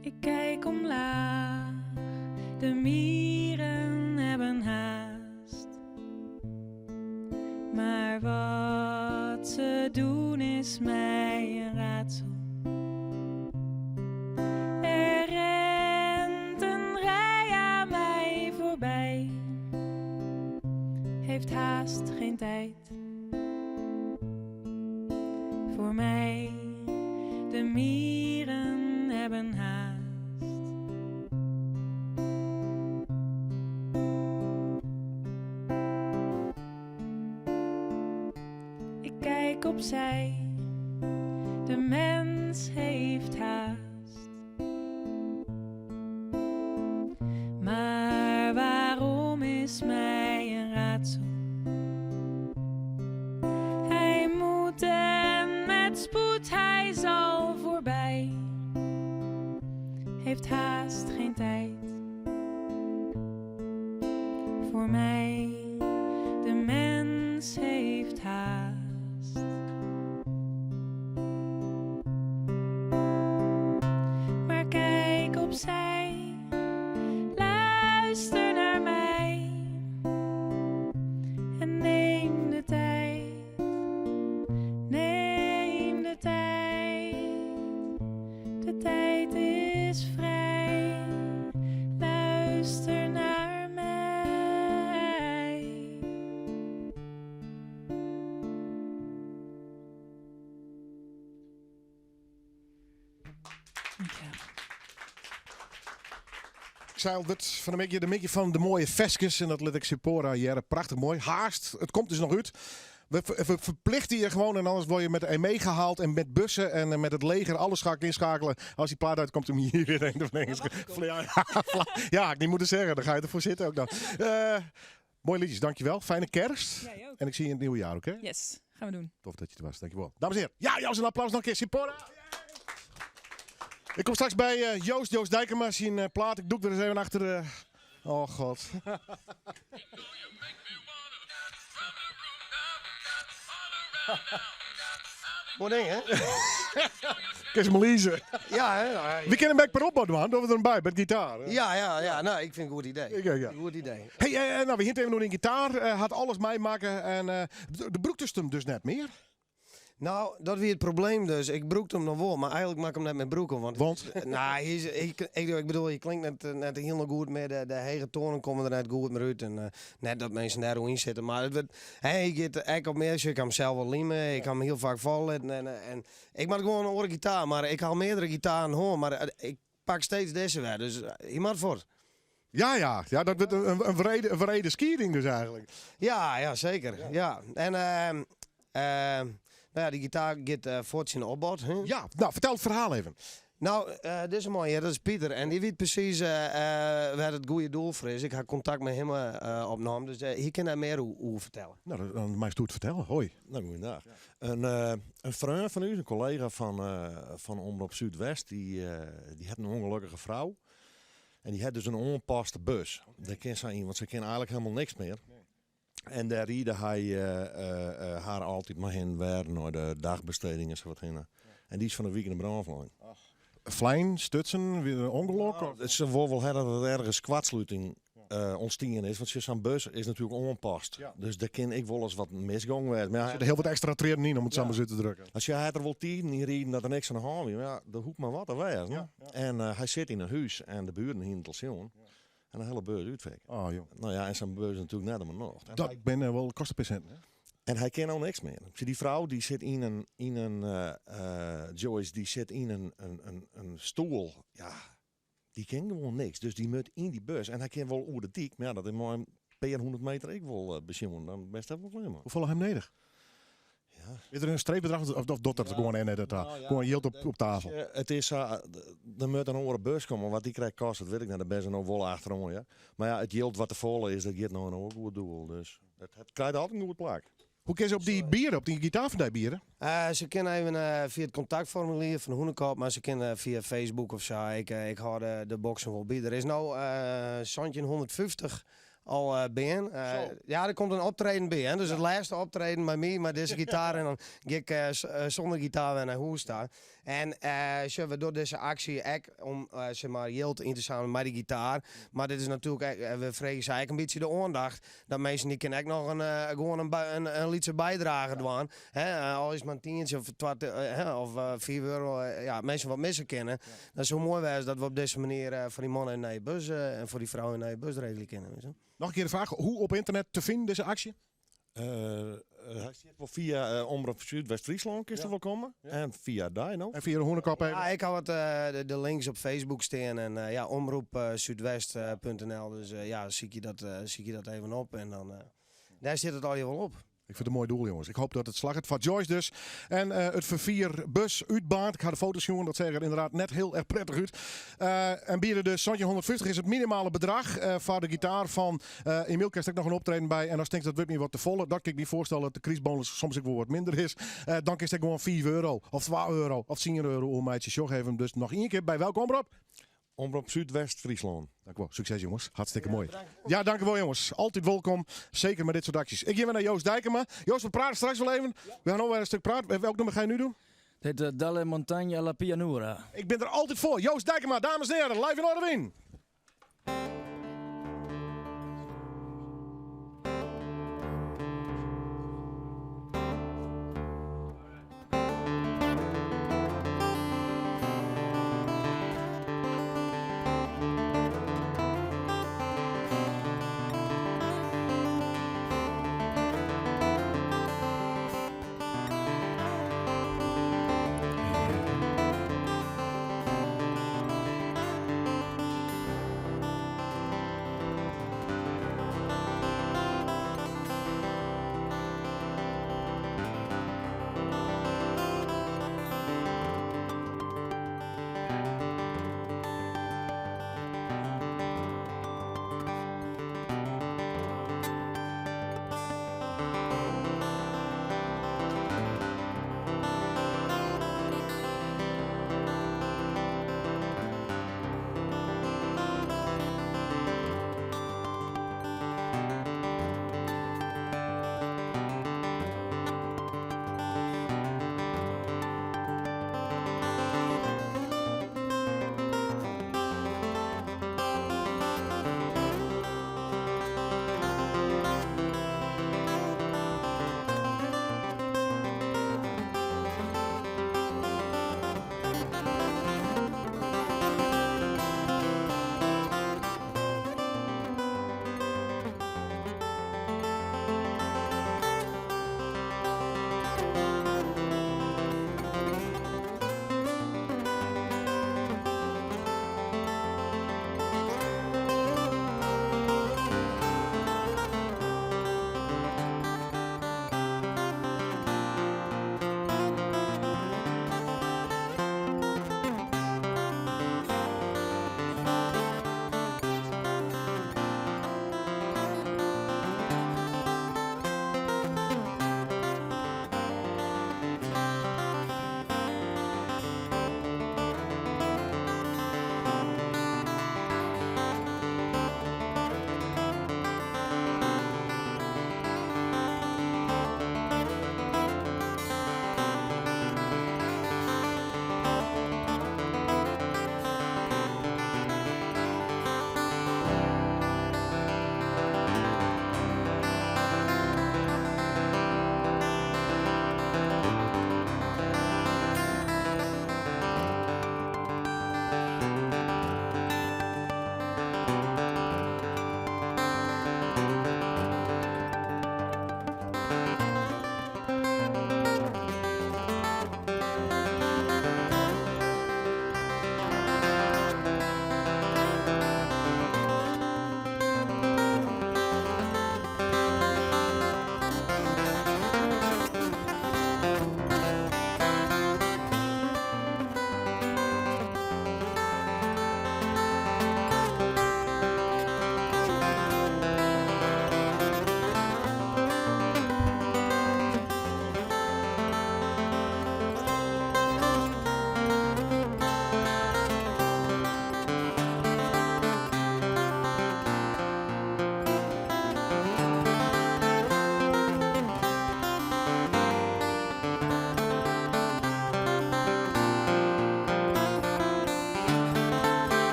Ik kijk omlaag, de mieren hebben haast. Maar wat ze doen is mij een raadsel. Er rent een rij aan mij voorbij, heeft haast geen tijd voor mij. De mieren hebben haast. Ik kijk opzij, de mens heeft haast. Maar waarom is mij een raadsel? Hij moet en met spoed, hij zal voorbij. Heeft haast geen tijd voor mij. De mens heeft haast. Maar kijk opzij, luister naar mij en neem de tijd. Neem de tijd, de tijd is vrij. Luister naar mij. Ik zei al, dit van de midje, de midje van de mooie veskes. En dat liet ik Sippora jaren. Prachtig mooi. Haast, het komt dus nog uit. We verplichten je gewoon en anders word je met de ME gehaald en met bussen en met het leger. Alles ga ik inschakelen. Als die plaat uitkomt, om hier weer een of andere. Ja, ja, ik niet moeten zeggen. Dan ga je ervoor zitten ook dan. Mooie liedjes, dankjewel. Fijne kerst. Jij ook. En ik zie je in het nieuwe jaar, oké? Yes, gaan we doen. Tof dat je er was, dankjewel. Dames en heren, ja, jou een applaus nog een keer. Sippora. Ik kom straks bij Joost Dijkema, zijn plaat. Ik doe er eens even achter de... Oh god. Mooi ding, hè? Kees Melise. Ja, hè? Nou, ja. We kennen hem per opbouw, man. Doen we er een bij, met gitaar. Hè? Ja, ja, ja. Nou, ik vind het een goed idee. Ik ook, ja. Een goed idee. Hey, nou, we hinten even nog in gitaar. Had alles meemaken en de broek tussen hem dus net meer. Nou, dat wie het probleem dus. Ik broekte hem nog wel, maar eigenlijk maak ik hem net met broeken. Want, Want? Nou, hij is, ik, ik, ik bedoel, je klinkt net heel goed met de hege tonen komen er net goed meer uit. En net dat mensen daar in zitten. Maar het werd, hey, ik zit echt op meer, ik kan hem zelf wel liemen, ik kan hem heel vaak vallen. En ik maak gewoon een oren gitaar, maar ik haal meerdere gitaren hoor, maar ik pak steeds deze weer. Dus je moet voort. Ja, ja. Ja, dat wordt een wrede skiering dus eigenlijk. Ja, ja, zeker. Ja. Ja. En nou ja, die gitaar gaat voort zijn opbod. Hè? Ja, nou, vertel het verhaal even. Nou, dit is een mooie, dat is Pieter. En die weet precies waar het goede doel voor is. Ik ga contact met hem opnemen, dus hier kan hij meer hoe vertellen. Nou, dan mag je het vertellen. Hoi. Nou, goeiedag. Ja. Een vriend van u, een collega van Omroep Zuidwest, die had een ongelukkige vrouw. En die had dus een onpaste bus. Daar kent zij in, want ze kent eigenlijk helemaal niks meer. Nee. En daar rieden hij haar altijd maar heen weer naar de dagbesteding en zo wat heen. Ja. En die is van de week in de brandvlijn. Ach. Vlijn, stutsen, weer een ongeluk? Nou, of? het is wel wel her dat er ergens kwartsluiting, Ja. ontstaan is, want zo'n bus is natuurlijk onpast. Ja. Dus daar kan ik wel eens wat misgang werden. Maar ja, er zitten heel wat extra treden in om het Ja. samen zitten te drukken. Als je had er wel 10 in reden dat er niks aan de hand is, maar ja, dat hoeft maar wat te wezen, hè? Ja, ja. En hij zit in een huis en de buren hier in het station. Ja. En de hele beurs uitveken. Oh, joh. Nou ja, en zijn beurs natuurlijk net om nog. En Dat hij ben wel kostenpatiënt, hè? En hij kent al niks meer. Zie, die vrouw die zit in een, in een Joyce, die zit in een stoel. Ja, die kent gewoon niks. Dus die moet in die bus. En hij kent wel oer de dik, maar ja, dat is maar een paar 100 meter ik wel besjoen. Dan best even wel klaar, man. Hoeveel hem nodig? Is der in streefbedrach of docht dat gewoan net dat Nou ja, Gewoan jild op tafel. It is sa, der moat in oare bus komme. Wat dy krekt kostet, wit ik net. Dêr binne se no wol achteroan, ja. Mar ja, it jild wat te folle is, dat giet no in oar goed doel. Dus it krijt altyd in goed plak. Hoe kinne se op dy biede, op dy gitaar fan dy biede? Se kinne even fia it kontaktformulier fan Hûnekop, mar se kinne fia Facebook of sa. Ik ik hâld de, de boksen wol by. Der is no 1750 al bean. Ja, der komt in optreden by. Hè? Dus it lêste optreden mei my, mei dizze gitaar. En dan gean ik sûnder gitaar wer nei hûs ta. En sjoch, we dogge dizze aksje ek om sis mar, jild yn te sammeljen mei dy gitaar. Mar dit is natuerlik ek, we freegje sa ek in bytsje de oandacht. Dat minsken dy kinne ek noch in, gewoan in, in, in lytse bydrage dwaan. Hè, al is it mar in tientsje of twa, hè, of 5 euro. Ja, minsken wat misse kinne. Dat soe moai wêze dat we op dizze manier foar dy man in nije bus en foar dy frou in nije bus regelje kinne. Weet je. Noch in kear de fraach, hoe op internet te finen dizze aksje? Hy stiet wol fia Omrop Súdwest-Fryslân, kinst der wol komme. En fia dy no. En fia de Hûnekop even. Ja, ik ha wat de links op Facebook stean en ja, omroepzuidwest.nl. Dus ja, sykje dat even op en dan dêr stiet it allegear wol op. Ik fyn it in moai doel, jonges. Ik hoopje dat it slagget foar Joyce dus. En it ferfier bus útbaarnd. Ik ha de foto's sjoen, dat seach der ynderdaad net hiel erch prettich út. En biede dus 1750 is it minimale bedrach foar de gitaar fan Emiel. Kinst ek noch in optreden by. En ast tinkst dat wurdt my wat te folle, dat kin ik my foarstelle dat de krystbonus soms ek wol wat minder is. Dan kinst ek gewoan 5 euro of 2 euro of 10 euro oermeitsje. Sjoch even dus noch ien kear by welke omrop? Omrop Súdwest-Fryslân. Dankjewol. Sukses jonges. Hartstikke moai. Ja, dankjewol jonges. Altyd wolkom. Seker mei dit soart aksjes. Ik gean wer nei Joost Dijkema. Joost, we prate straks wol even. We gean no wer in stik prate. Welk nûmer ga je nu doen? It hjit Dalle Montagne alla Pianura. Ik bin der altyd foar. Joost Dijkema, dames en hearen, live yn Noardewyn.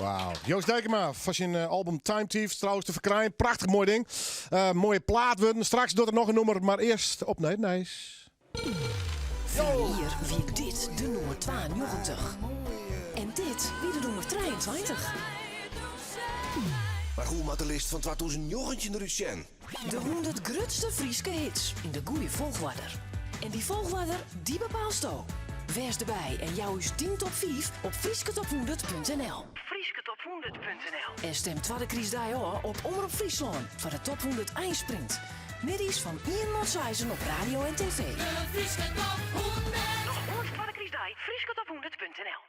Wauw. Joost Dijkema fan syn album Time Thief. Trouwens te ferkrijen. Prachtich moai ding. Moaie plaat wurden. Straks docht er noch in nûmer, mar earst op nei it nijs. Ferline jier wie dit de nûmer 92. En dit wie de nûmer 23. Mar hoe moat de list fan 2019 derút sjen? De 100 grutste Fryske hits yn de goede folchoarder. En dy folchoarder, dy bepaalsto. Wês derby en jou ús dyn top 5 op frysketop100.nl. Frysketop100.nl En stim twadde krystdei ôf op Omrop Fryslân foar de Top 100 Einsprint. Middeis fan ien oant seizen op radio en TV. De Fryske Top 100! Noch oant twadde krystdei, frysketop100.nl.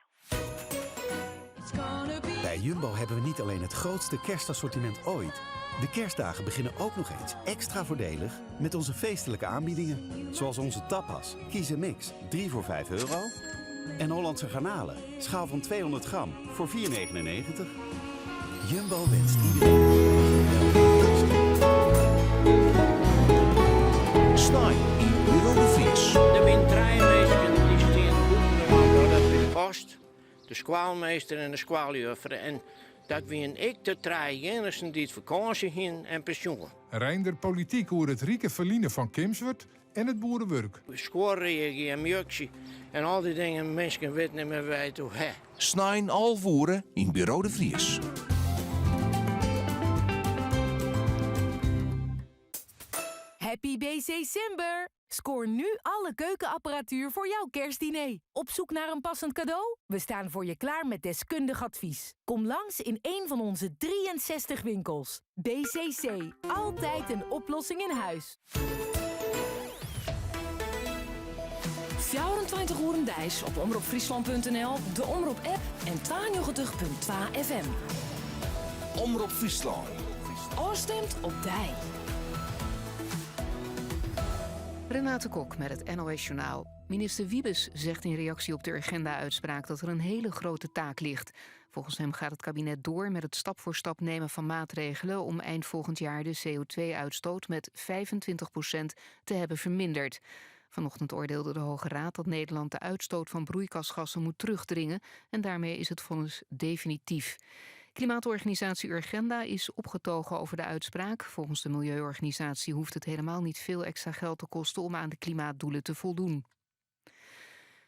Bij Jumbo hebben we niet alleen het grootste kerstassortiment ooit. De kerstdagen beginnen ook nog eens extra voordelig met onze feestelijke aanbiedingen. Zoals onze tapas, kies en mix, 3 voor 5 euro. En Hollandse garnalen, schaal van 200 gram voor 4,99. Jumbo wenst iedereen Snein yn Buro de Vries. Der binne trije minsken dy't stean bûten de wand, dat is de post, de skoalmeester en de skoaljuffer. En dat wienen ek de trije iennichsten dy't fakânsje hienen en pensjoen. Reinder polityk oer it rike ferline fan Kimswert en it boerewurk. Skuorreagje en mjuksje en al dy dingen, minsken witte net mear wêr't it oer ha. Snein 11 oere yn Buro de Vries. Happy BC Simber! Scoor nu alle keukenapparatuur voor jouw kerstdiner. Op zoek naar een passend cadeau? We staan voor je klaar met deskundig advies. Kom langs in een van onze 63 winkels. BCC, altijd een oplossing in huis. 24 oeren deis op omropfryslan.nl, de Omrop app en 92.2 FM. Omrop Fryslân. Ofstimd op dy. Renate Kok met het NOS Journaal. Minister Wiebes zegt in reactie op de Urgenda-uitspraak dat er een hele grote taak ligt. Volgens hem gaat het kabinet door met het stap voor stap nemen van maatregelen om eind volgend jaar de CO2-uitstoot met 25 te hebben verminderd. Vanochtend oordeelde de Hoge Raad dat Nederland de uitstoot van broeikasgassen moet terugdringen en daarmee is het vonnis definitief. Klimaatorganisatie Urgenda is opgetogen over de uitspraak. Volgens de milieuorganisatie hoeft het helemaal niet veel extra geld te kosten om aan de klimaatdoelen te voldoen.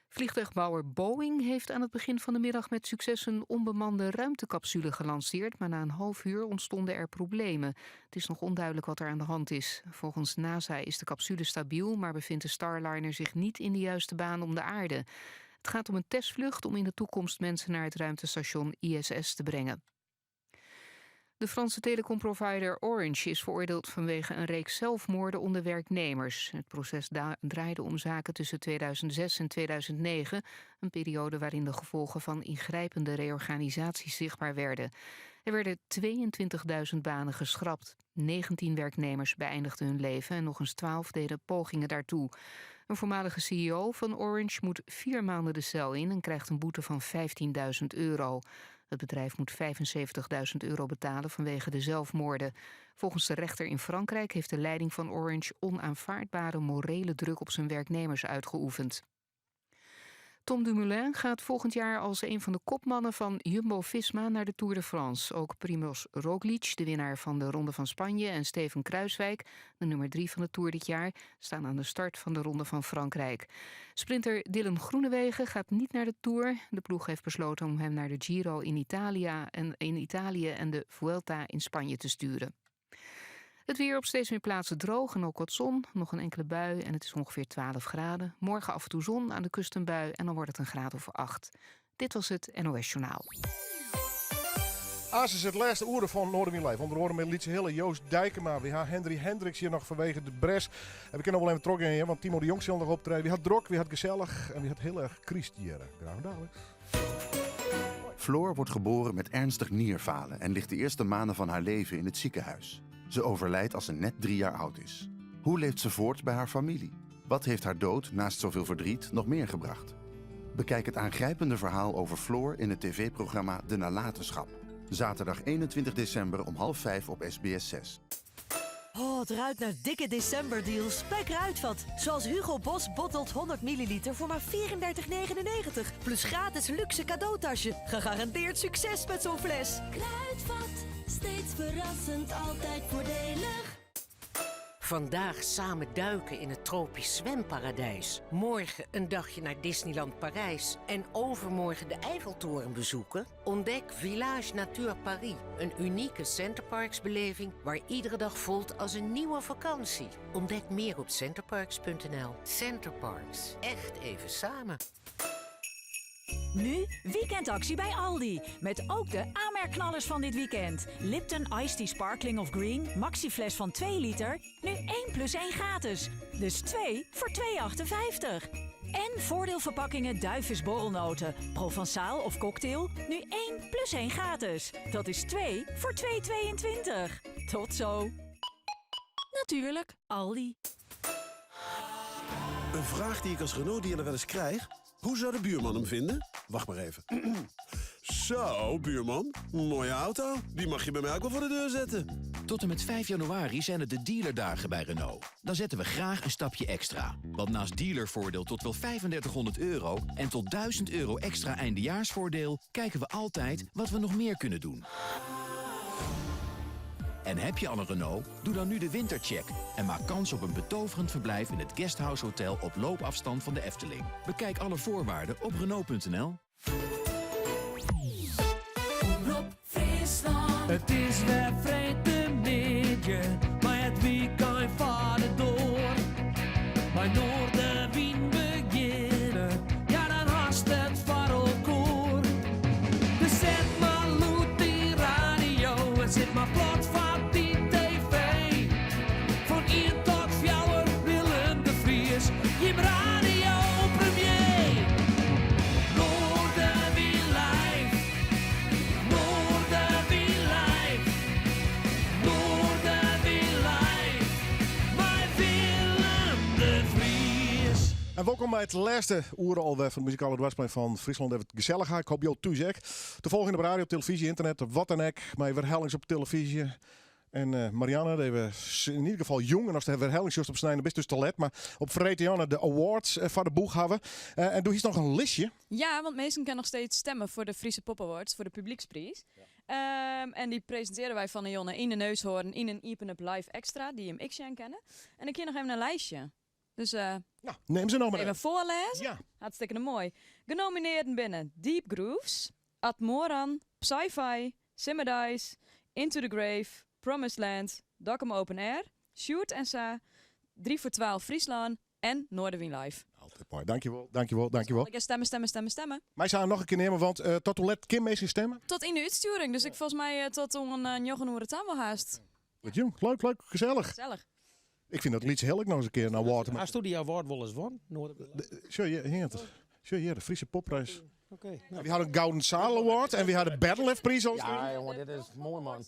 Vliegtuigbouwer Boeing heeft aan het begin van de middag met succes een onbemande ruimtecapsule gelanceerd, maar na een half uur ontstonden er problemen. Het is nog onduidelijk wat er aan de hand is. Volgens NASA is de capsule stabiel, maar bevindt de Starliner zich niet in de juiste baan om de aarde. Het gaat om een testvlucht om in de toekomst mensen naar het ruimtestation ISS te brengen. De Franse telecomprovider Orange is veroordeeld vanwege een reeks zelfmoorden onder werknemers. Het proces draaide om zaken tussen 2006 en 2009, een periode waarin de gevolgen van ingrijpende reorganisaties zichtbaar werden. Er werden 22.000 banen geschrapt. 19 werknemers beëindigden hun leven en nog eens 12 deden pogingen daartoe. Een voormalige CEO van Orange moet vier maanden de cel in en krijgt een boete van 15.000 euro. Het bedrijf moet 75.000 euro betalen vanwege de zelfmoorden. Volgens de rechter in Frankrijk heeft de leiding van Orange onaanvaardbare morele druk op zijn werknemers uitgeoefend. Tom Dumoulin gaat volgend jaar als een van de kopmannen van Jumbo-Visma naar de Tour de France. Ook Primoz Roglic, de winnaar van de Ronde van Spanje, en Steven Kruijswijk, de nummer 3 van de Tour dit jaar, staan aan de start van de Ronde van Frankrijk. Sprinter Dylan Groenewegen gaat niet naar de Tour. De ploeg heeft besloten om hem naar de Giro in Italië en, in Italië en de Vuelta in Spanje te sturen. Het weer op steeds meer plaatsen droog en ook wat zon. Nog een enkele bui en het is ongeveer 12 graden. Morgen af en toe zon, aan de kust een bui en dan wordt het een graad of 8. Dit was het NOS Journaal. As is it lêste oere fan Noardewyn Live. Under oare met Lytse Hille, Joost Dijkema. Wy ha Hendry Hendriks hjir noch fanwege de bres. En we kinne noch wol even trochgean hjir, want Timo de Jong sil noch optrede. Wy ha it drok, wy ha it gesellich en wy ha it hiel erch kryst hjir. Graach daliks. Floor wordt geboren met ernstig nierfalen en ligt de eerste maanden van haar leven in het ziekenhuis. Ze overlijdt als ze net 3 jaar oud is. Hoe leeft ze voort bij haar familie? Wat heeft haar dood, naast zoveel verdriet, nog meer gebracht? Bekijk het aangrijpende verhaal over Floor in het tv-programma De Nalatenschap. Zaterdag 21 december om half vijf op SBS 6. Oh, het ruikt naar dikke decemberdeals bij Kruidvat. Zoals Hugo Boss Bottled 100 milliliter voor maar 34,99. Plus gratis luxe cadeautasje. Gegarandeerd succes met zo'n fles. Kruidvat, steeds verrassend, altijd voordelig. Vandaag samen duiken in het tropisch zwemparadijs. Morgen een dagje naar Disneyland Parijs. En overmorgen de Eiffeltoren bezoeken. Ontdek Village Nature Paris. Een unieke Center Parcs beleving waar iedere dag voelt als een nieuwe vakantie. Ontdek meer op centerparcs.nl. Center Parcs. Echt even samen. Nu weekendactie bij Aldi. Met ook de aanmerkknallers van dit weekend. Lipton Iced Tea Sparkling of Green, maxifles van 2 liter. Nu 1 plus 1 gratis. Dus 2 voor 2,58. En voordeelverpakkingen Duyvis borrelnoten, Provençaal of cocktail. Nu 1 plus 1 gratis. Dat is 2 voor 2,22. Tot zo. Natuurlijk, Aldi. Een vraag die ik als Renault-dealer wel eens krijg. Hoe zou de buurman hem vinden? Wacht maar even. Zo, buurman. Mooie auto. Die mag je bij mij ook wel voor de deur zetten. Tot en met 5 januari zijn het de dealerdagen bij Renault. Dan zetten we graag een stapje extra. Want naast dealervoordeel tot wel 3500 euro en tot 1000 euro extra eindejaarsvoordeel... kijken we altijd wat we nog meer kunnen doen. En heb je al een Renault? Doe dan nu de wintercheck en maak kans op een betoverend verblijf in het Guesthouse Hotel op loopafstand van de Efteling. Bekijk alle voorwaarden op Renault.nl. Omrop Fryslân. It is wer freedtemiddei, mar it wykein foar de doar. Mei Noardewyn begjinne, ja dan hast it foar elkoar. Dus set mar lûd dyn radio en sit mar plat foar dyn TV. Fan ien tot fjouwer Willem de Vries, jim radio premier. Noardewyn live, Noardewyn live, Noardewyn live, mei Willem de Vries. En wolkom by it lêste oere alwer fan it muzikale doarpsplein fan Fryslân. Even gesellich. Ik hoop jo thús ek. Te folgjen op radio, televyzje, ynternet, wat dan ek. Mei werhellings op televyzje. En Marianne, even yn ieder gefal jong. En ast de werhelling sjochst op snein, dan bist dus te let. Mar op freedtejûn de awards foar de boech hawwe. En do hiest noch in listje. Ja, want minsken kinne noch steeds stimme foar de Friese Pop Awards, foar de publykspriis. En dy presintearje wy fan 'e jûn yn de Neushoorn yn in Iepen Up Live Extra, dy't jim ek sjen kinne. En ik hie noch even in lijstje. Dus Nou, nim se noch mar even even. foarlêze. Ja. Hartstikke moai. Genominearden binne Deep Grooves, Ad Moran, Psy-Fi, Simmerdeis, Into the Grave, Promised Land, Dokkum Open Air, Sjoerd en Sa, 3 voor 12 Fryslân en Noardewyn Live. Altyd moai. Dankjewol, dankjewol, dankjewol. Ik ga stemmen, stemmen, stemmen, stemmen. Mei sa noch in kear neame, want tot hoe let kin minsken stimme? Tot yn de útstjoering, dus ik folgens my tot oan njoggen oere ta wol haast. Wat jong, leuk, leuk, gesellich. Gesellich. Ik fyn dat Lyts Hill ek noch ris in kear in award. Hasto dy award wolris wûn? Sjoch, hjir hinget it. Sjoch hjir, de Friese Popprijs. Oké. Nou. We hadden een Gouden Zaal Award en we hadden de Bernlefprijs al. Ja, jongen, dit is moai, man.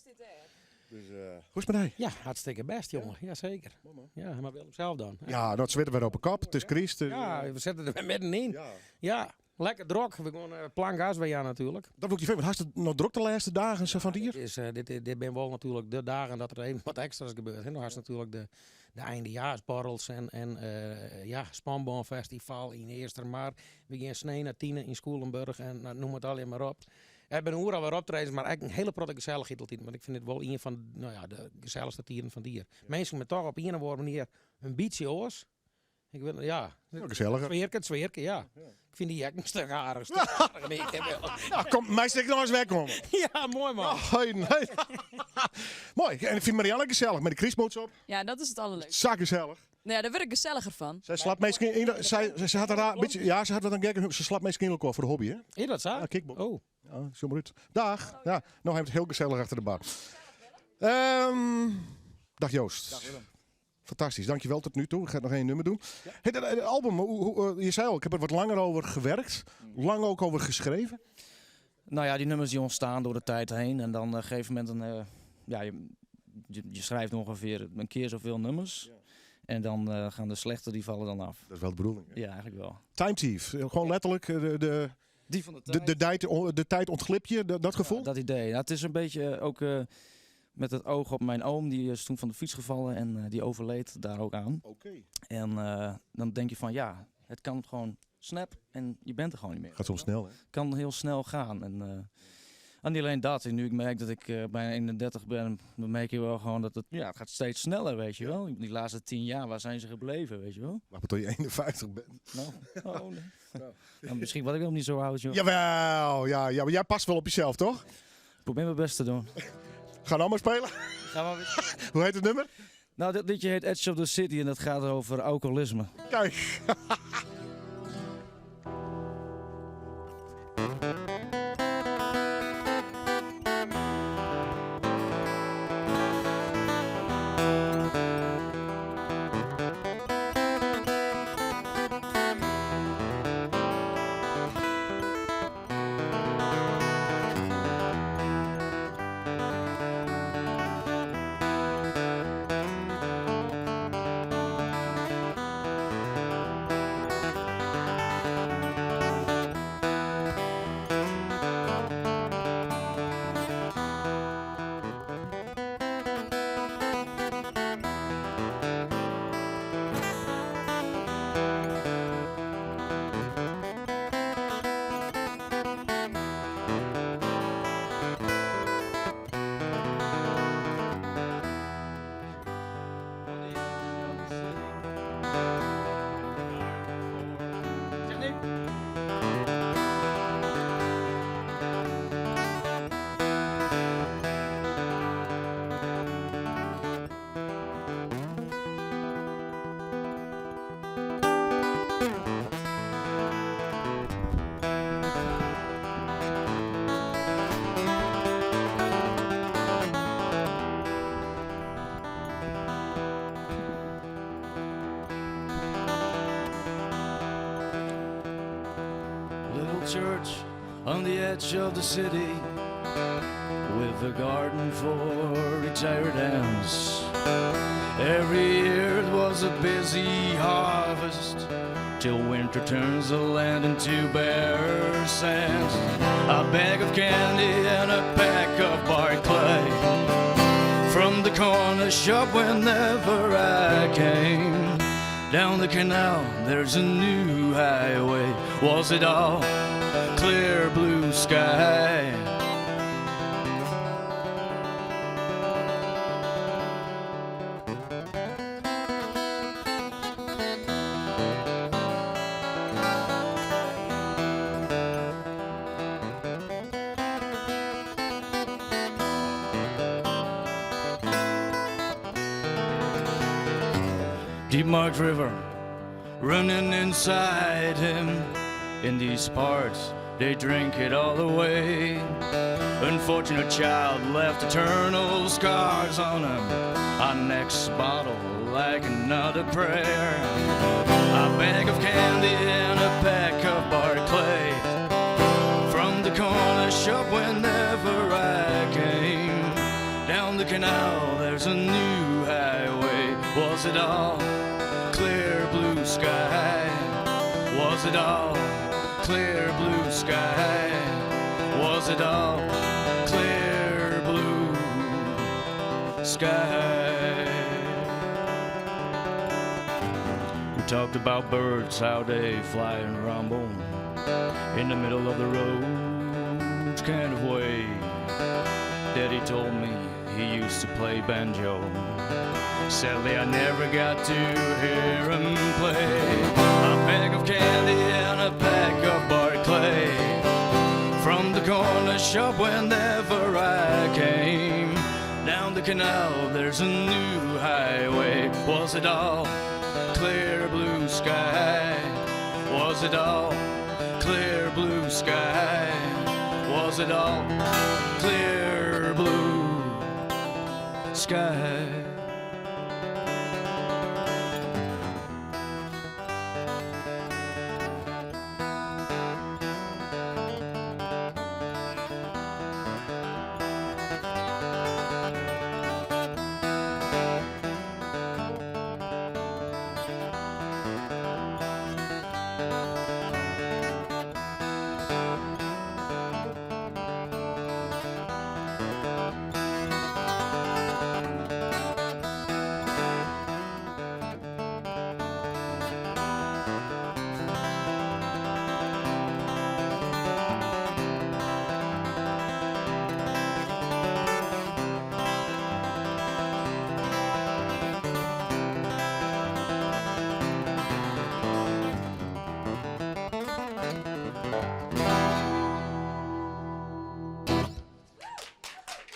Dus, hoe is het met dy? Ja, hartstikke bêst, jongen. Jazeker. Ja, mar Willem sels dan. Ja, dat swit wer op 'e kop. It is kryst. Dus, Ja, we sitte der wer middenyn. Ja. Lekker drok. We gean plankgas wer jaan natuerlik. Dat wol ik dy freegje, want hast it noch drok de lêste dagen sa fan it jier? Dit is, dit, dit binne wol natuerlik de dagen dat der even wat ekstra's gebeurt. Hè. No hast natuerlik de, de eindejaarsborrels en, en ja, Spanbânfestival yn Eastermar. We gean snein nei Tine yn Skûlenburch en nou, noem it allegear mar op. Der binne oeral wer optredens, mar ek in hiele protte gesellichheid altyd. Want ik fyn dit wol ien fan no ja, de gesellichste tiden fan it jier. Minsken binne toch op ien of oare manier in bytsje oars. Ik wit, ja. Ja, geselliger. Sfearke, it sfearke, ja. Ik fyn dy ek in stik aardich. Stik aardiger dan ik wel. Nou, kom, meist ek noch ris wer komme. Ja, moai man. Oh, nee, nee. Moai. En ik fyn Marianne gesellich mei de krystmûts op. Ja, dat is it alderleukste. Sa gesellich. No ja, dêr wurd ik geselliger fan. Sy slacht minsken yn, sy, sy hat in raar bytsje, ja, se hat wat in gekke humor. Se slacht minsken yn elkoar foar de hobby, hè? Is dat sa? Ja, kickbox. Oh. Ja, sjoch mar út. Dag. Ja, no ha we it hiel gesellich achter de bar. Dag Joost. Dag Willem. Fantastysk, dankjewel tot nu toe. Ik ga noch ien nûmer dwaan. Hey, dat album, hoe, je sei al, ik ha der wat langer oer wurke. Lang ek oer skreaun. Nou ja, dy nûmers dy ûntsteane troch de tiid hinne. En dan op in gegeven momint, dan, ja, je schrijft ongeveer in kear safolle nûmers. En dan geane de slechte, dy falle dan ôf. Dat is wol de bedoeling. Hè? Ja, eigentlik wol. Time Thief, gewoan letterlik de, Dy fan de de, tiid. de, tijd, de tijd ûntglipt je, dat gefoel? Ja, dat idee. Ja, it is in bytsje ek. Met het oog op mijn oom, die is toen van de fiets gevallen en die overleed daar ook aan. Oké. En dan denk je van ja, het kan gewoon snap en je bent er gewoon niet meer. Gaat soms snel, hè? Kan heel snel gaan. En niet alleen dat, en nu ik merk dat ik bijna 31 ben, dan merk je wel gewoon dat het, ja, het gaat steeds sneller, weet je wel. Die laatste 10 jaar, waar zijn ze gebleven, weet je wel? Wacht maar tot je 51 bent. Nou, oh, nee. Nou, misschien word ik wel niet zo oud, joh. Jawel, ja, ja, maar jij past wel op jezelf, toch? Ik probeer mijn best te doen. Ga nou maar spelen. Ga maar weer. Hoe heet het nummer? Nou, dit liedje heet Edge of the City en dat gaat over alcoholisme. Kijk. Little church on the edge of the city with a garden for retired hands. Every year it was a busy harvest till winter turns the land into bare sands. A bag of candy and a pack of Barclay from the corner shop whenever I came. Down the canal, there's a new highway. Was it all clear blue sky? Deep Marked River running inside him. In these parts, they drink it all away. Unfortunate child left eternal scars on him. Our next bottle, like another prayer. A bag of candy and a pack of Barclay. From the corner shop whenever I came. Down the canal, there's a new highway. Was it all clear blue sky? Was it all clear blue sky? Was it all clear blue sky? We talked about birds, how they fly and rumble in the middle of the road, kind of way. Daddy told me he used to play banjo. Sadly, I never got to hear him play. A bag of candy and a pack of Barclay from the corner shop whenever I came. Down the canal, there's a new highway. Was it all clear blue sky? Was it all clear blue sky? Was it all clear blue sky?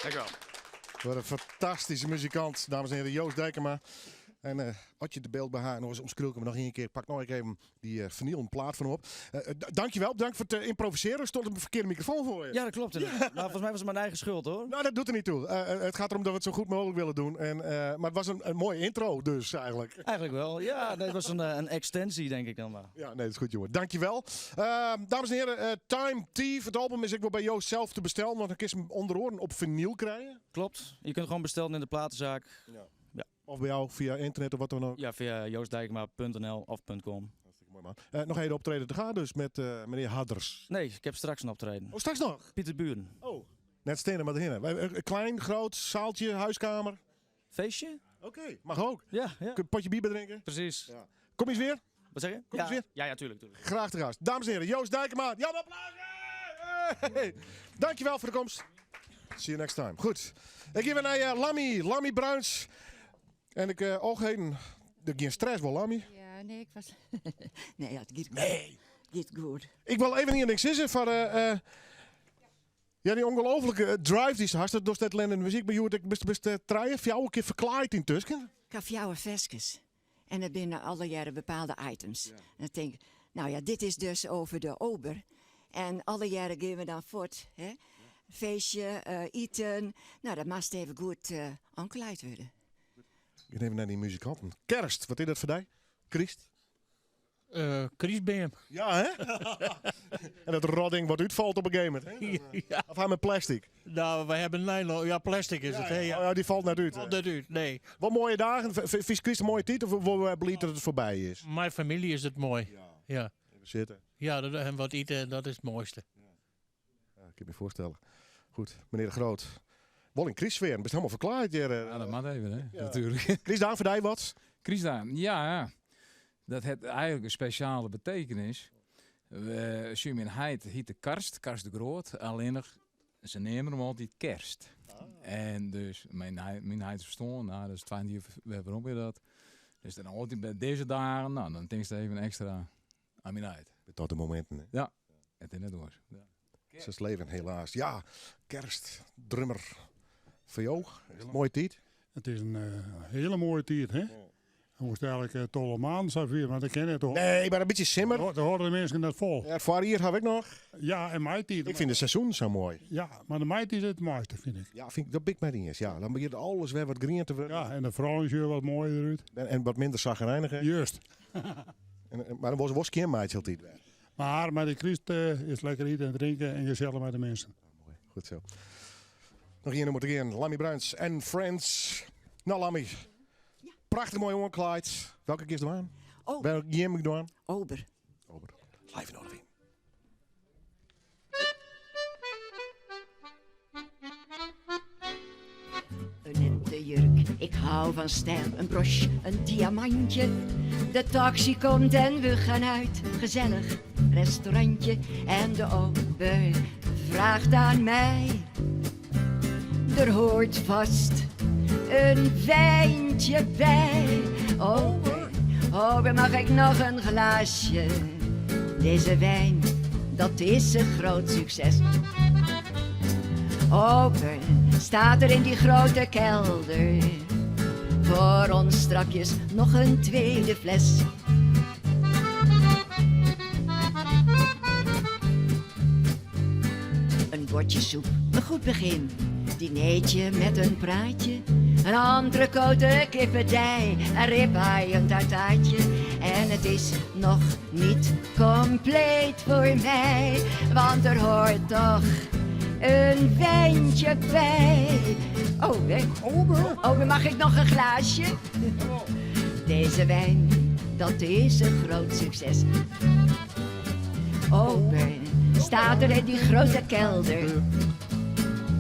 Dank u wel. Wat in fantastyske muzikant, dames en hearen, Joost Dijkema. En eh, as je de beeld by ha, noch ris omskriuw ik him noch ien kear. Pak noch even dy uh, finylen plaat fan op. Uh, dankjewel, bedankt foar it ymprovisearjen. Stond in ferkearde mikrofoan foar je. Ja, dat klopt. Ja. Nou, folgens my wie it myn eigen skuld hoor. Nou, dat docht der net ta. It giet derom dat we it sa goed mooglik wolle dwaan. En, mar it wie in moaie intro dus eigentlik. Eigentlik wol. Ja, nee, it wie in ekstinsje tink ik dan mar. Ja, nee, dat is goed jongen. Dankjewel. Dames en hearen, Time Thief, it album is ek wol by Joost sels te bestellen. Want dan kinst him ûnder oaren op finyl krije. Klopt. Je kunt gewoon bestellen in de platenzaak. Ja. ja. Of by jou fia ynternet of wat dan ek. Ja, fia joostdijkema.nl of .com. Hartstikke moai man. Uh, noch even optreden te gean dus mei uh, menear Hadders. Nee, ik ha straks in optreden. Oh, straks noch? Pieterburen. Oh, net stean mar hinne. Een klein, grut sealtsje, húskeamer? Feestje? Oké, mei ek. Ja, ja. Kun je een potje bier drinke? Presys. Ja. Kom ris wer? Wat sizze je? Kom ja. ris wer? Ja, ja, tuurlijk, tuurlijk. Graach te gast. Dames en hearen, Joost Dijkema. Ja, een applaus! Hey. Dankjewel foar de komst. See you next time. Goed. Ik gean wer nei uh, Lammy, Lammy Bruins. En ik, uh, och heden, gjin stress wol, Lammy? Ja, nee, ik wie. Nee, ja, it giet goed. Nee. It giet goed. Ik wol even ien ding sizze foar uh, uh, ja, dy ûngelooflike drive dy'tst hast. Dat dochst net allinne yn de muzyk, mar hjoed bist bist trije, fjouwer kear ferklaaid yntusken. Ik ha fjouwer ferskes. En dat binne allegearre bepaalde items. En dan tink ik, nou ja, dit is dus over de ober. En allegearre gean we dan fuort. Hè? Feestje, uh, iten. Nou, dat moat even goed uh, oanklaaid wurde. Ik even nei dy muzikanten. Kerst, wat is dat foar dy? Kryst? Uh, krystbeam. Ja, hè? en dat rodding wat útfalt op in gegeven momint. Hè? Ja. Of ha mei plastic? Nou, we hawwe nylon. Ja, plastic is it. Hè? Ja. Oh, ja, dy falt net út. Falt net út, nee. Wat moaie dagen. Fynst kryst in moaie tiid of wurde we bliid dat it foarby is? Mei famylje is it moai. Ja. Ja. Even sitte. Ja, dat, en wat ite, dat is it moaiste. Ja, ik kin my foarstelle. Goed, menear De Groot. Wol yn krystsfear, bist hielendal ferklaaid hjir. Ja, dat moat even, hè, Ja. natuerlik. Krystdagen foar dy wat? Krystdagen, ja. Dat hat eigentlik in spesjale betekenis. We, myn heit hjitte Karst, Karst de Groot. Allinnich, se neame him altyd Kerst. En dus, myn, myn heit is ferstoarn, nou, dat is 20 jier, werom wie dat. Dus dan altyd by dizze dagen, nou, dan tinkst even ekstra oan myn heit. Tot de mominten, hè? Ja, it is net oars. Ja. Sa is it leven, helaas. Ja, kerst, drummer. Foar jo, is it moaie tiid? It is in uh, hiele moaie tiid, hè? Hoe eigentlik uh, tolle maand safier, mar dat kin net toch? Nee, mar in bytsje simmer. Dêr hâlde de minsken dat fol. Ja, foarjier ha ik noch. Ja, en maitiid. Ik fyn de seizoenen sa moai. Ja, mar de maitiid is it moaiste, fyn ik. Ja, fyn ik, dat bin ik mei iens. Ja, dan begjint alles wer wat grien te wurden. Ja, en de froulju sjogge wat moaier út. En, en wat minder sagrinich. hè? Juist. En, en, mar dan wol se skjinmeitsje altyd wer. Mar mei de kryst uh, is lekker ite en drinke en gesellich mei de minsken. Goed sa. Noch ien nûmer te gean. Lammy Bruins en Friends. Nou, Lammy. Prachtich moai oanklaaid. Welke giest dwaan? Oh. Welke gean ik dwaan? Ober. Ober. Live yn Noardewyn. Een nette jurk, ik hou van stijl, een broche, een diamantje. De taxi komt en we gaan uit, gezellig restaurantje. En de ober vraagt aan mij, er hoort vast een wijntje bij. Ober, ober, mag ik nog een glaasje? Deze wijn, dat is een groot succes. Ober, staat er in die grote kelder voor ons strakjes nog een tweede fles. Een bordje soep, een goed begin. Dineetje met een praatje. Een entrecote, kippendij, een ribeye, een tartaartje. En het is nog niet compleet voor mij, want er hoort toch een wijntje bij. Ober, ober, ober, mag ik nog een glaasje? Deze wijn, dat is een groot succes. Ober, staat er in die grote kelder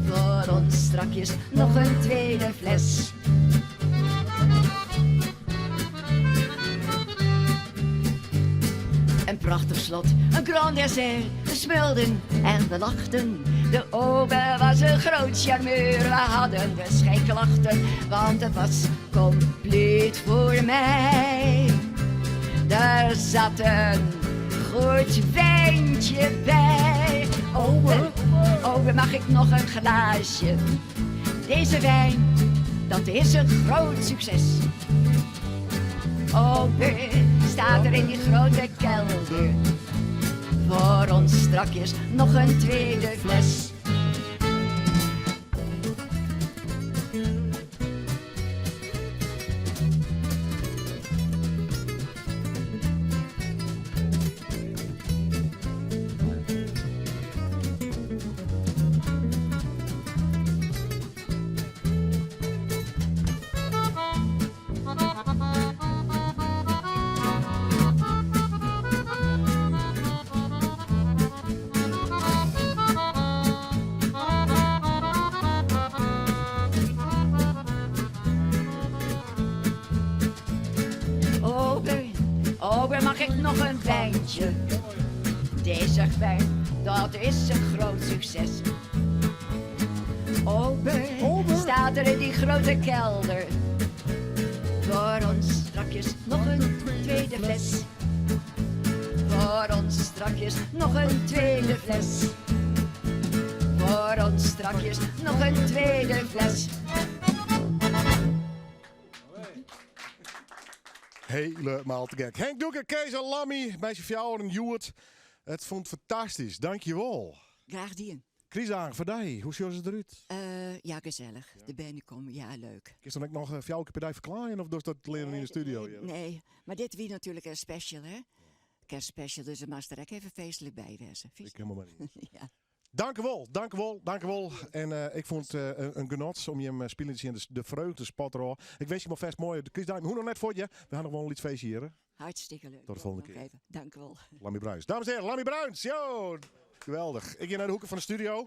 voor ons strakjes nog een tweede fles. Een prachtig slot, een grand dessert, we smulden en we lachten. De ober was een groot charmeur, we hadden dus geen klachten, want het was compleet voor mij. Daar zat een goed wijntje bij. Ober, ober, mag ik nog een glaasje? Deze wijn, dat is een groot succes. Ober staat er in die grote kelder. Voor ons strakjes nog een tweede fles. Ober, ober, mag ik nog een wijntje? Deze wijn, dat is een groot succes. Ober, staat er in die grote kelder. Voor ons strakjes nog een tweede fles. Voor ons strakjes nog een tweede fles. Voor ons strakjes nog een tweede fles. Helemaal te gek. Henk Doeke, Kees en Lammy, meisje Fjouwer en Joert. It fûn fantastysk. Dankjewol. Graach dien. Krystdagen foar dy, hoe sjogge se derút? Uh, ja, gesellich. De bern komme, ja, leuk. Kinst dan ek noch fjouwer kear per dei ferklaaien of dochst dat learen yn de studio? Nee, nee, mar dit wie natuerlik in special, hè? Kerstspecial, dus der moast der ek even feestlik by wêze. Ik helemaal mei iens. ja. Dankjewol, dankjewol, dankjewol. En uh, ik fûn it uh, in genot om jim spyljen te sjen. De, de freugde spat derôf. Ik winskje jim alfêst moaie krystdagen. Hoecht noch net fuort, ja. We ha noch wol in lyts feestje hjir. Hartstikke leuk. Tot de folgjende kear. Even. Dankjewol. Lammy Bruins. Dames en heren, Lammy Bruins. Yo! Geweldich. Ik gean nei de hoeke fan de studio.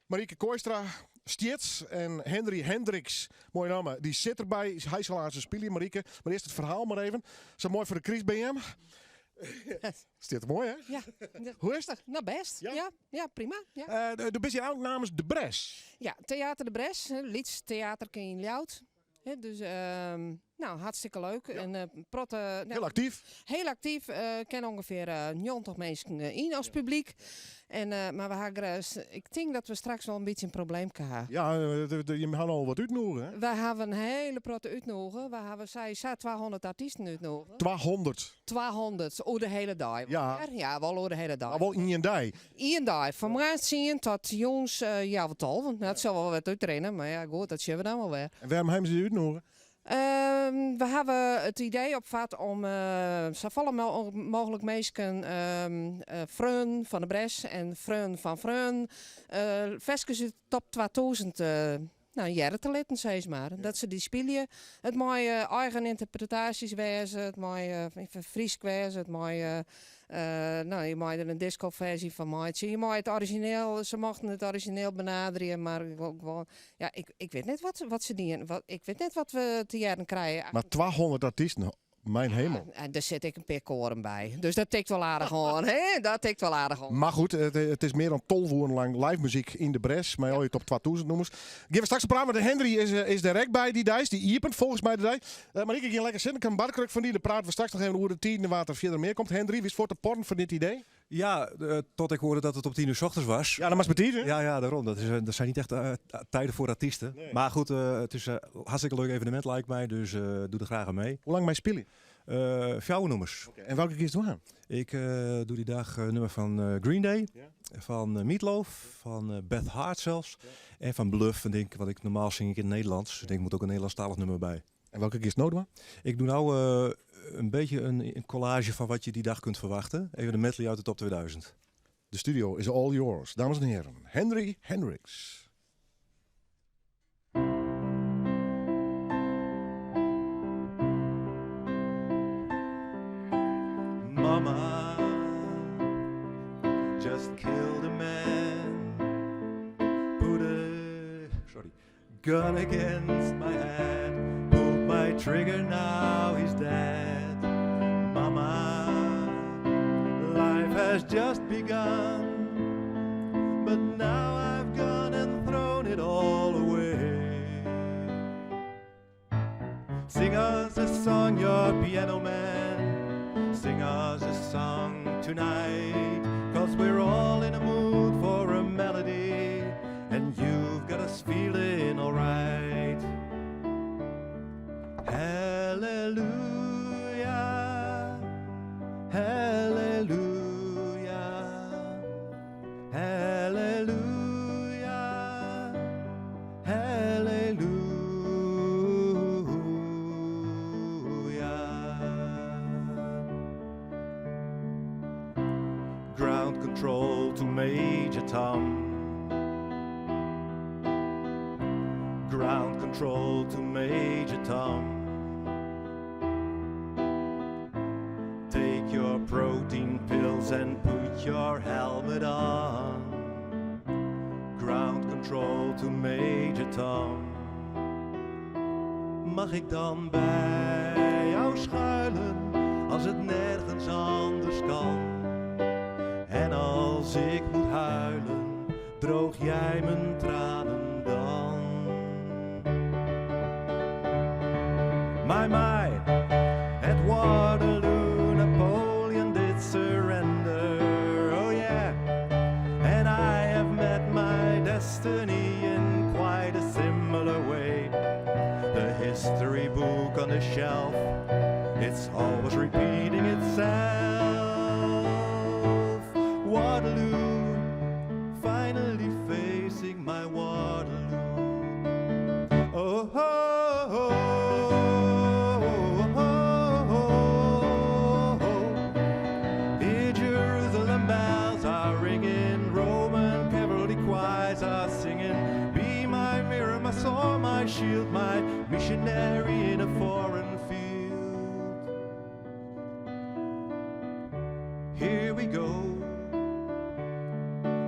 Marieke Kooistra, Stjits en Henry Hendricks, moaie namme, dy sit derby. Hy sil aanst spylje, Marieke. Mar earst it ferhaal mar even. Sa moai foar de krystbeam. Stiet der moai, hè? Ja. Hoe is it? No, bêst. Ja, ja, prima. Ja. Uh, do bist hjir eigentlik namens De Bres. Ja, Theater De Bres, lyts teaterke yn Ljouwert. Dus no, hartstikke leuk. En protte, no, Hiel aktyf. Hiel aktyf. Kin ûngefear 90 minsken yn as publyk. En, mar we ha ik tink dat we straks wol in bytsje in probleemke ha. Ja, jim ha al wat útnûge, hè? Wy hawwe in hiele protte útnûge. Wy hawwe sawiesa 200 artysten útnûge. 200? 200, oer de hiele dei. Ja. Ja, wol oer de hiele dei. Mar wol ien dei? Ien dei, fan moarns tsien tot jûns healwei tolven. Dat sil wol wat útrinne, mar ja, goed, dat sjogge we dan wol wer. En wêrom hawwe se dy útnûge? We hawwe it idee opfat om safolle mooglik minsken, freonen fan de Bres en freonen fan freonen, ferskes út de top 2000 no, hearre te litten, sis mar. Dat se dy spylje. It mei eigen ynterpretaasjes wêze, it mei Frysk wêze, it mei, no, je meie der in discoferzje fan meitsje. Je meie it orizjineel, se mochten it orizjineel benaderje, mar gewoan, ja, ik, ik wit net wat, wat se dienen. Wat, ik wit net wat we te hearren krije. Mar 200 artysten, Mijn hemel. En der sit ek in pear koaren by. Dus dat tikt wol aardich oan, hè? Dat tikt wol aardich oan. Mar goed, it is mear dan 12 oeren lang live muzyk yn de Bres. Mei al je top 2000 nûmers. Gean we straks op praten, want Henry is dêr ek by dy deis. Dy iepent folgens my de dei. Uh, Marieke, gean lekker sitten. Ik ha in barkruk fan dy. Dan prate we straks noch even oer de tiden wa't der fierder mear komt. Henry, wiest fuort te porren foar dit idee? Ja, tot ik hoorde dat het om 10 uur 's ochtends was. Ja, dan moatst betiid, hè? Ja, ja, daarom. Dat zijn niet echt tijden voor artiesten. Nee. Maar goed, het is een hartstikke leuk evenement lijkt mij. Dus doe er graag aan mee. Hoe lang mei spylje? Fjouwer nûmers. Oké, en welke kiest do oan? Ik doe die dag nûmer fan Green Day, fan Meatloaf, fan Beth Hart zelfs. En van Bluff. En denk, want ik, normaal zing ik in het Nederlands. Dus ik denk, er moet ook een Nederlandstalig nummer bij. En welke kiest no dwaan? Ik doe nou een beetje een collage van wat je die dag kunt verwachten. Even de medley uit de top 2000. De studio is all yours. Dames en heren, Henry Hendricks. Mama just killed a man. Put a sorry gun against my head. Pulled my trigger, now he's dead. Mama, life has just begun. But now I've gone and thrown it all away. Sing us a song, your piano man. Sing us a song tonight. Cause we're all in a mood for a melody. And you've got us feeling control to Major Tom. Take your protein pills and put your helmet on. Ground control to Major Tom. Mag ik dan bij jou schuilen als het nergens anders kan? En als ik moet huilen, droog jij mijn tranen dan? My, my, at Waterloo, Napoleon did surrender. Oh yeah, and I have met my destiny in quite a similar way. The history book on the shelf, it's always repeating itself. Waterloo, finally facing my Waterloo. Oh, oh, oh, oh, oh, oh. Here Jerusalem bells are ringing, Roman cavalry choirs are singing. Be my mirror, my sword, my shield, my missionary in a foreign field. Here we go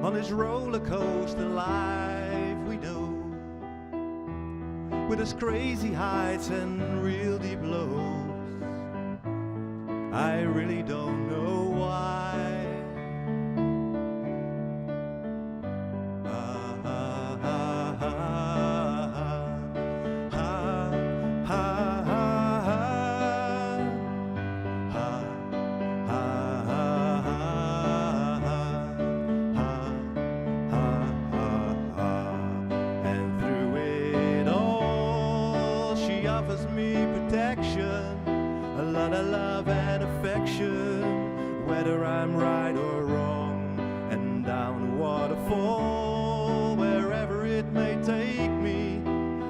on this roller coaster life we know, with its crazy heights and real deep lows. I really don't know why. Ah, ah, ah, ah, ah, ah, ah, ah, ah, ah, ah, ah, ah, ah. And through it all, she offers me protection, a lot of love and affection, whether I'm right or wrong. And down the waterfall, wherever it may take me,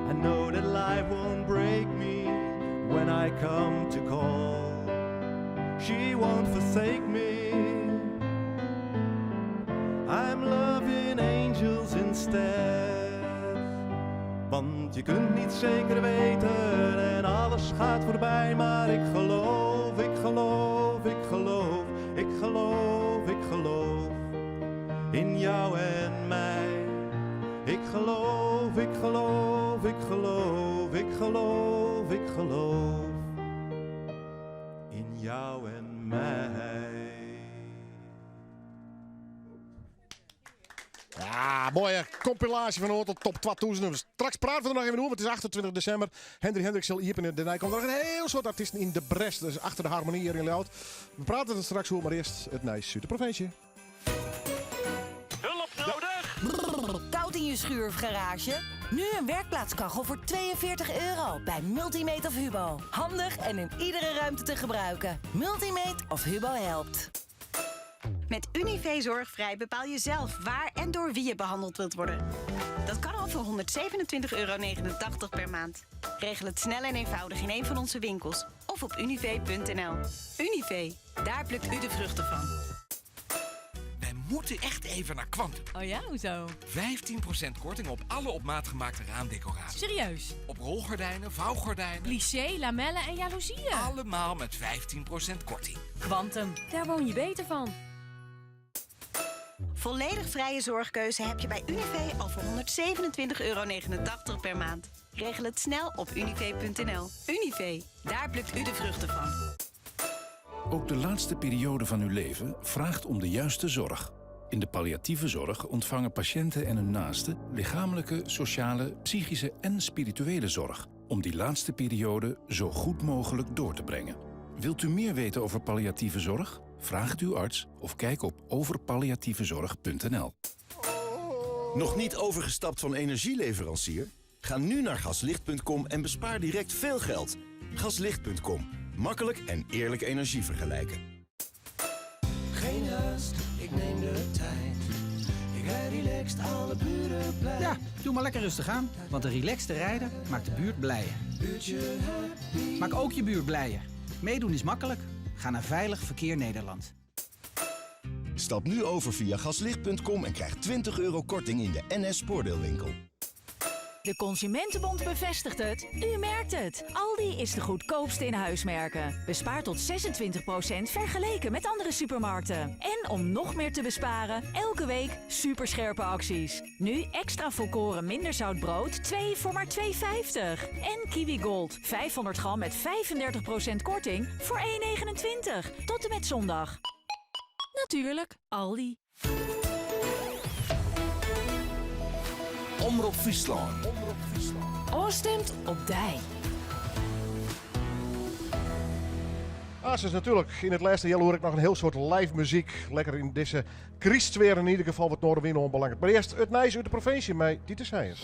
I know that life won't break me when I come to call. She won't forsake me. I'm loving angels instead. Want je kunt niet zeker weten en alles gaat voorbij. Maar ik geloof, ik geloof, ik geloof, ik geloof, ik geloof in jou en mij. Ik geloof, ik geloof, ik geloof, ik geloof, ik geloof in jou en mij. Ja, mooie compilatie van een top 2000. Straks praten we er nog even over. Het is 28 december. Hendri Hendrik zal hier in de komt er nog een heel soort artiesten in de Bres. Dus achter de harmonie hier in Ljouwert. We praten er straks over, maar eerst het nieuws uit de provincie. Hulp nodig! Koud in je schuur of garage? Nu een werkplaatskachel voor 42 euro bij Multimate of Hubo. Handig en in iedere ruimte te gebruiken. Multimate of Hubo helpt. Met Univé Zorgvrij bepaal je zelf waar en door wie je behandeld wilt worden. Dat kan al voor 127,89 euro per maand. Regel het snel en eenvoudig in een van onze winkels of op univé.nl. Univé, daar plukt u de vruchten van. Wij moeten echt even naar Kwantum. Oh ja, hoezo? 15% korting op alle op maat gemaakte raamdecoratie. Serieus? Op rolgordijnen, vouwgordijnen. Plissé, lamellen en jaloezieën. Allemaal met 15% korting. Kwantum, daar woon je beter van. Volledig vrije zorgkeuze heb je bij Univé al voor 127,89 euro per maand. Regel het snel op univé.nl. Univé, daar plukt u de vruchten van. Ook de laatste periode van uw leven vraagt om de juiste zorg. In de palliatieve zorg ontvangen patiënten en hun naasten lichamelijke, sociale, psychische en spirituele zorg om die laatste periode zo goed mogelijk door te brengen. Wilt u meer weten over palliatieve zorg? Vraag het uw arts of kijk op overpalliatievezorg.nl. Nog niet overgestapt van energieleverancier? Ga nu naar gaslicht.com en bespaar direct veel geld. Gaslicht.com. Makkelijk en eerlijk energie vergelijken. Geen haast, ik neem de tijd. Ik rij relaxed, alle buren blij. Ja, doe maar lekker rustig aan, want een relaxte rijder maakt de buurt blijer. Buurtje happy. Maak ook je buurt blijer. Meedoen is makkelijk. Ga naar Veilig Verkeer Nederland. Stap nu over via gaslicht.com en krijg 20 euro korting in de NS Spoordeelwinkel. De Consumentenbond bevestigt het. U merkt het. Aldi is de goedkoopste in huismerken. Bespaar tot 26% vergeleken met andere supermarkten. En om nog meer te besparen, elke week superscherpe acties. Nu extra volkoren minder zout brood 2 voor maar 2,50. En Kiwi Gold 500 gram met 35% korting voor 1,29. Tot en met zondag. Natuurlijk, Aldi. Omrop Fryslân. Ofstimd op dy. Ah, is natuurlijk. In it lêste healoere ek noch in hiel soad live muzyk. Lekker yn dizze krystsfear yn ieder gefal wat Noardewyn oanbelanget. Mar earst it nijs út de provinsje mei Titus Seijers.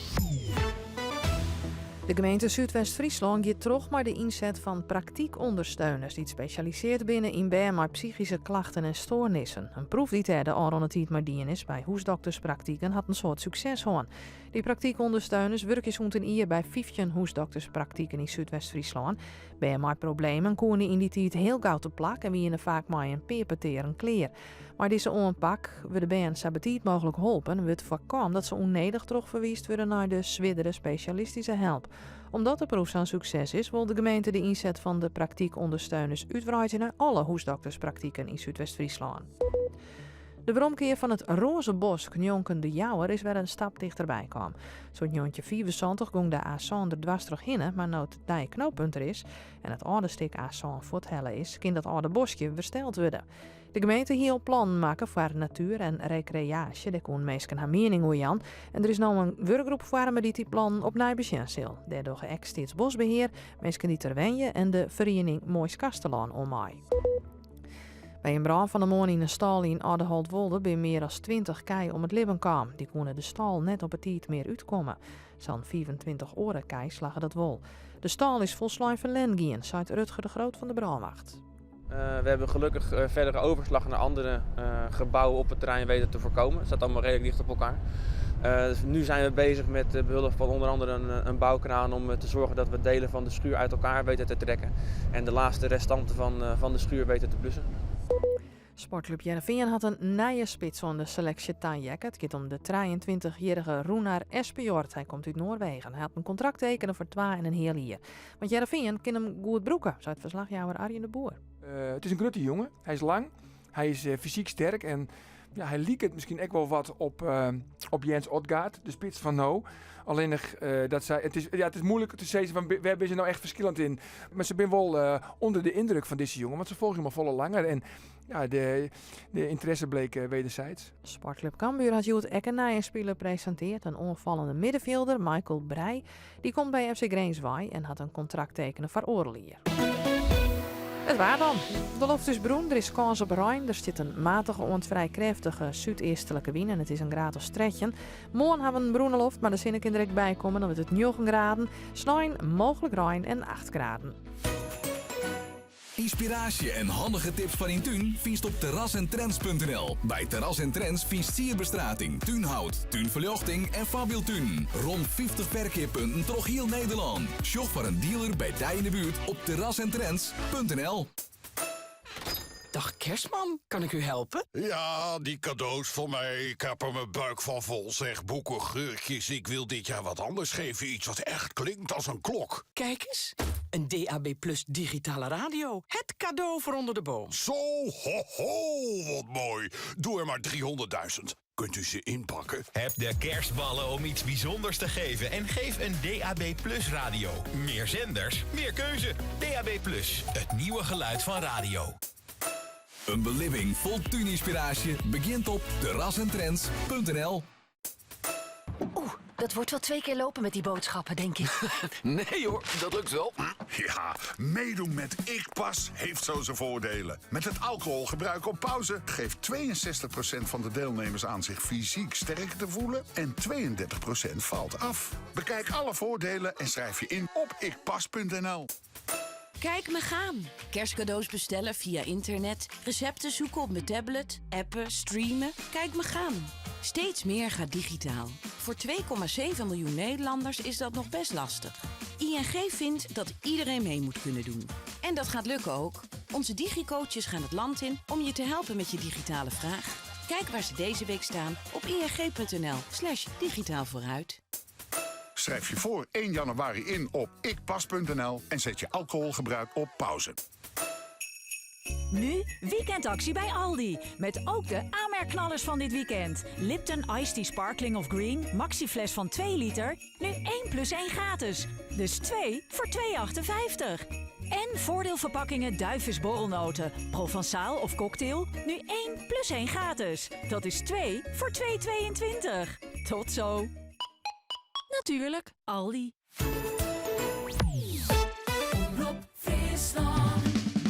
De gemeente Súdwest-Fryslân giet troch mei de ynset fan praktykûndersteuners dy't spesjalisearre binne yn bern mei psychyske klachten en stoarnissen. In proef dy't dêr de ôfrûne tiid mei dien is by húsdokterspraktiken hat in soad sukses hân. Dy praktykûndersteuners wurkje sûnt in jier by 15 húsdokterspraktiken yn Súdwest-Fryslân. Bern mei problemen koene yn dy tiid hiel gau te plak en wiene faak mei in pear petearen klear. Mei dizze oanpak wurde bern sa betiid mooglik holpen en wurdt foarkaam dat se ûnnedich trochferwiisd wurde nei de swierdere spesjalistyske help. Omdat de proef sa'n sukses is, wol de gemeente de ynset fan de praktykûndersteuners útwreidzje nei alle húsdokterspraktiken yn Súdwest-Fryslân. De weromkear fan it Roazebosk njonken De Jouwer is wer in stap tichterby kaam. Sûnt 1975 gong de A sân der dwers trochhinne, mar no't it nije knooppunt der is en it âlde stik A sân fuorthelle is, kin dat âlde boskje wersteld wurde. De gemeente hie al plannen makke foar natuer en rekreaasje, dêr koene minsken har miening oer jaan. En der is no in wurkgroep foarme dy't dy plannen opnij besjen sil. Dêr dogge ek Steatsboskbehear, minsken dy't der wenje en de feriening Moai Skarsterlân oan mei. By in brân fan 'e moarn yn in stâl yn Aldeholtwolde binne mear as 20 kij om it libben kaam. Dy koene de stâl net op 'e tiid mear útkomme. Sa'n 25 oare kij slagge dat wol. De stâl is folslein ferlern gien, seit Rutger de Groot fan de brânwacht. We hebben gelukkig verdere overslag naar andere gebouwen op het terrein weten te voorkomen. Het staat allemaal redelijk dicht op elkaar. Dus nu zijn we bezig met behulp van onder andere een bouwkraan om te zorgen dat we delen van de schuur uit elkaar weten te trekken. En de laatste restanten van de schuur weten te blussen. Sportklup Hearrenfean hat in nije spits oan de seleksje taheakke. It giet om de 23-jierrige Runar Espejord. Hy komt út Noarwegen. Hy hat in kontrakt tekene foar 2,5 jier. Want Hearrenfean kin him goed brûke, seit ferslachjouwer Arjen de Boer. It is in grutte jonge. Hy is lang, hy is fysyk sterk en ja, hy liket miskien ek wol wat op Jens Odgaard, de spits fan no. Allinnich dat sy, it is, ja, it is muoilik te sizzen fan wêr binne se no echt ferskillend yn. Mar se binne wol ûnder de yndruk fan dizze jonge, want se folgje him al folle langer en ja, de ynteresse bleek wederzijds. Sportklup Cambuur hat hjoed ek in nije spiler presintearre, in oanfallende middenfjilder, Michael Breij. Dy komt by FC Grins wei en hat in kontrakt tekene foar oardel jier. It waar dan. De loft is brún, der is kâns op rein, der stiet in matige oant frij krêftige súdeastlike wyn en it is in graad as 13. Moarn ha we in brûne loft, mar de sinne kin der ek by komme, dan wurdt it 9 graden. Snein mooglik rein en 8 graden. Ynspiraasje en handige tips foar dyn tún fynst op terrasentrends.nl. By Terras en Trends fynst sierbestrating, túnhout, túnferljochting en foarbyldtunen. Rom 50 ferkeappunten troch hiel Nederlân. Sjoch foar in dealer by dy yn de buert op terrasentrends.nl. Dag kerstman, kan ik u helpen? Ja, die cadeaus voor mij. Ik heb er mijn buik van vol, zeg. Boeken, geurtjes. Ik wil dit jaar wat anders geven. Iets wat echt klinkt als een klok. Kijk eens, een DAB Plus digitale radio. Het cadeau voor onder de boom. Zo, ho, ho, wat mooi. Doe er maar 300.000. Kunt u ze inpakken? Heb de kerstballen om iets bijzonders te geven en geef een DAB Plus radio. Meer zenders, meer keuze. DAB Plus, het nieuwe geluid van radio. In belibbing fol túnynspiraasje begjint op terrasentrends.nl. Oeh, dat wordt wel twee keer lopen met die boodschappen, denk ik. Nee hoor, dat lukt wel. Ja, meedoen met Ik Pas heeft zo zijn voordelen. Met het alcoholgebruik op pauze geeft 62% van de deelnemers aan zich fysiek sterker te voelen en 32% valt af. Bekijk alle voordelen en schrijf je in op ikpas.nl. Kijk me gaan. Kerstcadeaus bestellen via internet, recepten zoeken op mijn tablet, appen, streamen. Kijk me gaan. Steeds meer gaat digitaal. Voor 2,7 miljoen Nederlanders is dat nog best lastig. ING vindt dat iedereen mee moet kunnen doen. En dat gaat lukken ook. Onze digicoaches gaan het land in om je te helpen met je digitale vraag. Kijk waar ze deze week staan op ing.nl/slash digitaal vooruit. Schrijf je voor 1 januari in op ikpas.nl en zet je alcoholgebruik op pauze. Nu weekendactie bij Aldi. Met ook de aanmerkknallers van dit weekend. Lipton Ice Tea Sparkling of Green, maxifles van 2 liter. Nu 1 plus 1 gratis. Dus 2 voor 2,58. En voordeelverpakkingen Duifjes borrelnoten, Provençaal of cocktail. Nu 1 plus 1 gratis. Dat is 2 voor 2,22. Tot zo. Natuurlijk, Aldi. Omrop Fryslân.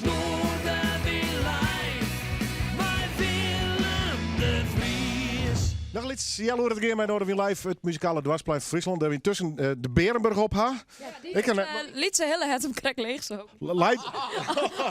Noardewyn live. Mei Willem de Vries. Noch lyts healoere te gean mei Noardewyn Live, it muzikale doarpsplein Fryslân, dêr't we yntusken de Bearenburch op ha. Ik kan Lytse Hille hat him krekt leech zo. Leit...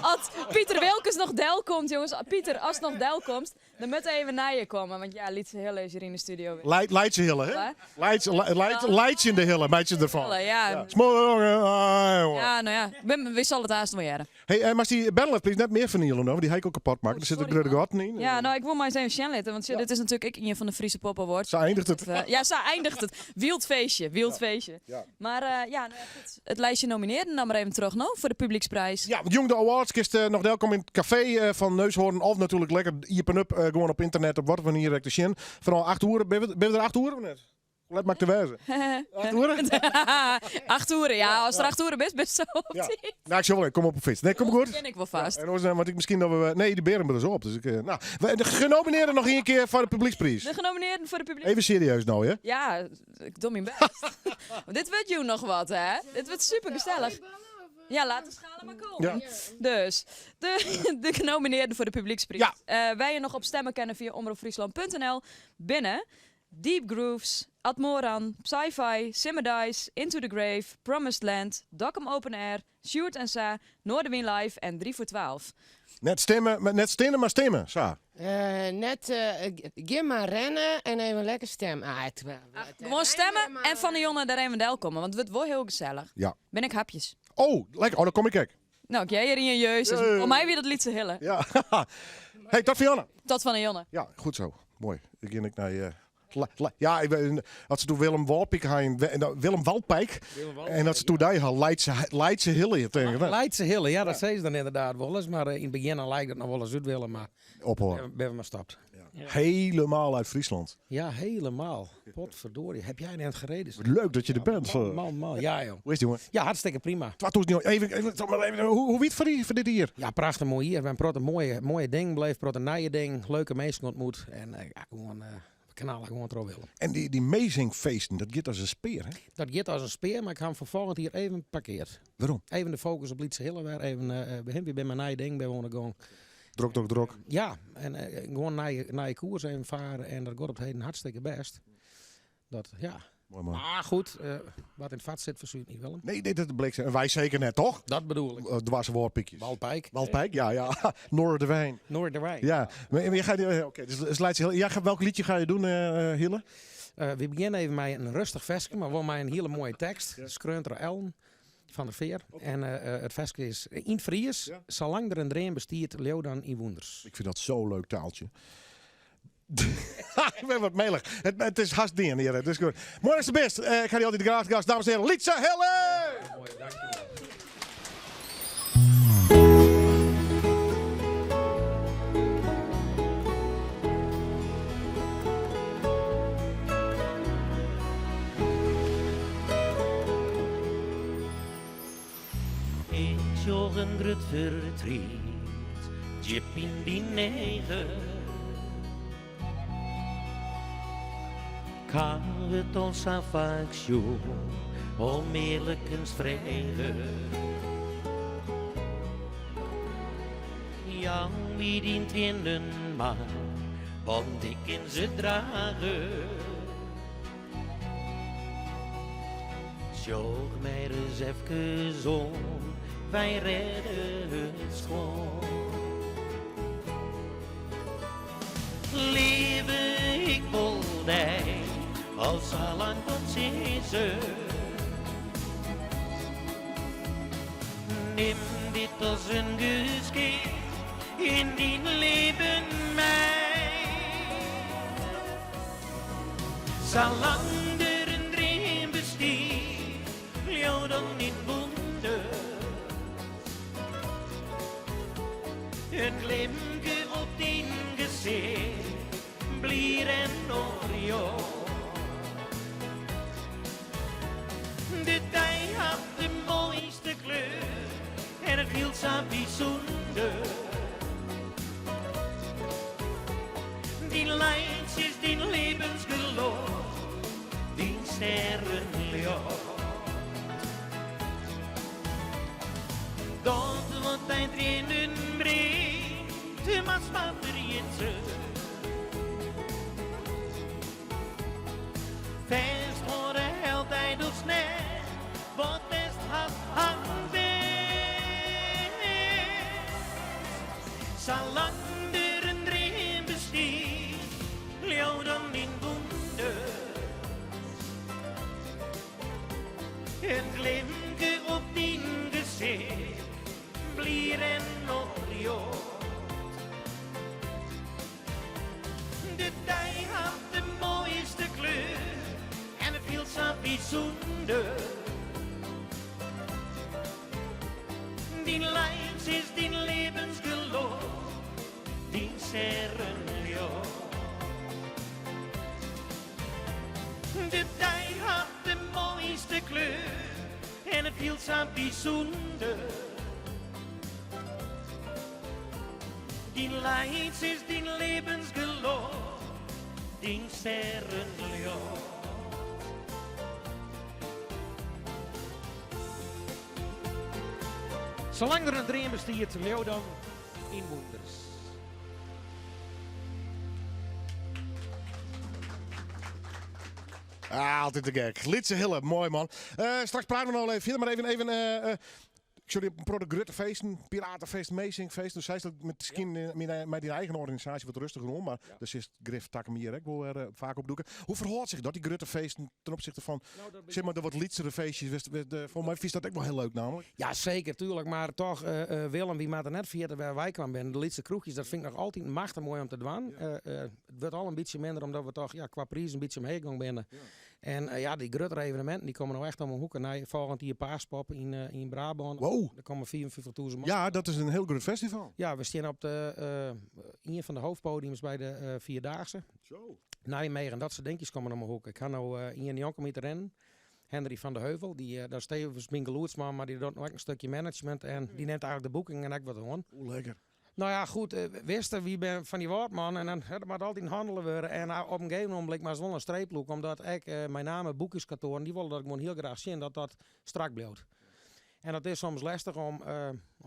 As Piter Wilkens noch delkomt, jonges. Piter, ast noch delkomst, dan moat even nei je komme. Want ja, Lytse Hille is hjir yn de studio. Leit, Leidse Hille, hè? Leidse, Leid, Leitsjende Hille, meitsje derfan. Hille, ja. Smolle ah, jonge. Ja, no ja. We sille it aanst wol hearre. Hey, eh, moatst dy Bernlefpriis net mear fernielen, no, want dy ha ik al kapot makke. Der sitte grutte gatten yn. Ja, no, ik wol mar ris even sjen litte, want sjoch, dit is natuerlik ek ien fan de Friese Pop Awards. Sa eindiget it. Eh, ja, sa eindiget it. Wyld feestje, wyld feestje. Ja. Mar eh, ja, no ja, goed. It lijstje nominearden dan mar even troch, no, foar de publykspriis. Ja, want jûn de awards kinst eh, noch delkomme yn it kafee eh, fan Neushoorn of natuerlik lekker iepen up eh, gewoan op ynternet op wat manier ek te sjen. Fanôf 8 oere, binne we, binne we der 8 oere of net? Hoe let moat ik der wêze? 8 oere? 8 oere, ja. Ast der 8 oere bist, bist sa op tiid. No, ik sjoch wol, ik kom op 'e fyts. Nee, kom goed. Kin ik wol fêst. Ja, en oars, want ik miskien dat we... Nee, de Bearenburch is op. Dus ik, no, de genominearden noch ien kear foar de publykspriis. De genominearden foar de publyk. Even serieus no, hè? Ja, ik doch myn bêst. Want dit wurdt jûn noch wat, hè? Dit wurdt super gesellich. Ja, laat de schalen maar komen. Ja. Dus, de, de genominearden foar de publykspriis. Ja. Wêr't je noch op stemme kinne fia omropfryslan.nl binne Deep Grooves, Admoran, Psy-Fi, Simmerdeis, Into the Grave, Promised Land, Dokkum Open Air, Sjoerd en Sa, Noardewyn Live en 3 voor 12. Net stimme, net stinne, mar stimme, sa. Net, gean mar renne en even lekker stemme. Ah, it, Gewoan stemme en fan 'e jûn der even delkomme, want it wurdt wol hiel gesellich. Ja. Bin ek hapjes. Oh, lekker. Oh, dan kom ik ek. No, ik hear hjir ien jezus. Foar my wie dat Lytse Hille. Ja. Hey, tot fan 'e jûn. Tot fan 'e jûn. Ja, goed zo. Moai. Ik gean ek nei. Ja, ik weet, as se doe Willem Walpyk ha, Willem Walpijk. En as se doe dy ha, Leidse, Leidse Hille. Leidse Hille, ja, dat sizze se dan ynderdaad wolris. Mar yn it begjin dan like dat noch wolris út Willem, mar Ophâlde. Binne we mar stopt. Helemaal uit Friesland. Ja, helemaal. Potverdorie, heb jij net gereden? Wat leuk dat je er bent. Man, man, man. Ja, joh. Hoe is het, jongen? Ja, hartstikke prima. 2000, even, even, toch maar even, hoe wie het foar, dy, foar dit jier? Ja, prachtich moai jier. We hawwe in protte moaie, moaie dingen beleefd, protte nije dingen, leuke minsken ontmoet. En ja, gewoan, we knalle gewoan troch Willem. En dy, dy amazing feesten, dat giet as in spear, hè? Dat giet as in spear, mar ik ha him foar folgjend jier even parkeard. Wêrom? Even de focus op Lytse Hille wer. Even, uh, we binne mei nije dingen by oan de gong. Drok, drok, drok. Ja, en gewoan nije, nije koers even farre en dat giet op 't heden hartstikke bêst. Dat, ja. Moai man. Mar goed, wat yn it fet sit fersuert net, Willem. Nee, nee, dat bleek. En wy seker net, toch? Dat bedoel ik. Dwarse Wâldpykjes. Walpijk. Walpijk, ja, ja. Noardewyn. Noardewyn. Ja. Maar je gaat, oké, dus, dus Leidse Hille. Ja, welk liedje ga je doen, Hille? We begjinne even mei in rêstich ferske, mar wol mei in hiele moaie tekst. Skreaun troch Ellen van der Veer. En it ferske is yn it Frysk. Salang der in dream bestiet, leau dan yn wûnders. Ik fyn dat so'n leuk taaltsje. Ik bin wat melich. It is hast dien hjir. It is goed. Moai datst der bist. Ik ha dy altyd graach te gast. Dames en hearen, Lytse Hille! Moai, dankjewol. Ik sjoch in grut fertriet djip yn dyn eagen. Ik ha it al sa faak sjoen, om earlikens frege. Jou my dyn triennen mar, want ik kin se drage. Sjoch my ris efkes oan, wy rêde it skoan. Leave, ik wol dy al sa lang wat sizze. Nim dit as in geskink yn dyn libben mei. Salang der in dream bestiet. De dei hat de moaiste kleur en it fielt sa bysûnder. Dyn laits is dyn libbensgelok, dyn sterrenljocht. Dat wat dyn triennen bringt, moatst mar ferjitte. Fêsthâlde helpt dy dochs net, wat west hat, hat west. Salang der in dream bestiet, leau dan yn wûnders. In glimke op dyn gesicht, blier en oprjocht. De dei hat de moaiste kleur en it fielt sa bysûnder. Dyn laits is dyn libbensgelok, dyn sterrenljocht. De dei hat de moaiste kleur en it fielt sa bysûnder. Dyn laits is dyn libbensgelok, dyn sterrenljocht. Salang der in dream bestiet, leau dan yn wûnders. Ah, altyd te gek. Lytse Hille, moai man. Eh, straks prate we noch even fierder, mar even, even eh, eh, ik sjoch dy op in protte grutte feesten, Piratenfeest, Meezingfeest. Do seist dat miskien mei dyn eigen organisaasje wat rêstiger oan, mar dêr silst grif takom jier ek wol wer faak opdûke. Hoe ferhâldt sich dat, dy grutte feesten, ten opsichte fan sis mar, de wat lytsere feestjes? Folgens my fynst dat ek wol hiel leuk nammentlik. Ja, seker, tuerlik. Mar toch, Willem, wy moatte net ferjitte wêr wy kaam binne. De lytse kroechjes, dat fyn ik noch altyd machtich moai om te dwaan. It wurdt al in bytsje minder omdat we toch ja, kwa priis in bytsje omheech gong binne. En ja, dy gruttere eveneminten dy komme no echt om 'e hoeke. Nei folgjend jier Paaspop yn Brabân. Wow. Der komme 55.000 man. Ja, dat is in hiel grut festival. Ja, we stean op de, ien fan de hoofdpodiums by de Vierdaagse. Zo. Nijmegen, dat soart dinkjes komme om 'e hoeke. Ik ha no ien njonken my te rinnen. Henry van de Heuvel, dy, dat is tevens myn gelûdsman, mar dy docht no ek in stikje management. En dy nimt eigenlik de boeking en ek wat oan. Oeh, lekker. No ja, goed, witst, wy binne fan dy Wâldman en dan it moat altyd hannele wurde. En op in gegeven ogenblik moatst wol in streep lûke, omdat ek mei name boekingskantoaren, dy wolle dat gewoan hiel graach sjen dat dat strak bliuwt. En dat is soms lestich om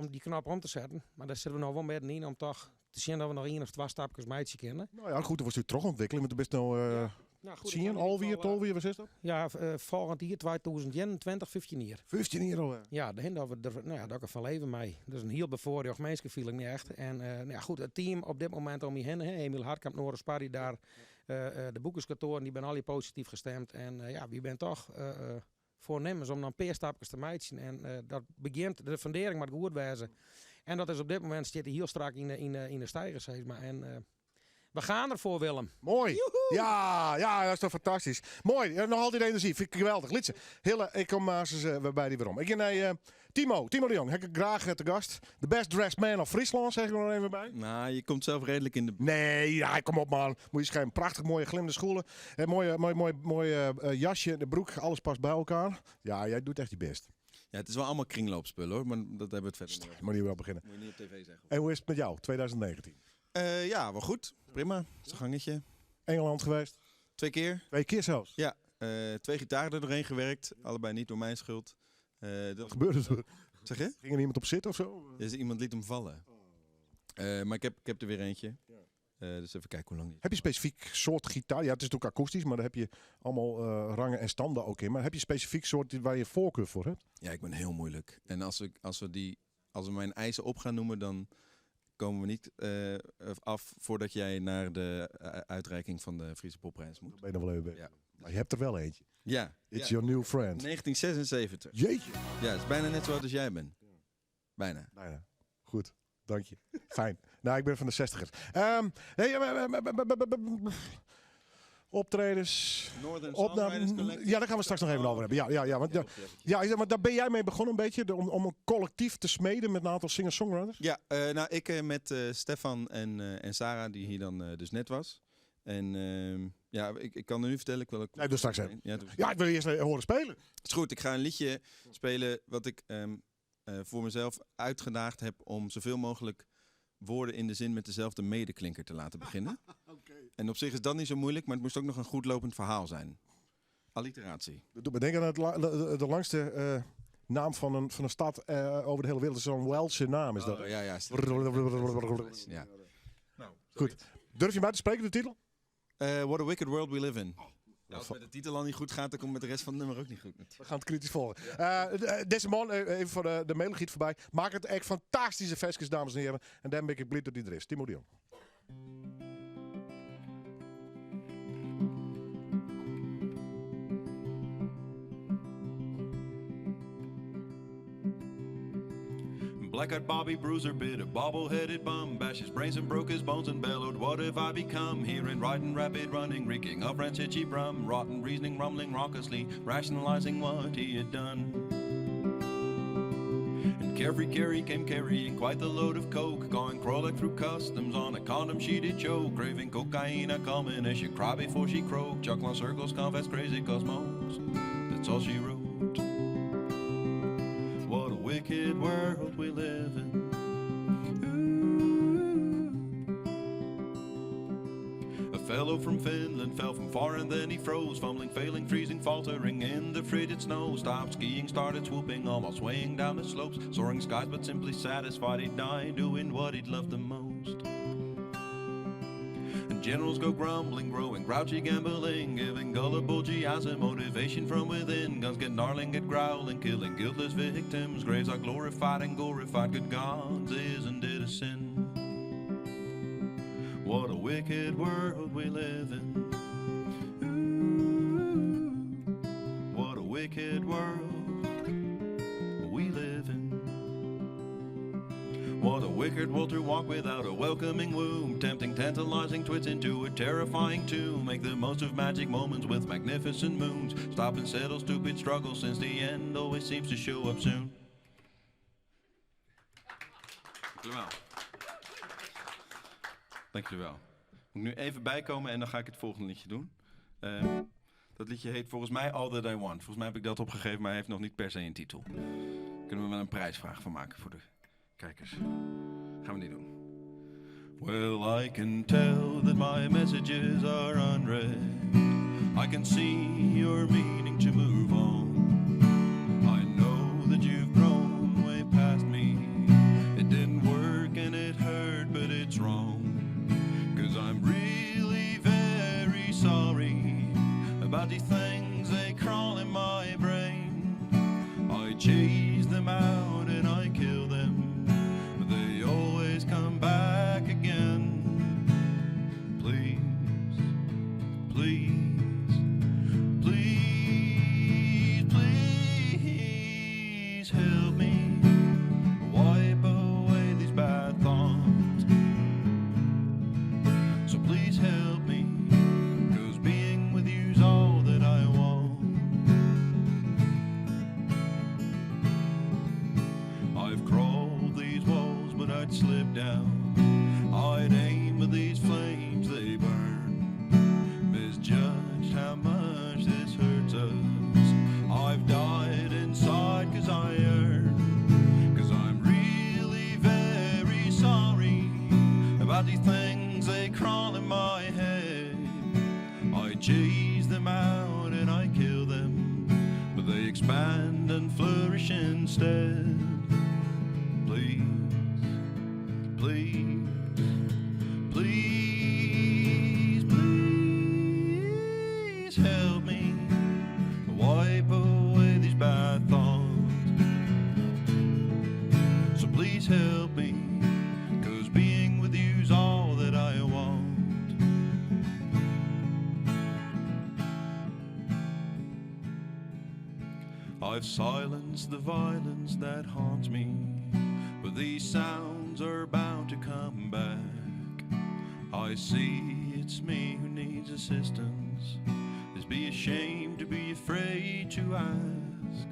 dy knop om te setten, mar dêr sitte we no wol middenyn om toch te sjen dat we noch ien of twa stapkes meitsje kinne. No ja, goed, do wolst dy trochûntwikkelje, want do bist no Nou, goed, 10, 11 jier, 12 jier, wat is dat? Ja, folgjend jier 2021, 15 jier. 15 jier alwer? Ja, dêr dat we der, no ja, dat ik der fan leve mei. Dat is in hiel befoarrjocht minske, fiel ik my echt. En no ja, goed, it team op dit momint om my hinne, hè, Emiel Hartkamp, Noris Parry daar, de boekingskantoaren, dy binne allegear posityf gestimd. En ja, wy binne toch foarnimmens om noch in pear stapkes te meitsjen. En dat begjint, de fundearring moat goed wêze. En dat is op dit momint stiet dy hiel strak yn de steigers, sis mar. En we gaan ervoor, Willem. Moai. Ja, ja, dat is toch fantastysk. Moai, ja, noch altyd enerzjy. Fyn ik geweldich. Lytse, Hille, ik kom aansens wer by dy werom. Ik gean nei Timo, Timo de Jong, ha ik graach te gast. The best dressed man of Fryslân, zeg ik er nog even by. Nou, je komt zelf redelijk in de... Nee, ja, kom op man. Moet je schijnen. Prachtig mooie glimmende schoenen. Een mooie, mooi, mooi, mooi jasje, de broek, alles past bij elkaar. Ja, jij doet echt je best. Ja, het is wel allemaal kringloopspullen hoor, maar dat hebben we het verder niet over. Moet je wel beginnen. Moet je niet op tv zeggen. En hoe is het met jou, 2019? Ja, wel goed. Prima. Het is een gangetje. Engeland geweest? 2 keer. 2 keer zelfs? Ja, 2 gitaren er doorheen gewerkt. Allebei niet door mijn schuld. Dat Wat gebeurde er? Zeg je? Ging er iemand op zitten of zo? Ja, iemand liet hem vallen. Maar ik heb er weer eentje. Dus even kijken hoe lang die Heb je specifiek soort gitaar? Ja, het is natuurlijk akoestisch, maar daar heb je allemaal rangen en standen ook in. Maar heb je specifiek soort waar je voorkeur voor hebt? Ja, ik ben heel moeilijk. En als we mijn eisen op gaan noemen, dan komen we niet af voordat jij naar de uitreiking van de Friese Popprijs moet. Dan ben je nog wel even bezig. Ja. Maar je hebt er wel eentje. Ja. It's Ja. your new friend. 1976. Jeetje. Ja, het is bijna net zo oud als jij bent. Bijna. Bijna. Goed, dank je. Fijn. Nou, ik ben van de 60ers. Hey, optredens, Northern opnames. Songwriters Collective. Ja, daar gaan we straks nog even over hebben. Ja, ja, ja, want, ja, ja, is dat, maar daar ben jij mee begonnen een beetje, om een collectief te smeden met een aantal singer-songwriters? Ja, nou, ik met Stefan en Sarah, die hier dan dus net was. En ja, ik kan er nu vertellen. Ik wil ook Nee, doe straks even. Ja, doe Ja, ik wil eerst horen spelen. Is goed, ik ga een liedje spelen wat ik voor mezelf uitgedaagd heb om zoveel mogelijk woorden in de zin met dezelfde medeklinker te laten beginnen. En op zich is dat niet zo moeilijk, maar het moest ook nog een goed lopend verhaal zijn. Alliteratie. Dat doet me denken aan de langste naam van een stad over de hele wereld. Zo'n Welsche naam is dat. Oh, ja, ja, is het. Ja. Nou, goed. Durf je mij te spreken, de titel? What a Wicked World We Live In. Ja, als het met de titel al niet goed gaat, dan komt met de rest van het nummer ook niet goed. We gaan het kritisch volgen. Deze man, even voor de mailgiet voorbij. Maak het echt fantastische versjes, dames en heren. En daar ben ik blij dat die er is. Timo de Jong. Black-eyed Bobby Bruiser bit a bobble-headed bum, bashed his brains and broke his bones and bellowed, what have I become? Hearing, riding, rapid running, reeking of rancid cheap rum, rotten reasoning, rumbling raucously, rationalizing what he had done. And carefree Carrie came carrying quite the load of coke, going crawling through customs on a condom she did choke, craving cocaine, a common as she cried before she croaked, chuckle on circles, confess crazy cosmos, that's all she wrote. What a wicked world we live in. Ooh. A fellow from Finland fell from far and then he froze, fumbling, failing, freezing, faltering in the frigid snow. Stopped skiing, started swooping, almost swaying down the slopes, soaring skies, but simply satisfied he'd die doing what he'd loved the most. And generals go grumbling, growing grouchy, gambling, giving gullible GIs and motivation from within. Guns get gnarling, get growling, killing guiltless victims. Graves are glorified and glorified. Good gods, isn't it a sin? What a wicked world we live in. Ooh, what a wicked world we live in. What a wicked world to walk without a welcoming womb, tempting, tantalizing twits into a terrifying tomb. Make the most of magic moments with magnificent moons. Stop and settle stupid struggles since the end always seems to show up soon. Dank jullie wel. Dank jullie wel. Moet ik nu even bijkomen en dan ga ik het volgende liedje doen. Dat liedje heet volgens mij All That I Want. Volgens mij heb ik dat opgegeven, maar hij heeft nog niet per se een titel. Daar kunnen we wel een prijsvraag van maken voor de kijkers. Gaan we niet doen. Well, I can tell that my messages are unread. I can see you're meaning to move on. I know that you've grown way past me. It didn't work and it hurt, but it's wrong. Because I'm really very sorry about these things, they crawl in my brain. I chase them out and I kill them, but they always come back again. Please, please, please, please help me wipe away these bad thoughts. So please help me, because being with you's all that I want. I've crawled these walls, but I'd slip down. I'd aim with these flames, they burn. Misjudged how much this hurts us. I've died inside because I yearn. Because I'm really very sorry about these things, they crawl in my head. I chase them out and I kill them, but they expand and flourish instead. Please, please, please, please help me wipe away these bad thoughts. So please help me, because being with you's all that I want. I've silenced the violence that haunts me, but these sounds are bound to come back. I see it's me who needs assistance. It's be ashamed to be afraid to ask.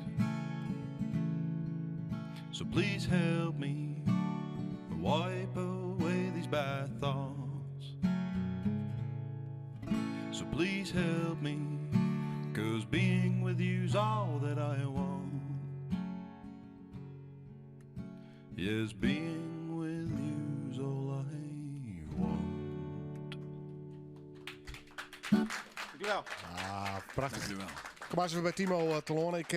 So please help me wipe away these bad thoughts. you's all that I want. Yes, being with you's all I want. Dankjewel. Ah, prachtig. Dankjewel. Kom maar eens even bij Timo Telon. Ik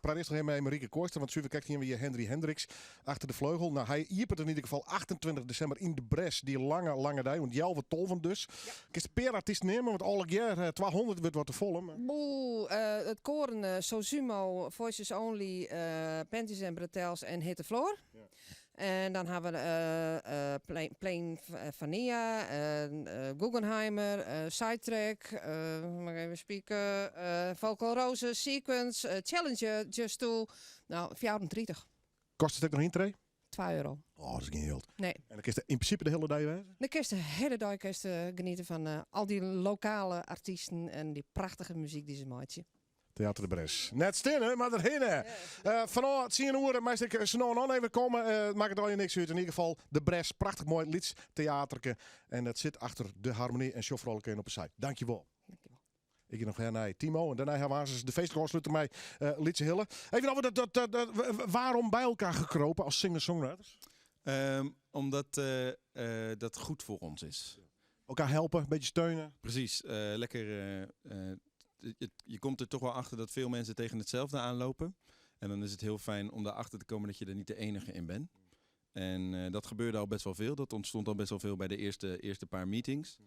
praat eerst nog even met Marieke Kooijstra, want zuiver kijkt hier weer Henry Hendricks achter de vleugel. Nou, hij iepert in ieder geval 28 december in de Bres, die lange, lange dag. Want Jelve Tolven dus. Ik is de peerartiest nemen, want alle jaar 200 wordt wat te vol. Maar... Boe, het koren Sosumo, Voices Only, Panties en Bretels en Hit the Floor. En dan hebben we Plain Vanilla, Guggenheimer, Sidetrack, mag ik even spieken, Vocal Roses, Sequence, Challenger, Just Two. Nou, 34. Kost het ook nog intree? 2 euro. Oh, dat is geen geld. Nee. En dan kun je in principe de hele dag wezen? Dan kun je de hele dag genieten van al die lokale artiesten en die prachtige muziek die ze maken. Theater de Bres. Net stinnen, maar erheen. Vanaf 10 uur, maar ik snel nog even komen. Maakt het al je niks uit. In ieder geval de Bres, prachtig mooi Lieds theaterke. En dat zit achter de harmonie en sjofrolijke op de site. Dankjewel. Dankjewel. Ik ga nog her naar Timo en daarna hebben we de feestelijke afsluiter met Lietse Hille. Even over dat, waarom bij elkaar gekropen als singer-songwriters? Omdat dat goed voor ons is. Elkaar helpen, een beetje steunen. Precies, lekker. Je komt er toch wel achter dat veel mensen tegen hetzelfde aanlopen. En dan is het heel fijn om daarachter te komen dat je er niet de enige in bent. En dat gebeurde al best wel veel. Dat ontstond al best wel veel bij de eerste paar meetings.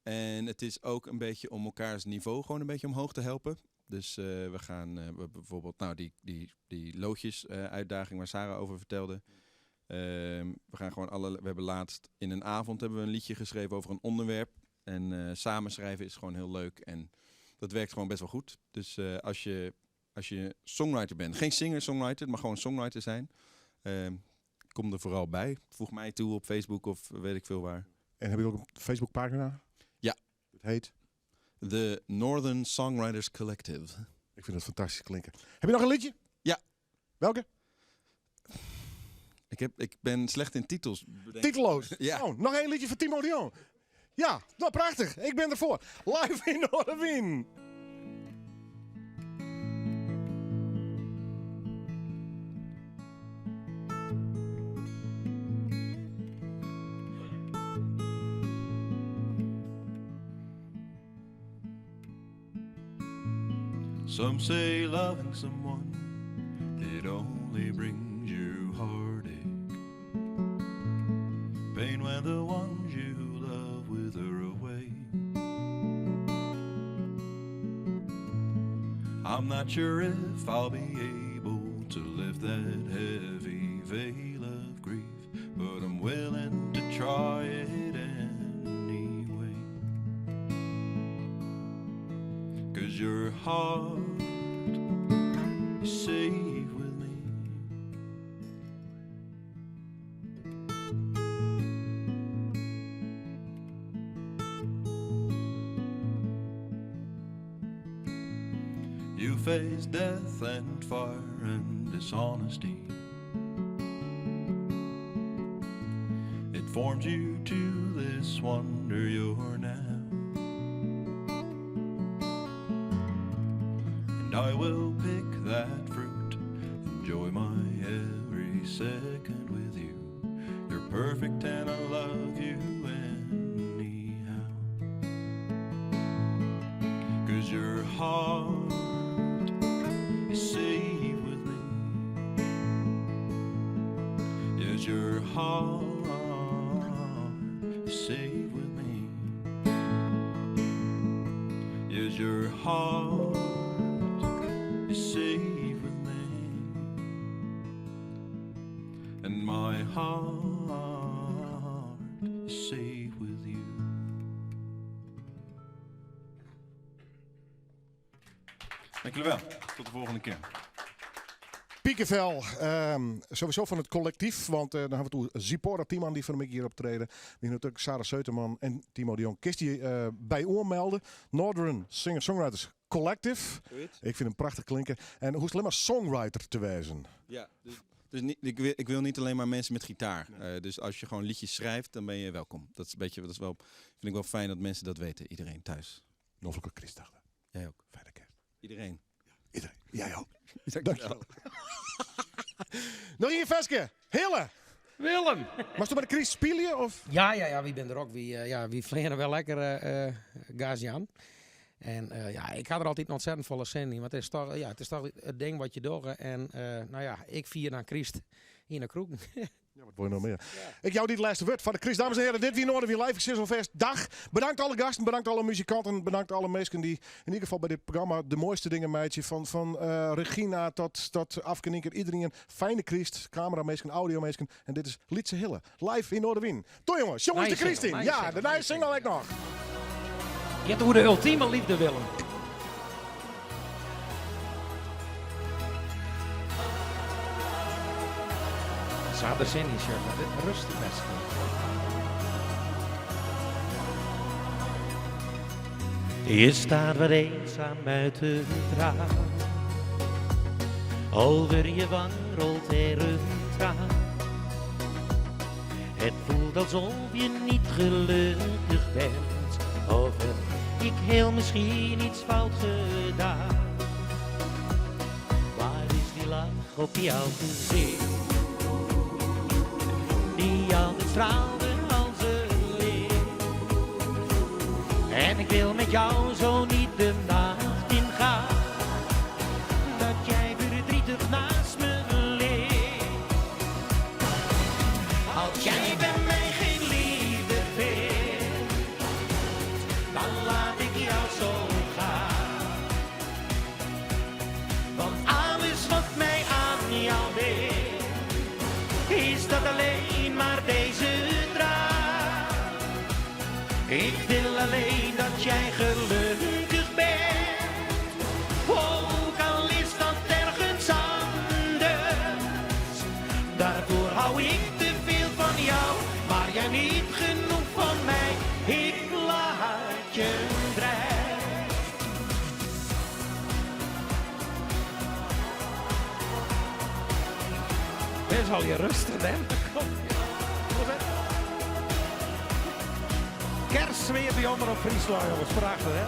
En het is ook een beetje om elkaars niveau gewoon een beetje omhoog te helpen. Dus we gaan we bijvoorbeeld, nou, die, die, die loodjes uitdaging waar Sarah over vertelde. We gaan gewoon alle, we hebben laatst in een avond hebben we een liedje geschreven over een onderwerp. En samen schrijven is gewoon heel leuk. En dat werkt gewoon best wel goed. Dus als je songwriter bent, geen singer-songwriter, maar gewoon songwriter zijn. Kom er vooral bij. Voeg mij toe op Facebook of weet ik veel waar. En heb je ook een Facebookpagina? Ja. Het heet? The Northern Songwriters Collective. Ik vind het fantastisch klinken. Heb je nog een liedje? Ja. Welke? Ik ben slecht in titels bedenken. Titeloos? Ja. Oh, nog één liedje van Timo de Jong. Ja, nou prachtig. Ik ben ervoor. Live in Noardewyn. Some say loving someone, it only brings you heartache. Pain when the ones you love wither away. I'm not sure if I'll be able to lift that heavy veil of grief, but I'm willing to try it anyway. Because your heart is safe with me. You face death and fire and dishonesty. It formed you to this wonder you're now. And I will pick that fruit, enjoy my every second with you. You're perfect and I love you anyhow. Because your heart is safe with me. Yes, your heart is safe with me. Yes, your heart is safe with me. And my heart is safe with you. Dank jullie wel. Tot de volgende keer. Piekenvel, sowieso van het collectief, want dan hebben we toe Zipora Tiemann die van de hier optreden. Die natuurlijk Sarah Seuterman en Timo de Jong. Kist die bij oormelden. Northern Singer-Songwriters Collective. Zoiets. Ik vind hem prachtig klinken. En hoe is het alleen maar songwriter te wezen? Ja, dus niet, ik wil, ik wil niet alleen maar mensen met gitaar. Dus als je gewoon liedjes schrijft, dan ben je welkom. Dat is een beetje, dat is wel, vind ik wel fijn dat mensen dat weten. Iedereen thuis. Noffelijke Christdag. Jij ook. Fijne kerst. Iedereen. Ja, iedereen. Jij ook. Dankjewel. Noch ien ferske. Hille! Willem! Moatst do by de kryst spylje? Of? Ja, wy binne der ek. Wy, ja, wy fleane wer lekker gas jaan. En ja, ik ha der altyd ontzettend folle sin yn. Want it is toch, ja, it is toch it ding wat je dogge. En no ja, ik fier dan kryst yn de kroegen. Ja, wat wol je noch mear? Ik jou dy it lêste wurd foar de kryst. Dames en heren, dit wie Noardewyn Live. Ik sis alfêst dag. Bedankt alle gasten, bedankt alle muzikanten, bedankt alle minsken dy't yn ieder gefal by dit programma de moaiste dingen meitsje. Fan Regina tot Afke Nynke, iderien. Fijne kryst, kameraminsken, audiominsken. En dit is Lytse Hille, live yn Noardewyn. Toe jonges, sjong ús de kryst yn. Ja, de nije single ek noch. Giet oer de ultime liefde, Willem. Se hat der sin yn, sjoch. Rêstich bêst. Je staat wat eenzaam uit het raam. Over je wang rolt er een traan. Het voelt alsof je niet gelukkig bent. Of heb ik heel misschien iets fout gedaan? Waar is die lach op jouw gezicht? Die altijd straalde als een licht. En ik wil met jou zo niet de nacht ingaan. Dat jij verdrietig naast me ligt. Als jij bij mij geen liefde vindt, dan laat ik jou zo gaan. Want alles wat mij aan jou bindt, is dat alleen maar deze traan. Ik wil alleen dat jij gelukkig bent, ook al is dat ergens anders. Daarvoor hou ik te veel van jou, maar jij niet genoeg van mij. Ik laat je vrij. Dit is al je rustig, hè? Kerstsfeer by Omrop Fryslân, jongens. Prachtich, hè?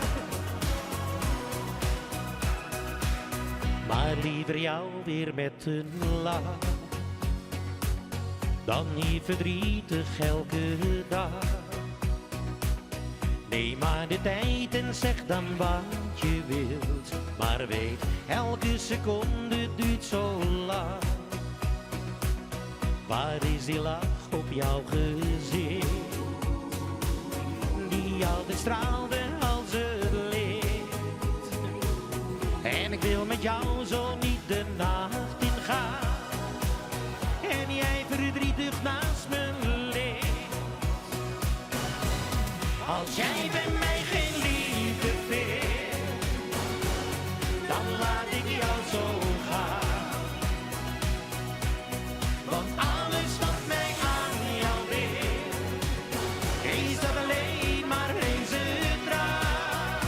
Maar liever jou weer met een lach dan hier verdrietig elke dag. Neem maar de tijd en zeg dan wat je wilt. Maar weet, elke seconde duurt zo lang. Waar is die lach op jouw gezicht? Die altijd straalde als het licht. En ik wil met jou zo niet de nacht ingaan. En jij verdrietig naast me ligt. Als jij bij mij geen liefde vindt, dan laat ik jou zo gaan. Want alles wat mij aan jou bindt, is dat alleen maar deze traan.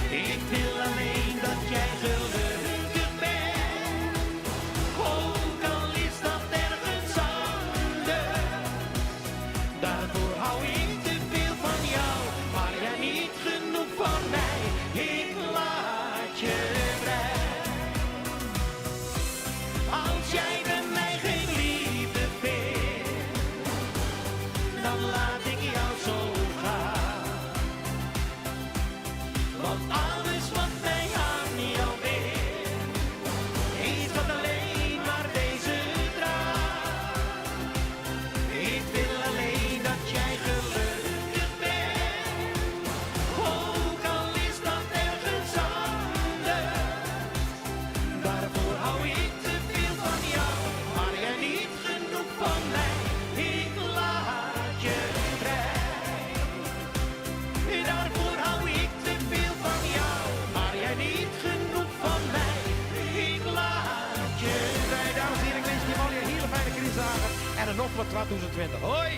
Ik wil alleen dat jij gelukkig bent, ook al is dat ergens anders. Daarvoor hou ik te veel van jou, maar jij niet genoeg van mij. Ik laat je vrij. Als jij bij mij geen liefde vindt, dan laat ik jou zo gaan. Want alles wat mij aan jou bindt, is dat alleen maar deze traan. Ik wil alleen dat jij gelukkig bent, ook al is dat ergens anders. Daarvoor hou ik te veel van jou, maar jij niet genoeg van mij. Ik laat je vrij. Daarvoor hou ik te veel van jou, maar jij niet genoeg van mij. Ik laat je vrij. Dames en heren, ik wens je allemaal een hele fijne kerstdagen en een nog wat 2020. Hoi!